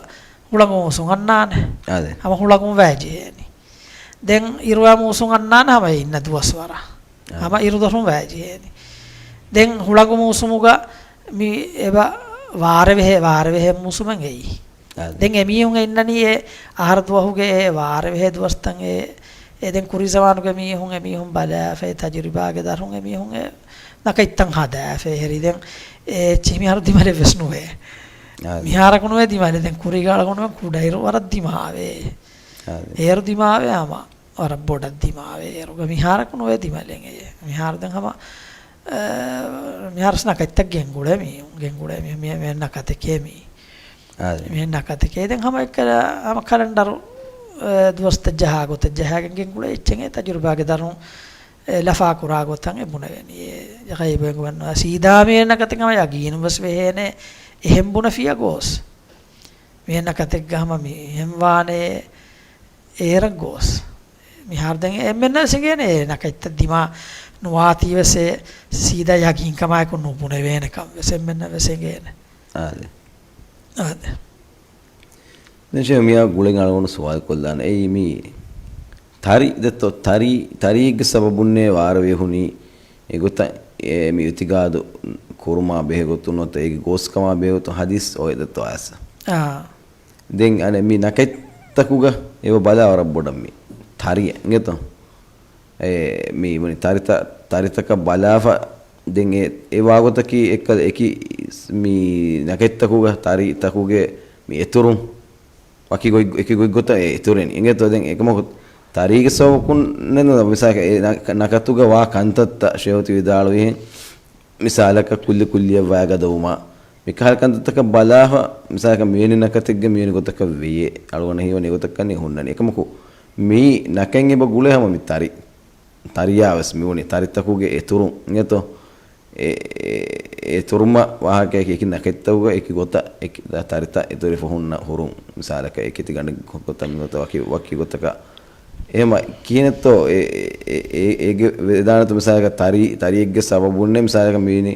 ހުޅަނގު މޫސުން އަންނާނެ. އާދެ. ހަމަ ހުޅަނގުން ވާ ޖެހޭނީ. ދެން އިރުވާ މޫސުން އަންނާނެ ހަމަ އެ އިންނަ ދުވަސްވަރަށް. އާ. ހަމަ އިރުދޮށުން ވާ ޖެހޭނީ. ދެން ހުޅަނގު މޫސުމުގަ މި އެބަ ވާރޭ ވެހޭ، ވާރޭ ވެހޭ މޫސުމެއް އެއީ. އާ. ދެން އެމީހުން އެ އިންނަނީ އެ އަހަރު ދުވަހުގެ އެ ވާރޭ ވެހޭ ދުވަސްތައް އެ، އެ ދެން ކުރީ ޒަމާނުގެ މީހުން އެމީހުން ބަލާފަ، އެ ތަޖުރިބާގެ ދަށުން އެމީހުން އެ ނަކަތްތައް ހަދާފަ ހެރި. ދެން އެ އެއްޗިހި މިހާރު ދިމަލެއް ވެސް ނުވޭ. އާ. މިހާރަކު ނުވޭ ދިމަލެއް. ދެން ކުރީގަ އަޅުގަނޑުމެން ކުޑައިރު ވަރަށް ދިމާވޭ. އާ. އޭރު ދިމާވޭ ހަމަ. ވަރަށް ބޮޑަށް ދިމާވޭ އޭރުގަ. މިހާރަކު ނުވޭ ދިމަލެއް އެއް. މިހާރު ދެން ހަމަ، އަ، މިހާރު ނަކަތްތައް ގެންގުޅޭ މީ، ގެންގުޅޭ މީ، މި، މި ނަކަތެކޭ މީ. އާދެ. މިހެން ނަކަތެކޭ. ދެން ހަމަ އެއްކަލަ ހަމަ ކަލަންޑަރު، އެ، ދުވަސްތައް ޖަހާ ގޮތަށް ޖަހާގެން ގެންގުޅޭ އެއްޗެއް އެ ތަޖުރިބާގެ ދަރުން، އެ، ލަފާ ކުރާ ގޮތަށް އެ ބުނެވެނީ. އެ ޣައިބު އެނގުމެއް ނުވާ. ސީދާ މިހެން ނަކަތެއް ހަމަ ޔަގީނުން ވެސް ވެހޭނެ. އެހެން ބުނެފިޔަ ގޯސް. މިހެން ނަކަތެއްގަ ހަމަ މިހެން ވާނެ އޭރަށް ގޯސް. މިހާރު ދެން އެންމެންނަށް ވެސް އެނގޭނެ އެ ނަކަތްތައް ދިމާ ނުވާތީ ވެސް އެ ސީދާ ޔަގީންކަމާއެކު ނުބުނެވޭނެ ކަން ވެސް އެންމެންނަށް ވެސް އެނގޭނެ. އާދެ. އާދެ. ދެން ޝޭޚް މިއާ ގުޅެން އަޅުގަނޑު ސުވާލު ކޮށްލާނެ. އެއީ މީ ތަރި ދެއްތޯ، ތަރި، ތަރީގެ ސަބަބުންނޭ ވާރަވެ ހުނީ އެގޮތަށް އެ މި އިއުތިގާދު ކުރުމާ ބެހޭ ގޮތުން ނުވަތަ އޭގެ ގޯސްކަމާ ބެހޭ ގޮތުން ޙަދީޘް އޮވޭ ދެއްތޯ އައިސް. އާ. ދެން އަނެއް މި ނަކަތްތަކުގަ އެބަ ބަލާ ވަރަށް ބޮޑަށް މި ތަރި އިނގޭތޯ؟ އެ މި ވަނީ ތަރިތަ-، ތަރިތަކަށް ބަލާފަ ދެން އެ، އެ ވާގޮތަކީ އެއްކަލަ އެކި މި ނަކަތްތަކުގަ ތަރިތަކުގެ މި އެތުރުން ވަކި ގޮތް، އެކި ގޮތްގޮތަށް އެ އެތުރެން އިނގޭތޯ؟ ދެން އެކަމަކު ތަރީގެ ސަބަބަކުން ނެން މިސާލަކަށް އެ ނަ-، ނަކަތުގަ ވާ ކަންތައްތައް ޝޭޚު ވިދާޅުވި މިސާލަކަށް ކުއްލި ކުއްލިއަށް ވައިގަދަވުމާ، މިކަހަލަ ކަންތައްތަކަށް ބަލާފަ، މިސާލަކަށް މިވެނި ނަކަތެއްގެ މިވެނި ގޮތަކަށް ވެޔޭ، އަޅުގަނޑަށް ހީވަނީ އެގޮތަށް ކަންނޭނގެ ހުންނަނީ. އެކަމަކު، މި ނަކަތް އެބަ ގުޅޭ ހަމަ މި ތަރި، ތަރިޔާ ވެސް މިވަނީ ތަރިތަކުގެ އެތުރުން އިނގޭތޯ؟ އެ، އެ، އެ އެތުރުމަށް ވާހަކައަކީ އެކި ނަކަތްތަކުގަ އެކި ގޮތަށް އެކި ތަރިތައް އެތުރިފަ ހުންނަ ހުރުން، މިސާލަކަށް އެކިތި ގަނޑެއް ގޮތަށް މިގޮތަށް ވަކި، ވަކި ގޮތަކަށް. އެހެމަ ކިހިނެއްތޯ އެ، އެ، އެ، އޭގެ ވެދާނެތޯ މިސާލަކަށް ތަރި، ތަރިއެއްގެ ސަބަބުންނޭ މިސާލަކަށް މިވެނި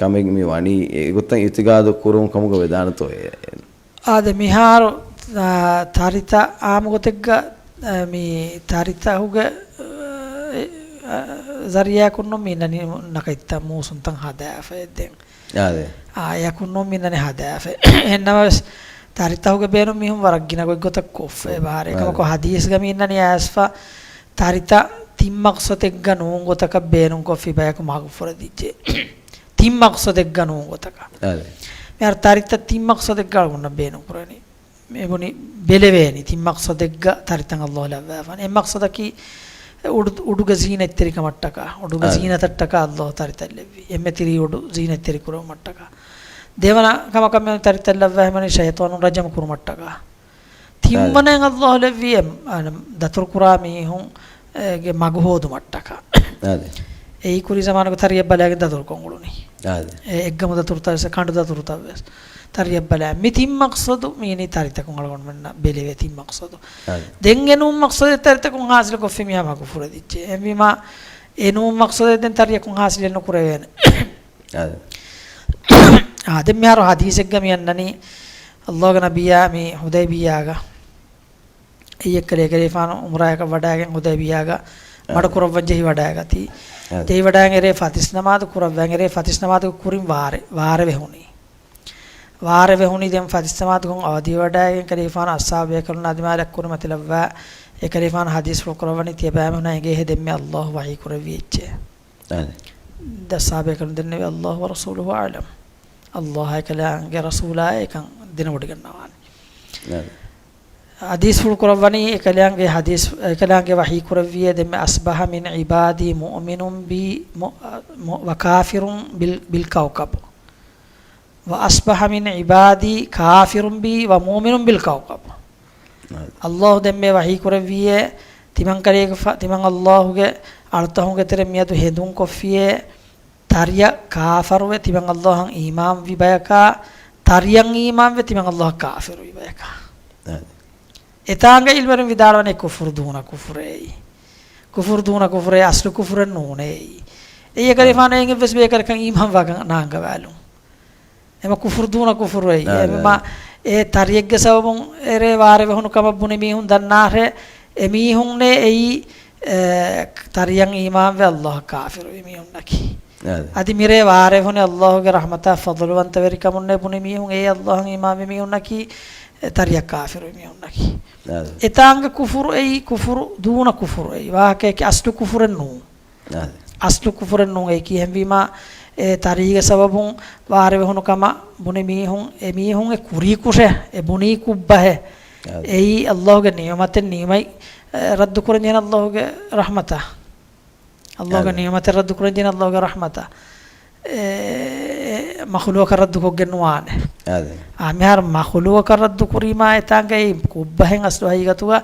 ކަމެއް މި ވަނީ އެގޮތަށް އިއުތިގާދު ކުރުން ކަމުގަ ވެދާނެތޯ އެ؟ އާދެ، މިހާރު، އާ، ތަރިތައް އާއްމު ގޮތެއްގަ، އާ، މި ތަރިތަކުގެ، އާ، ޒަރީއާއަކުންނު މި ނަނި ނަކަތްތައް މޫސުންތައް ހަދާފަ އެ ދެން. އާދެ. އާ، އެއަކުންނު މި ނަނި ހަދާފަ. އެހެންނަމަވެސް، ތަރިތަކުގެ ބޭނުން މީހުން ވަރަށް ގިނަ ގޮތްގޮތަށް ކޮށްފަ އެބަހާރެ. އެކަމަކު އާދެ. ހަދީސްގަ މި ނަނި އައިސްފަ، ތަރިތައް ތިން މަޤްޞަދެއްގަ ނޫން ގޮތަކަށް ބޭނުންކޮށްފި ބަޔަކު މަގުފުރެދިއްޖެ. ތިން މަޤްޞަދެއްގަ ނޫން ގޮތަކަށް. އާދެ. މިހާރު ތަރިތައް ތިން މަޤްޞަދެއްގަ އަޅުގަނޑަށް ބޭނުން ކުރަނީ. މި ބުނި ބެލެވޭނީ ތިން މަޤްޞަދެއްގަ ތަރިތައް ﷲ ލައްވާފާނެ. އެއް މަޤްޞަދަކީ އުޑު، އުޑުގެ ޒީނަތްތެރިކަމަށްޓަކާ، އުޑުގެ އާދެ. ޒީނަތަށްޓަކާ ﷲ ތަރިތައް ލެއްވި. އެންމެ ތިރީ އުޑު ޒީނަތްތެރި ކުރުމަށްޓަކާ. ދެވަނަ ކަމަކަށް މި ތަރިތައް ލައްވާ ހަމަނީ ޝައިޠާނުން ރަޖަމު ކުރުމަށްޓަކާ. ތިންވަނައިން ﷲ ލެއްވީ އެ، އަ، ދަތުރު ކުރާ މީހުން، އޭގެ މަގު ހޯދުމަށްޓަކާ. އާދެ. އެއީ ކުރީ ޒަމާނުގެ ތަރިއަށް ބަލާގެން ދަތުރުކޮށް އުޅުނީ. އާދެ. އެ އެއްގަމު ދަތުރުތައް ވެސް، ކަނޑު ދަތުރުތައް ވެސް ތަރިއަށް ބަލާ. މި ތިން މަޤްޞަދު މީނީ ތަރިތަކުން އަޅުގަނޑުމެންނަށް ބެލެވޭ ތިން މަޤްޞަދު. އާދެ. ދެން އެ ނޫން މަޤްޞަދެއް ތަރިތަކުން ހާސިލުކޮށްފި މީހާ މަގުފުރެދިއްޖެ. އެހެންވީމާ، އެ ނޫން މަޤްޞަދެއް ދެން ތަރިއަކުން ހާސިލެއް ނުކުރެވޭނެ. އާދެ. އާ، ދެން މިހާރު ހަދީސެއްގަ މި އަންނަނީ، ﷲގެ ނަބިއްޔާ މި ޙުދައިބިއްޔާގަ އެއީ އެއްކަލޭ އެކަލޭފާނު އުމްރާޔަކަށް ވަޑައިގެން ޙުދައިބިއްޔާގަ މަޑު އާ. ކުރައްވަން ޖެހި ވަޑައިގަތީ. އާ. ޖެހި ވަޑައިގެން އެރޭ ފަތިސް ނަމާދު ކުރައްވަން އެރޭ ފަތިސް ނަމާދުގެ ކުރިން ވާރޭ، ވާރޭ ވެ ހުނީ. ވާރޭ ވެ ހުނީ ދެން ފަތިސް ނަމާދު ކޮށް އަވަދިވެވަޑައިގެން އެކަލޭފާނު އަޞްޙާބު ބޭކަލުންނާ ދިމާލަށް ކުރިމަތިލައްވާ އެކަލޭފާނު ޙަދީޘްފުޅު ކުރައްވަނީ ތިޔަބައިމީހުންނަށް އެނގޭހޭ ދެންމެ ﷲ ވަޙީ ކުރެއްވި އެއްޗެއް. އާދެ. ދެން އަޞްޙާބު ބޭކަލުން ދެންނެވި ﷲ ވަރަސޫލުހު އަޢްލަމް. ﷲ އާއި އެކަލާނގެ ރަސޫލާއޭ އެކަން ދެނެވޮޑިގަންނަވާނެ. އާދެ. ޙަދީޘްފުޅު ކުރައްވަނީ އެކަލާނގެ ޙަދީޘް، އެކަލާނގެ ވަޙީ ކުރެއްވިއޭ ދެންމެ أصبح من عبادي مؤمن بي م-، م-، وكافر بال-، بالكوكب. وأصبح من عبادي كافر بي ومؤمن بالكوكب. އާދެ. ﷲ ދެންމެ ވަޙީ ކުރެއްވިއޭ، ތިމަން ކަލޭގެފާ-، ތިމަން ﷲގެ އަޅުތަހުންގެ ތެރެ މިއަދު ހެނދުން ކޮށްފިއޭ، ތަރިޔަށް ކާފަރުވެ ތިމަން ﷲއަށް އީމާންވި ބަޔަކާ، ތަރިޔަށް އީމާންވެ ތިމަން ﷲއަށް ކާފަރުވި ބަޔަކާ. އާދެ. އެތާނގަ ޢިލްމުވެރިން ވިދާޅުވަނީ ކުފުރު ދޫނަ ކުފުރޭ. ކުފުރު ދޫނަ ކުފުރޭ، އަސްލު ކުފުރެއް ނޫނޭ. އެއީ އެކަލޭފާނު އެނގެންވެސް ބޭކަލަކަށް އީމާންވާކަށް ނާނގަވާލުން. އެމަ ކުފުރު ދޫނަ ކުފުރު އެއީ. އާ، އެމަ އާ. އެ ތަރިއެއްގެ ސަބަބުން އެރޭ ވާރޭ ވެހުނު ކަމަށް ބުނި މީހުން ދަންނާށޭ، އެމީހުންނޭ އެއީ، އެ، ތަރިޔަށް އީމާންވެ ﷲއަށް ކާފިރުވި މީހުންނަކީ. އާ. އަދި މިރޭ ވާރޭ ވެހުނީ ﷲގެ ރަޙްމަތާ ފަޟުލުވަންތަވެރިކަމުންނޭ ބުނި މީހުން އެއީ ﷲއަށް އީމާންވި މީހުންނަކީ، އެ، ތަރިޔަށް ކާފިރުވި މީހުންނަކީ. އާ. އެތާނގަ ކުފުރު އެއީ، ކުފުރު ދޫނަ ކުފުރު އެއީ. ވާހަކައަކީ އަސްލު ކުފުރެއް ނޫން. އާ. އަސްލު ކުފުރެއް ނޫން އެއީ. ކިހެންވީމާ، އެ ތަރީގެ ސަބަބުން ވާރޭ ވެހުނު ކަމަށް ބުނި މީހުން، އެ މީހުން އެ ކުރީ ކުށެއް، އެ ބުނީ ކުށްބަހެއް، އާ. އެއީ ﷲގެ ނިޢުމަތެއް، ނިޢުމަތް، އެ، ރައްދު ކުރަންޖެހޭނެ ﷲގެ ރަޙްމަތާ. ﷲގެ އާ. ނިޢުމަތެއް ރައްދު ކުރަންޖެހޭނެ ﷲގެ ރަޙްމަތާ. އެ، އެ، މަޚުލޫޤަށް ރައްދު ކޮށްގެން ނުވާނެ. އާދެ. އާ، މިހާރު މަޚުލޫޤަކަށް ރައްދު ކުރީމާ އެތާނގައި ކުއްބަހެއް އަސްލު ހަގީގަތުގަ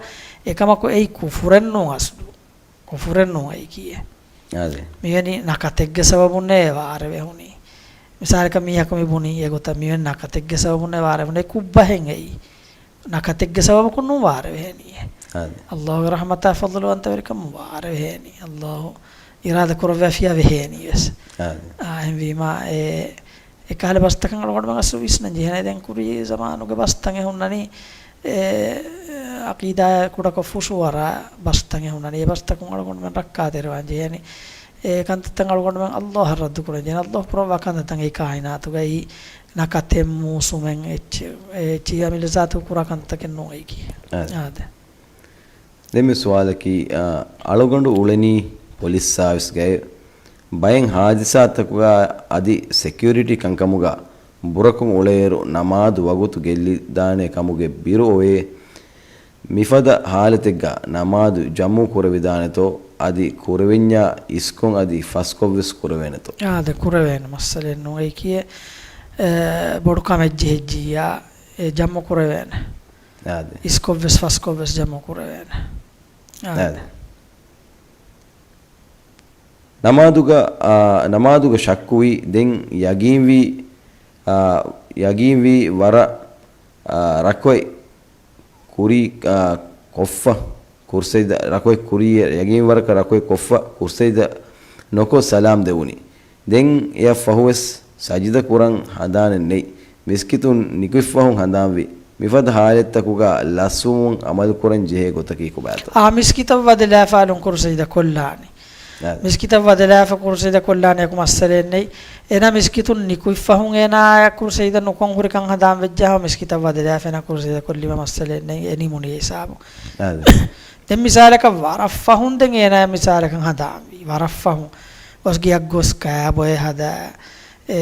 އެކަމަކު އެއީ ކުފުރެއް ނޫން އަސްލު. ކުފުރެއް ނޫން އެއީކީއެއް. އާދެ. މިވެނި ނަކަތެއްގެ ސަބަބުންނޭ ވާރެވެ ހުނީ. މިސާލަކަށް މީހަކު މި ބުނީ އެގޮތަށް މިވެނި ނަކަތެއްގެ ސަބަބުންނޭ ވާރެވެ ހުނީ ކުއްބަހެއް އެއީ. ނަކަތެއްގެ ސަބަބަކުން ނޫން ވާރެވެހެނީ. އާދެ. ﷲގެ ރަޙްމަތާ ފަޟްލުވަންތަވެރިކަމުން ވާރެވެހެނީ. ﷲ އިރާދަ ކުރައްވާފިޔާ ވެހޭނީ ވެސް. އާދެ. އާ، އެހެންވީމާ އެ އެކަހަލަ ބަސްތަކަށް އަޅުގަނޑުމެން އަސްލު ވިސްނަން ޖެހޭނެ. ދެން ކުރީ ޒަމާނުގެ ބަސްތައް އެ ހުންނަނީ، އެ، އަޤީދާ ކުޑަކޮށް ފުށުވަރާ ބަސްތައް އެ ހުންނަނީ. އެ ބަސްތަކުން އަޅުގަނޑުމެން ރައްކާތެރިވާން ޖެހޭނީ. އެ ކަންތައްތައް އަޅުގަނޑުމެން ﷲއަށް ރައްދު ކުރަން ޖެހޭނީ. ﷲ ކުރައްވާ ކަންތައްތައް އެ ކާއިނާތުގައި ނަކަތެއް މޫސުމެއް އެއްޗެއް، އެ އެއްޗިހި އަމިއްލަ ޒާތު ކުރާ ކަންތަކެއް ނޫން އެއީކީ. އާދެ. އާދެ. ދެން މި ސުވާލަކީ، އަ، އަޅުގަނޑު އުޅެނީ ޕޮލިސް ސާވިސްގައި. ބައެއް ހާދިސާތަކުގަ އަދި ސެކިއުރިޓީ ކަންކަމުގަ ބުރަކޮށް އުޅޭއިރު ނަމާދު ވަގުތު ގެއްލިދާނެ ކަމުގެ ބިރު އޮވޭ. މިފަދަ ހާލަތެއްގަ ނަމާދު ޖަމު ކުރެވިދާނެތޯ އަދި ކުރެވެންޏާ އިސްކޮށް އަދި ފަސްކޮށްވެސް ކުރެވޭނެތޯ؟ އާދެ، ކުރެވޭނެ މައްސަލައެއް ނޫން. އެއީކީ، އެ، ބޮޑު ކަމެއް ޖެހިއްޖިއްޔާ އެ ޖަމު ކުރެވޭނެ. އާދެ. އިސްކޮށްވެސް ފަސްކޮށްވެސް ޖަމު ކުރެވޭނެ. އާދެ. އާދެ. ނަމާދުގަ، އާ، ނަމާދުގަ ޝައްކުވީ ދެން ޔަގީންވީ، އާ، ޔަގީންވީ ވަރަށް، އާ، ރަކޮތް ކުރީ، އާ، ކޮށްފަ ކުރުސަޖިދަ ރަކޮތް ކުރީ ޔަގީން ވަރަކަށް ރަކޮތް ކޮށްފަ ކުރުސަޖިދަ ނޮކޮށް ސަލާމް ދެވުނީ. ދެން އެއަށް ފަހުވެސް ސަޖިދަ ކުރަން ހަނދާނެއް ނެތް. މިސްކިތުން ނިކުތްފަހުން ހަނދާންވި. މިފަދަ ހާލަތްތަކުގަ ލަސްވުމުން އަމަލުކުރަން ޖެހޭ ގޮތަކީ ކޮބާތޯ؟ އާ، މިސްކިތަށް ވަދެލާފާ އަލުން ކުރުސަޖިދަ ކޮށްލާނީ. އާދެ. މިސްކިތަށް ވަދެލާފަ ކުރުސަޖިދަ ކޮށްލާނެ އެކު މައްސަލައެއް ނެތް. އޭނާ މިސްކިތުން ނިކުތްފަހުން އޭނާ ކުރުސަޖިދަ ނުކޮށް ހުރިކަން ހަނދާން ވެއްޖާ މިސްކިތަށް ވަދެލާފަ އޭނާ ކުރުސަޖިދަ ކޮށްލީމަ މައްސަލައެއް ނެތް. އެ ނިމުނީ ހިސާބު. އާދެ. ދެން މިސާލަކަށް ވަރަށް ފަހުން ދެން އޭނާ މިސާލަކަށް ހަނދާންވީ. ވަރަށް ފަހުން ގޮސް ގެއަށް ގޮސް ކާބޮއެ ހަދާ، އެ،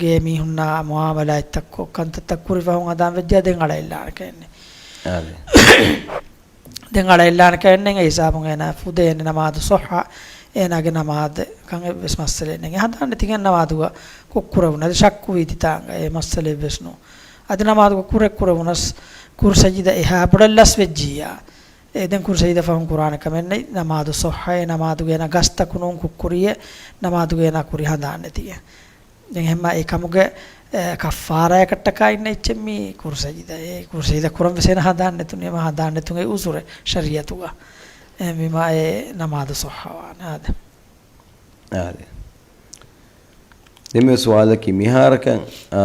ގޭ މީހުންނާ މުއާމަލާތްތައް ކޮށް ކަންތައްތައް ކުރި ފަހުން ހަނދާން ވެއްޖާ ދެން އަޅައިލާނެ ކައެއްނެ. އާދެ. ދެން އަޅައިލާނެ ކައެއްނެ އެ ހިސާބުން އޭނާ ފުދޭނެ ނަމާދު ޞައްޙަ، އޭނާގެ ނަމާދެއް ކަން އެއްވެސް މައްސަލައެއް ނެތް. ހަނދާން ނެތިގެން ނަމާދުގަ ކޮށް ކުރެވުނަ. އަދި ޝައްކު ވީތި ތާނގަ އެ މައްސަލަ އެއްވެސް ނޫން. އަދި ނަމާދުގަ ކުރެއް ކުރެވުނަސް ކުރު ސަޖިދަ އެހާ ބޮޑަށް ލަސް ވެއްޖިއްޔާ. އެ ދެން ކުރު ސަޖިދަ ފަހުން ކުރާނެ ކަމެއް ނެތް. ނަމާދު ޞައްޙަ، އެ ނަމާދުގެ އޭނާ ގަސްތަކު ނޫން ކުށްކުރީއެއް، ނަމާދުގެ އޭނާ ކުރި ހަނދާން ނެތިގެން. ދެން އެހެންމާ އެ ކަމުގެ، އެ، ކައްފާރާއަކަށްޓަކާ އިންނަ އެއްޗެއް މީ ކުރު ސަޖިދަ. އެ ކުރު ސަޖިދަ ކުރަން ވެސް އޭނަ ހަނދާން ނެތުނީ. އެމަ ހަނދާން ނެތުން އެ އުޒުރެއް ޝަރީއަތުގަ. އެހެންވީމާ އެ ނަމާދު ޞައްޙަވާނެ. އާދެ. އާދެ. ދެން މި ސުވާލަކީ މިހާރަކަށް، އާ،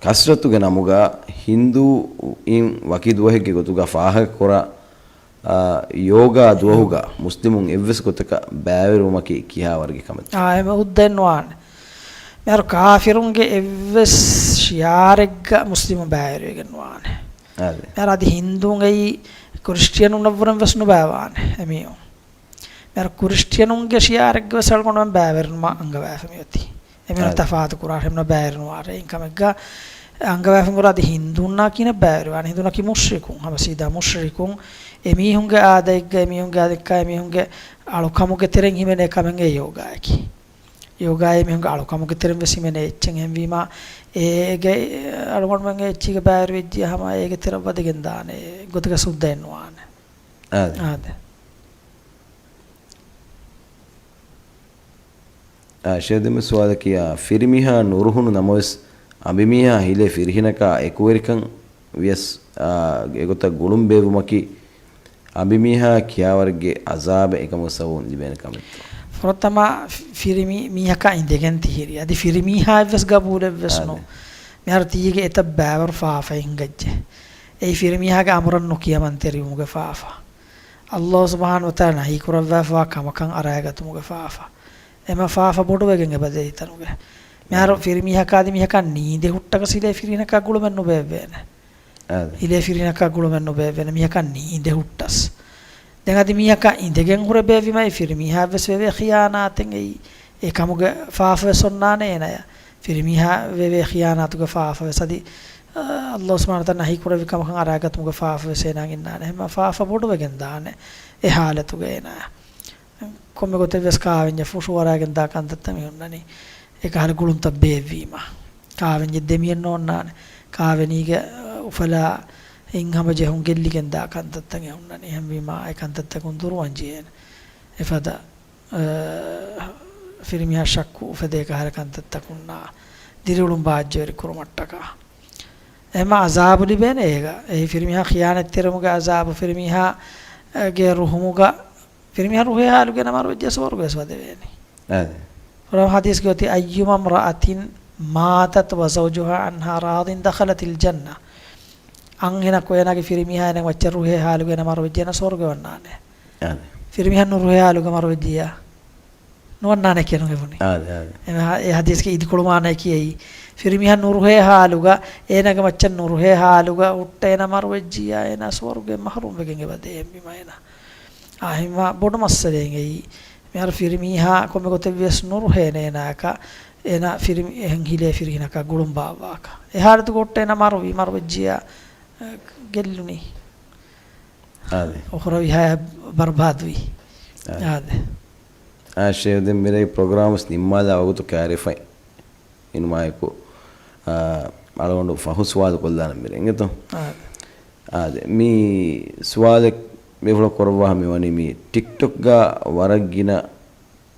ކަސްރަތުގެ ނަމުގަ ހިންދޫއިން ވަކި ދުވަހެއްގެ ގޮތުގަ ފާހަގަކުރާ، އާ، ޔޯގާ ދުވަހުގަ މުސްލިމުން އެއްވެސް ގޮތަކަށް ބައިވެރިވުމަކީ ކިހާވަރުގެ ކަމެއް؟ އާ، އެމަ ހުއްދައެއް ނުވާނެ. މިހާރު ކާފިރުންގެ އެއްވެސް ޝިއާރެއްގަ މުސްލިމުން ބައިވެރިވެގެން ނުވާނެ. އާދެ. މިހާރު އަދި ހިންދޫން އެއީ ކްރިސްޓިއަނުންނަށްވުރެން ވެސް ނުބައިވާނެ އެމީހުން. މިހާރު ކްރިސްޓިއަނުންގެ ޝިއާރެއްގެ ވެސް އަޅުގަނޑުމެން ބައިވެރިނުމަށް އަންގަވާފަ މިއޮތީ. އެމީހުން އާދެ. ތަފާތު ކުރާ ހެމްނަ ބައިވެރިނުވާ ރެއިން ކަމެއްގަ އަންގަވާފަ މިރާދި ހިންދޫންނާ ކިހިނެއް ބައިވެރިވާނެ. ހިންދޫންނާކީ މުޝްރިކުން، ހަމަ ސީދާ މުޝްރިކުން. އެމީހުންގެ އާދައެއްގަ، އެމީހުންގެ އާދައެއްގަ، އެމީހުންގެ އަޅުކަމުގެ ތެރެއިން ހިމެނޭ ކަމެއް އެ ޔޯގާއަކީ. ޔޯގާއޭ މީހުންގެ އަޅުކަމުގެ ތެރެއިން ވެސް ހިމެނޭ އެއްޗެއް. އެހެންވީމާ އޭގެ އަޅުގަނޑުމެންގެ އެއްޗީގެ ބައިވެރިވެއްޖިއްޔާ ހަމަ އޭގެ ތެރަށް ވަދެގެން ދާނެ. ގޮތަކަށް ހުއްދައެއް ނުވާނެ. އާދެ. އާދެ. އާ، ޝޭޚް ދެން މި ސުވާލަކީ، އާ، ފިރިމީހާ ނުރުހުނު ނަމަވެސް، އަނބިމީހާ ހިލޭ ފިރިހެނަކާ އެކުވެރިކަން ވިޔަސް، އާ، އެގޮތަށް ގުޅުން ބޭއްވުމަކީ، އަނބިމީހާ ކިހާވަރެއްގެ އަޒާބެއް އެކަމުގެ ސަބަބުން ލިބޭނެ ކަމެއްތޯ؟ ފުރަތަމަ ފި-، ފިރިމީ-، މީހަކާ އިނދެގެން ތިހިރި. އަދި ފިރިމީހާއެއްވެސް ގަބޫލެއްވެސް އާދެ. ނޫން. މިހާރު ތީގެ އެތައް ބައިވަރު ފާފައެއް ހިނގައްޖެ. އެއީ ފިރިމީހާގެ އަމުރަށް ނުކިޔަމަންތެރިވުމުގެ ފާފަ. ﷲ ސުބްޙާނަހޫ ވަތަޢާލާ ނަހީ ކުރައްވާފަވާ ކަމަކަށް އަރާގަތުމުގެ ފާފަ. އެމަ ފާފަ ބޮޑުވެގެން އެބަދޭ ހިތަނުގެ. މިހާރު ފިރިމީހަކާ އަދި މީހަކާ ނީނދެ ހުއްޓަކަސް ހިލޭ ފިރިހެނަކާ ގުޅުމެއް ނުބޭއްވޭނެ. އާދެ. ހިލޭ ފިރިހެނަކާ ގުޅުމެއް ނުބޭއްވޭނެ. މީހަކާ ނީނދެ ހުއްޓަސް. ދެން އަދި މީހަކާ އިނދެގެން ހުރެ ބޭއްވީމަ އެ ފިރިމީހާއަށްވެސް ވެވޭ ޚިޔާނާތެއް އެއީ. އެ ކަމުގެ ފާފަވެސް އޮންނާނެ އޭނަޔަށް. ފިރިމީހާ ވެވޭ ޚިޔާނާތުގެ ފާފަވެސް އަދި، އަ، ﷲ ސުބްޙާނަހޫ ވަތަޢާލާ ނަހީ ކުރެއްވި ކަމަކަށް އަރާގަތުމުގެ ފާފަވެސް އޭނާއަށް އިންނާނެ. އެހެންމަ ފާފަ ބޮޑުވެގެން ދާނެ އެ ޙާލަތުގަ އޭނާ. ކޮންމެ ގޮތެއްވެސް ކާވެންޏެއް ފުށުވަރާގެން ދާ ކަންތައްތައް މި ހުންނަނީ. އެކަހަލަ ގުޅުންތައް ބޭއްވީމަ. ކާވެންޏެއް ދެމިއެއް ނޯންނާނެ. ކާވެނީގެ އުފަލާ އިން ހަމަޖެހުން ގެއްލިގެންދާ ކަންތައްތައް އެ ހުންނަނީ. އެހެންވީމާ އެ ކަންތައްތަކުން ދުރުވަން ޖެހޭނެ. އެފަދަ، އަ، ފިރިމީހާ ޝައްކު އުފެދޭ ކަހަލަ ކަންތައްތަކުންނާ ދިރިއުޅުން ބާއްޖަވެރި ކުރުމަށްޓަކާ. އެހެންމާ އަޒާބު ލިބޭނެ އޭގަ. އެ ފިރިމީހާ ޚިޔާނަތްތެރިވުމުގެ އަޒާބު، ފިރިމީހާ، އަ، ގެ ރުހުމުގަ ފިރިމީހާ ރުހޭ ހާލުގައި ނަމަ މަރުވެއްޖެ ސުވަރުގެ ވެސް ވަދެވޭނެ. އާދެ. ފުރަ ޙަދީޘްގައި އޮތީ، أيما امرأة ماتت وزوجها عنها راض دخلت الجنة. އަންހެނަކު އޭނާގެ ފިރިމީހާ އޭނާގެ މައްޗަށް ރުހޭ ހާލުގައި ނަމަ މަރުވެއްޖެ އޭނާ ސުވަރުގެ ވަންނާނެ. އާދެ. ފިރިމީހާ ނުރުހޭ ހާލުގައި މަރުވެއްޖިއްޔާ ނުވަންނާނެ ކިޔަން އެބުނީ. އާދެ، އާދެ. އެ މަ-، އެ ޙަދީޘްގެ އިދިކޮޅު މާނައަކީ އެއީ. ފިރިމީހާ ނުރުހޭ ހާލުގަ، އޭނާގެ މައްޗަށް ނުރުހޭ ހާލުގަ ހުއްޓަ އޭނާ މަރުވެއްޖިއްޔާ އޭނާ ސުވަރުގެ މަޙްރޫމް ވެގެން އެބަދޭ އެހެންވީމާ އޭނާ. އާ، އެހެންވީމާ ބޮޑު މައްސަލައެއް އެއީ. މިހާރު ފިރިމީހާ ކޮންމެ ގޮތެއް ވިޔަސް ނުރުހޭނެ އޭނާއަކަށް، އޭނާ ފިރިމި-، އެހެން ހިލޭ ފިރިހެނަކާ ގުޅުން ބާއްވާކަށް. އެ ހާލަތުގަ ހުއްޓަ އޭނާ މަރުވީ، މަރުވެއްޖިއްޔާ، އަ، ގެއްލުނީ. އާދެ. އުޚްރަވީ ޙަޔާތް ބަރުބާދުވީ. އާދެ. އާދެ. އާ، ޝޭޚް، ދެން މިރޭ ޕްރޮގްރާމް ވެސް ނިންމާލާ ވަގުތު ކާރިފައި އިނުމާއެކު، އާ، އަޅުގަނޑު ފަހު ސުވާލު ކޮށްލާނަން މިރޭ އިނގޭތޯ؟ އާދެ. އާދެ. މި ސުވާލެއް މިފުޅަށް ކުރައްވާ މިވަނީ މި ޓިކްޓޮކްގަ ވަރަށް ގިނަ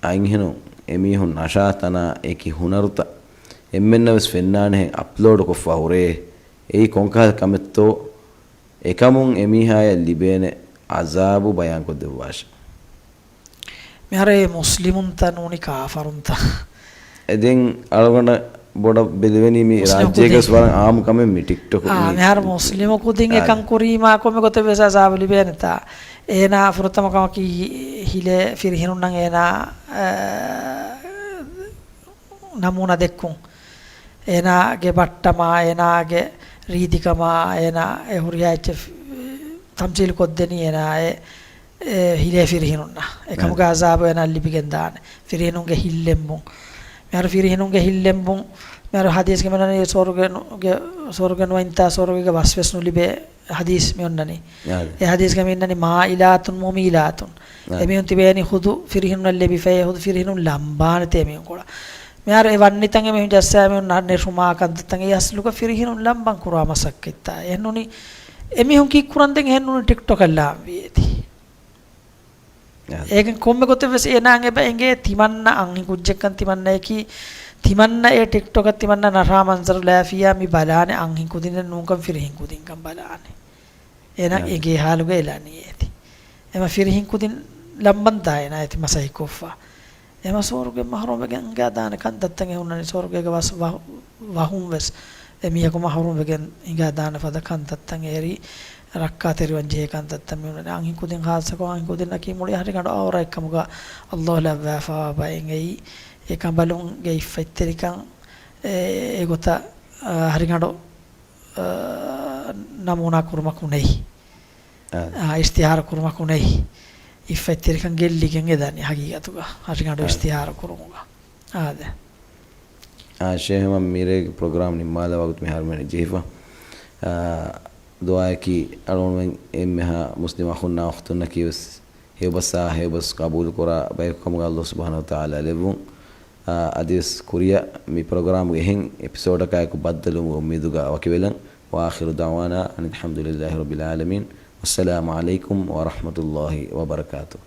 އަންހެނުން އެމީހުން ނަޝާތަނާ އެކި ހުނަރުތައް އެންމެންނަށް ވެސް ފެންނާނެހެން އަޕްލޯޑު ކޮށްފަ ހުރޭ. އެއީ ކޮންކަހަލަ ކަމެއްތޯ؟ އެކަމުން އެމީހާޔަށް ލިބޭނެ އަޒާބު ބަޔާންކޮށްދެއްވާށެ. މިހާރު އެ މުސްލިމުންތަ ނޫނީ ކާފަރުންތަ؟ އެ ދެން އަޅުގަނޑަށް ބޮޑަށް ބެލެވެނީ މި މުސްލިމް ރާއްޖޭގަސް ކުދިން. ވަރަށް އާއްމު ކަމެއް މި ޓިކްޓޮކު އާ، މި މިހާރު މުސްލިމު ކުދިން އާ. އެކަން ކުރީމާ ކޮންމެ ގޮތެއް ވެސް އަޒާބު ލިބޭނެތާ؟ އޭނާ ފުރަތަމަ ކަމަކީ ހި-، ހިލޭ ފިރިހެނުންނަށް އޭނާ، އާ، ނަމޫނާ ދެއްކުން. އޭނާގެ ބައްޓަމާ، އޭނާގެ ރީތިކަމާ، އޭނާ އެ ހުރިހާ އެއްޗެއް ތަމްސީލު ކޮށްދެނީ އޭނާ އެ، އެ ހިލޭ ފިރިހެނުންނަށް. އެކަމުގެ އާ. އަޒާބު އޭނާ ލިބިގެން ދާނެ. ފިރިހެނުންގެ ހިތްލެންބުން. މިހާރު ފިރިހެނުންގެ ހިތްލެންބުން. މިހާރު ޙަދީޘްގަ މިއޮންނަނީ ސުވަރުގެ ނު-، ގެ، ސުވަރުގެ ނުވައިންތާ ސުވަރުގޭގެ ވަސް ވެސް ނުލިބޭ ޙަދީޘް މިއޮންނަނީ. އާދެ. އެ ޙަދީޘްގަ މިއޮންނަނީ مائلات مميلات. އާ. އެމީހުން ތިބޭނީ ހުދު ފިރިހެނުންނަށް ލެބިފައި، ހުދު ފިރިހެނުން ލަނބާނެތޭ އެމީހުން ކޮޅަށް. މިހާރު އެ ވަންނިތަން އެމީހުން ޖައްސާ އެމީހުން ނަ-، ނެށުމާ ކަންތައްތައް އެ އަސްލުގަ ފިރިހެނުން ލަނބަން ކުރާ މަސައްކަތްތައް. އެހެންނޫނީ އެމީހުން ކީއްކުރަން ދެން އެހެންނޫނީ ޓިކްޓޮކަށް ލާންވީ އޭތި. އާ. އޭގެން ކޮންމެ ގޮތެއް ވެސް އޭނާއަށް އެބަ އެނގޭ ތިމަންނަ އަންހެން ކުއްޖެއްކަން ތިމަންނަޔަކީ، ތިމަންނަ އެ ޓިކްޓޮކަށް ތިމަންނަ ނަށާ މަންޒަރު ލާފިއްޔާ މި ބަލާނެ އަންހެން ކުދިންނެއް ނޫންކަން ފިރިހެން ކުދިންކަން ބަލާނެ. އޭނާ އާ. އެނގޭ ހާލުގަ އެލަނީ އޭތި. އެމަ ފިރިހެން ކުދިން ލަނބަންތާ އޭނާ އޭތި މަސައްކަތްކޮށްފަ. އެމަ ސުވަރުގެ މަހްރޫމް ވެގެން ހިނގާދާނެ ކަންތައްތައް އެ ހުންނަނީ ސުވަރުގޭގެ ވަސް ވަ-، ވަހުން ވެސް އެ މީހަކު މަހްރޫމް ވެގެން ހިނގާދާނެ ފަދަ ކަންތައްތައް އެރި ރައްކާތެރިވަން ޖެހޭ ކަންތައްތައް މި ހުންނަނީ. އަންހެން ކުދިން ޚާއްޞަކޮށް އަންހެން ކުދިންނަކީ މުޅި އަހަރެންގަނޑު އައުރައެއްކަމުގަ އައްލާހު ލައްވާފަވާ ބައެއް އެއީ. އެ ކަނބަލުންގެ އިއްފަތްތެރިކަން އެ، އެގޮތަށް، އަ، އަހަރެންގަނޑު، އަ، ނަމޫނާ ކުރުމަކު ނެތް. އާ. އާ، އިޝްތިހާރު ކުރުމަކު ނެތް. އިއްފަތްތެރިކަން ގެއްލިގެން އެދަނީ ހަގީގަތުގަ. އަހަރެންގަނޑު އާ. އިޝްތިހާރު ކުރުމުގަ. އާދެ. އާ، ޝޭޚް އެހެންވީމަ މިރޭގެ ޕްރޮގްރާމް ނިންމާލާ ވަގުތު މިހާރު މި ޖެހިފަ. އާ، ދުޢާއަކީ އަޅުގަނޑުމެން އެންމެހާ މުސްލިމް އަޚުންނާ އުޚްތުންނަކީ ވެސް ހެޔޮބަސްއާ ހެޔޮބަސް ޤަބޫލުކުރާ ބަޔަކު ކަމުގަ އައްލާހު ސުބްޙާނަހޫ ވަތަޢާލާ ލެއްވުން. އާ، އަދިވެސް ކުރިއަށް މި ޕްރޮގްރާމްގެ އެހެން އެޕިސޯޑަކާއެކު ބައްދަލުވުމުގެ އުއްމީދުގަ ވަކިވެލަން. وآخر دعوانا أن الحمد لله رب العالمين. والسلام عليكم ورحمة الله وبركاته.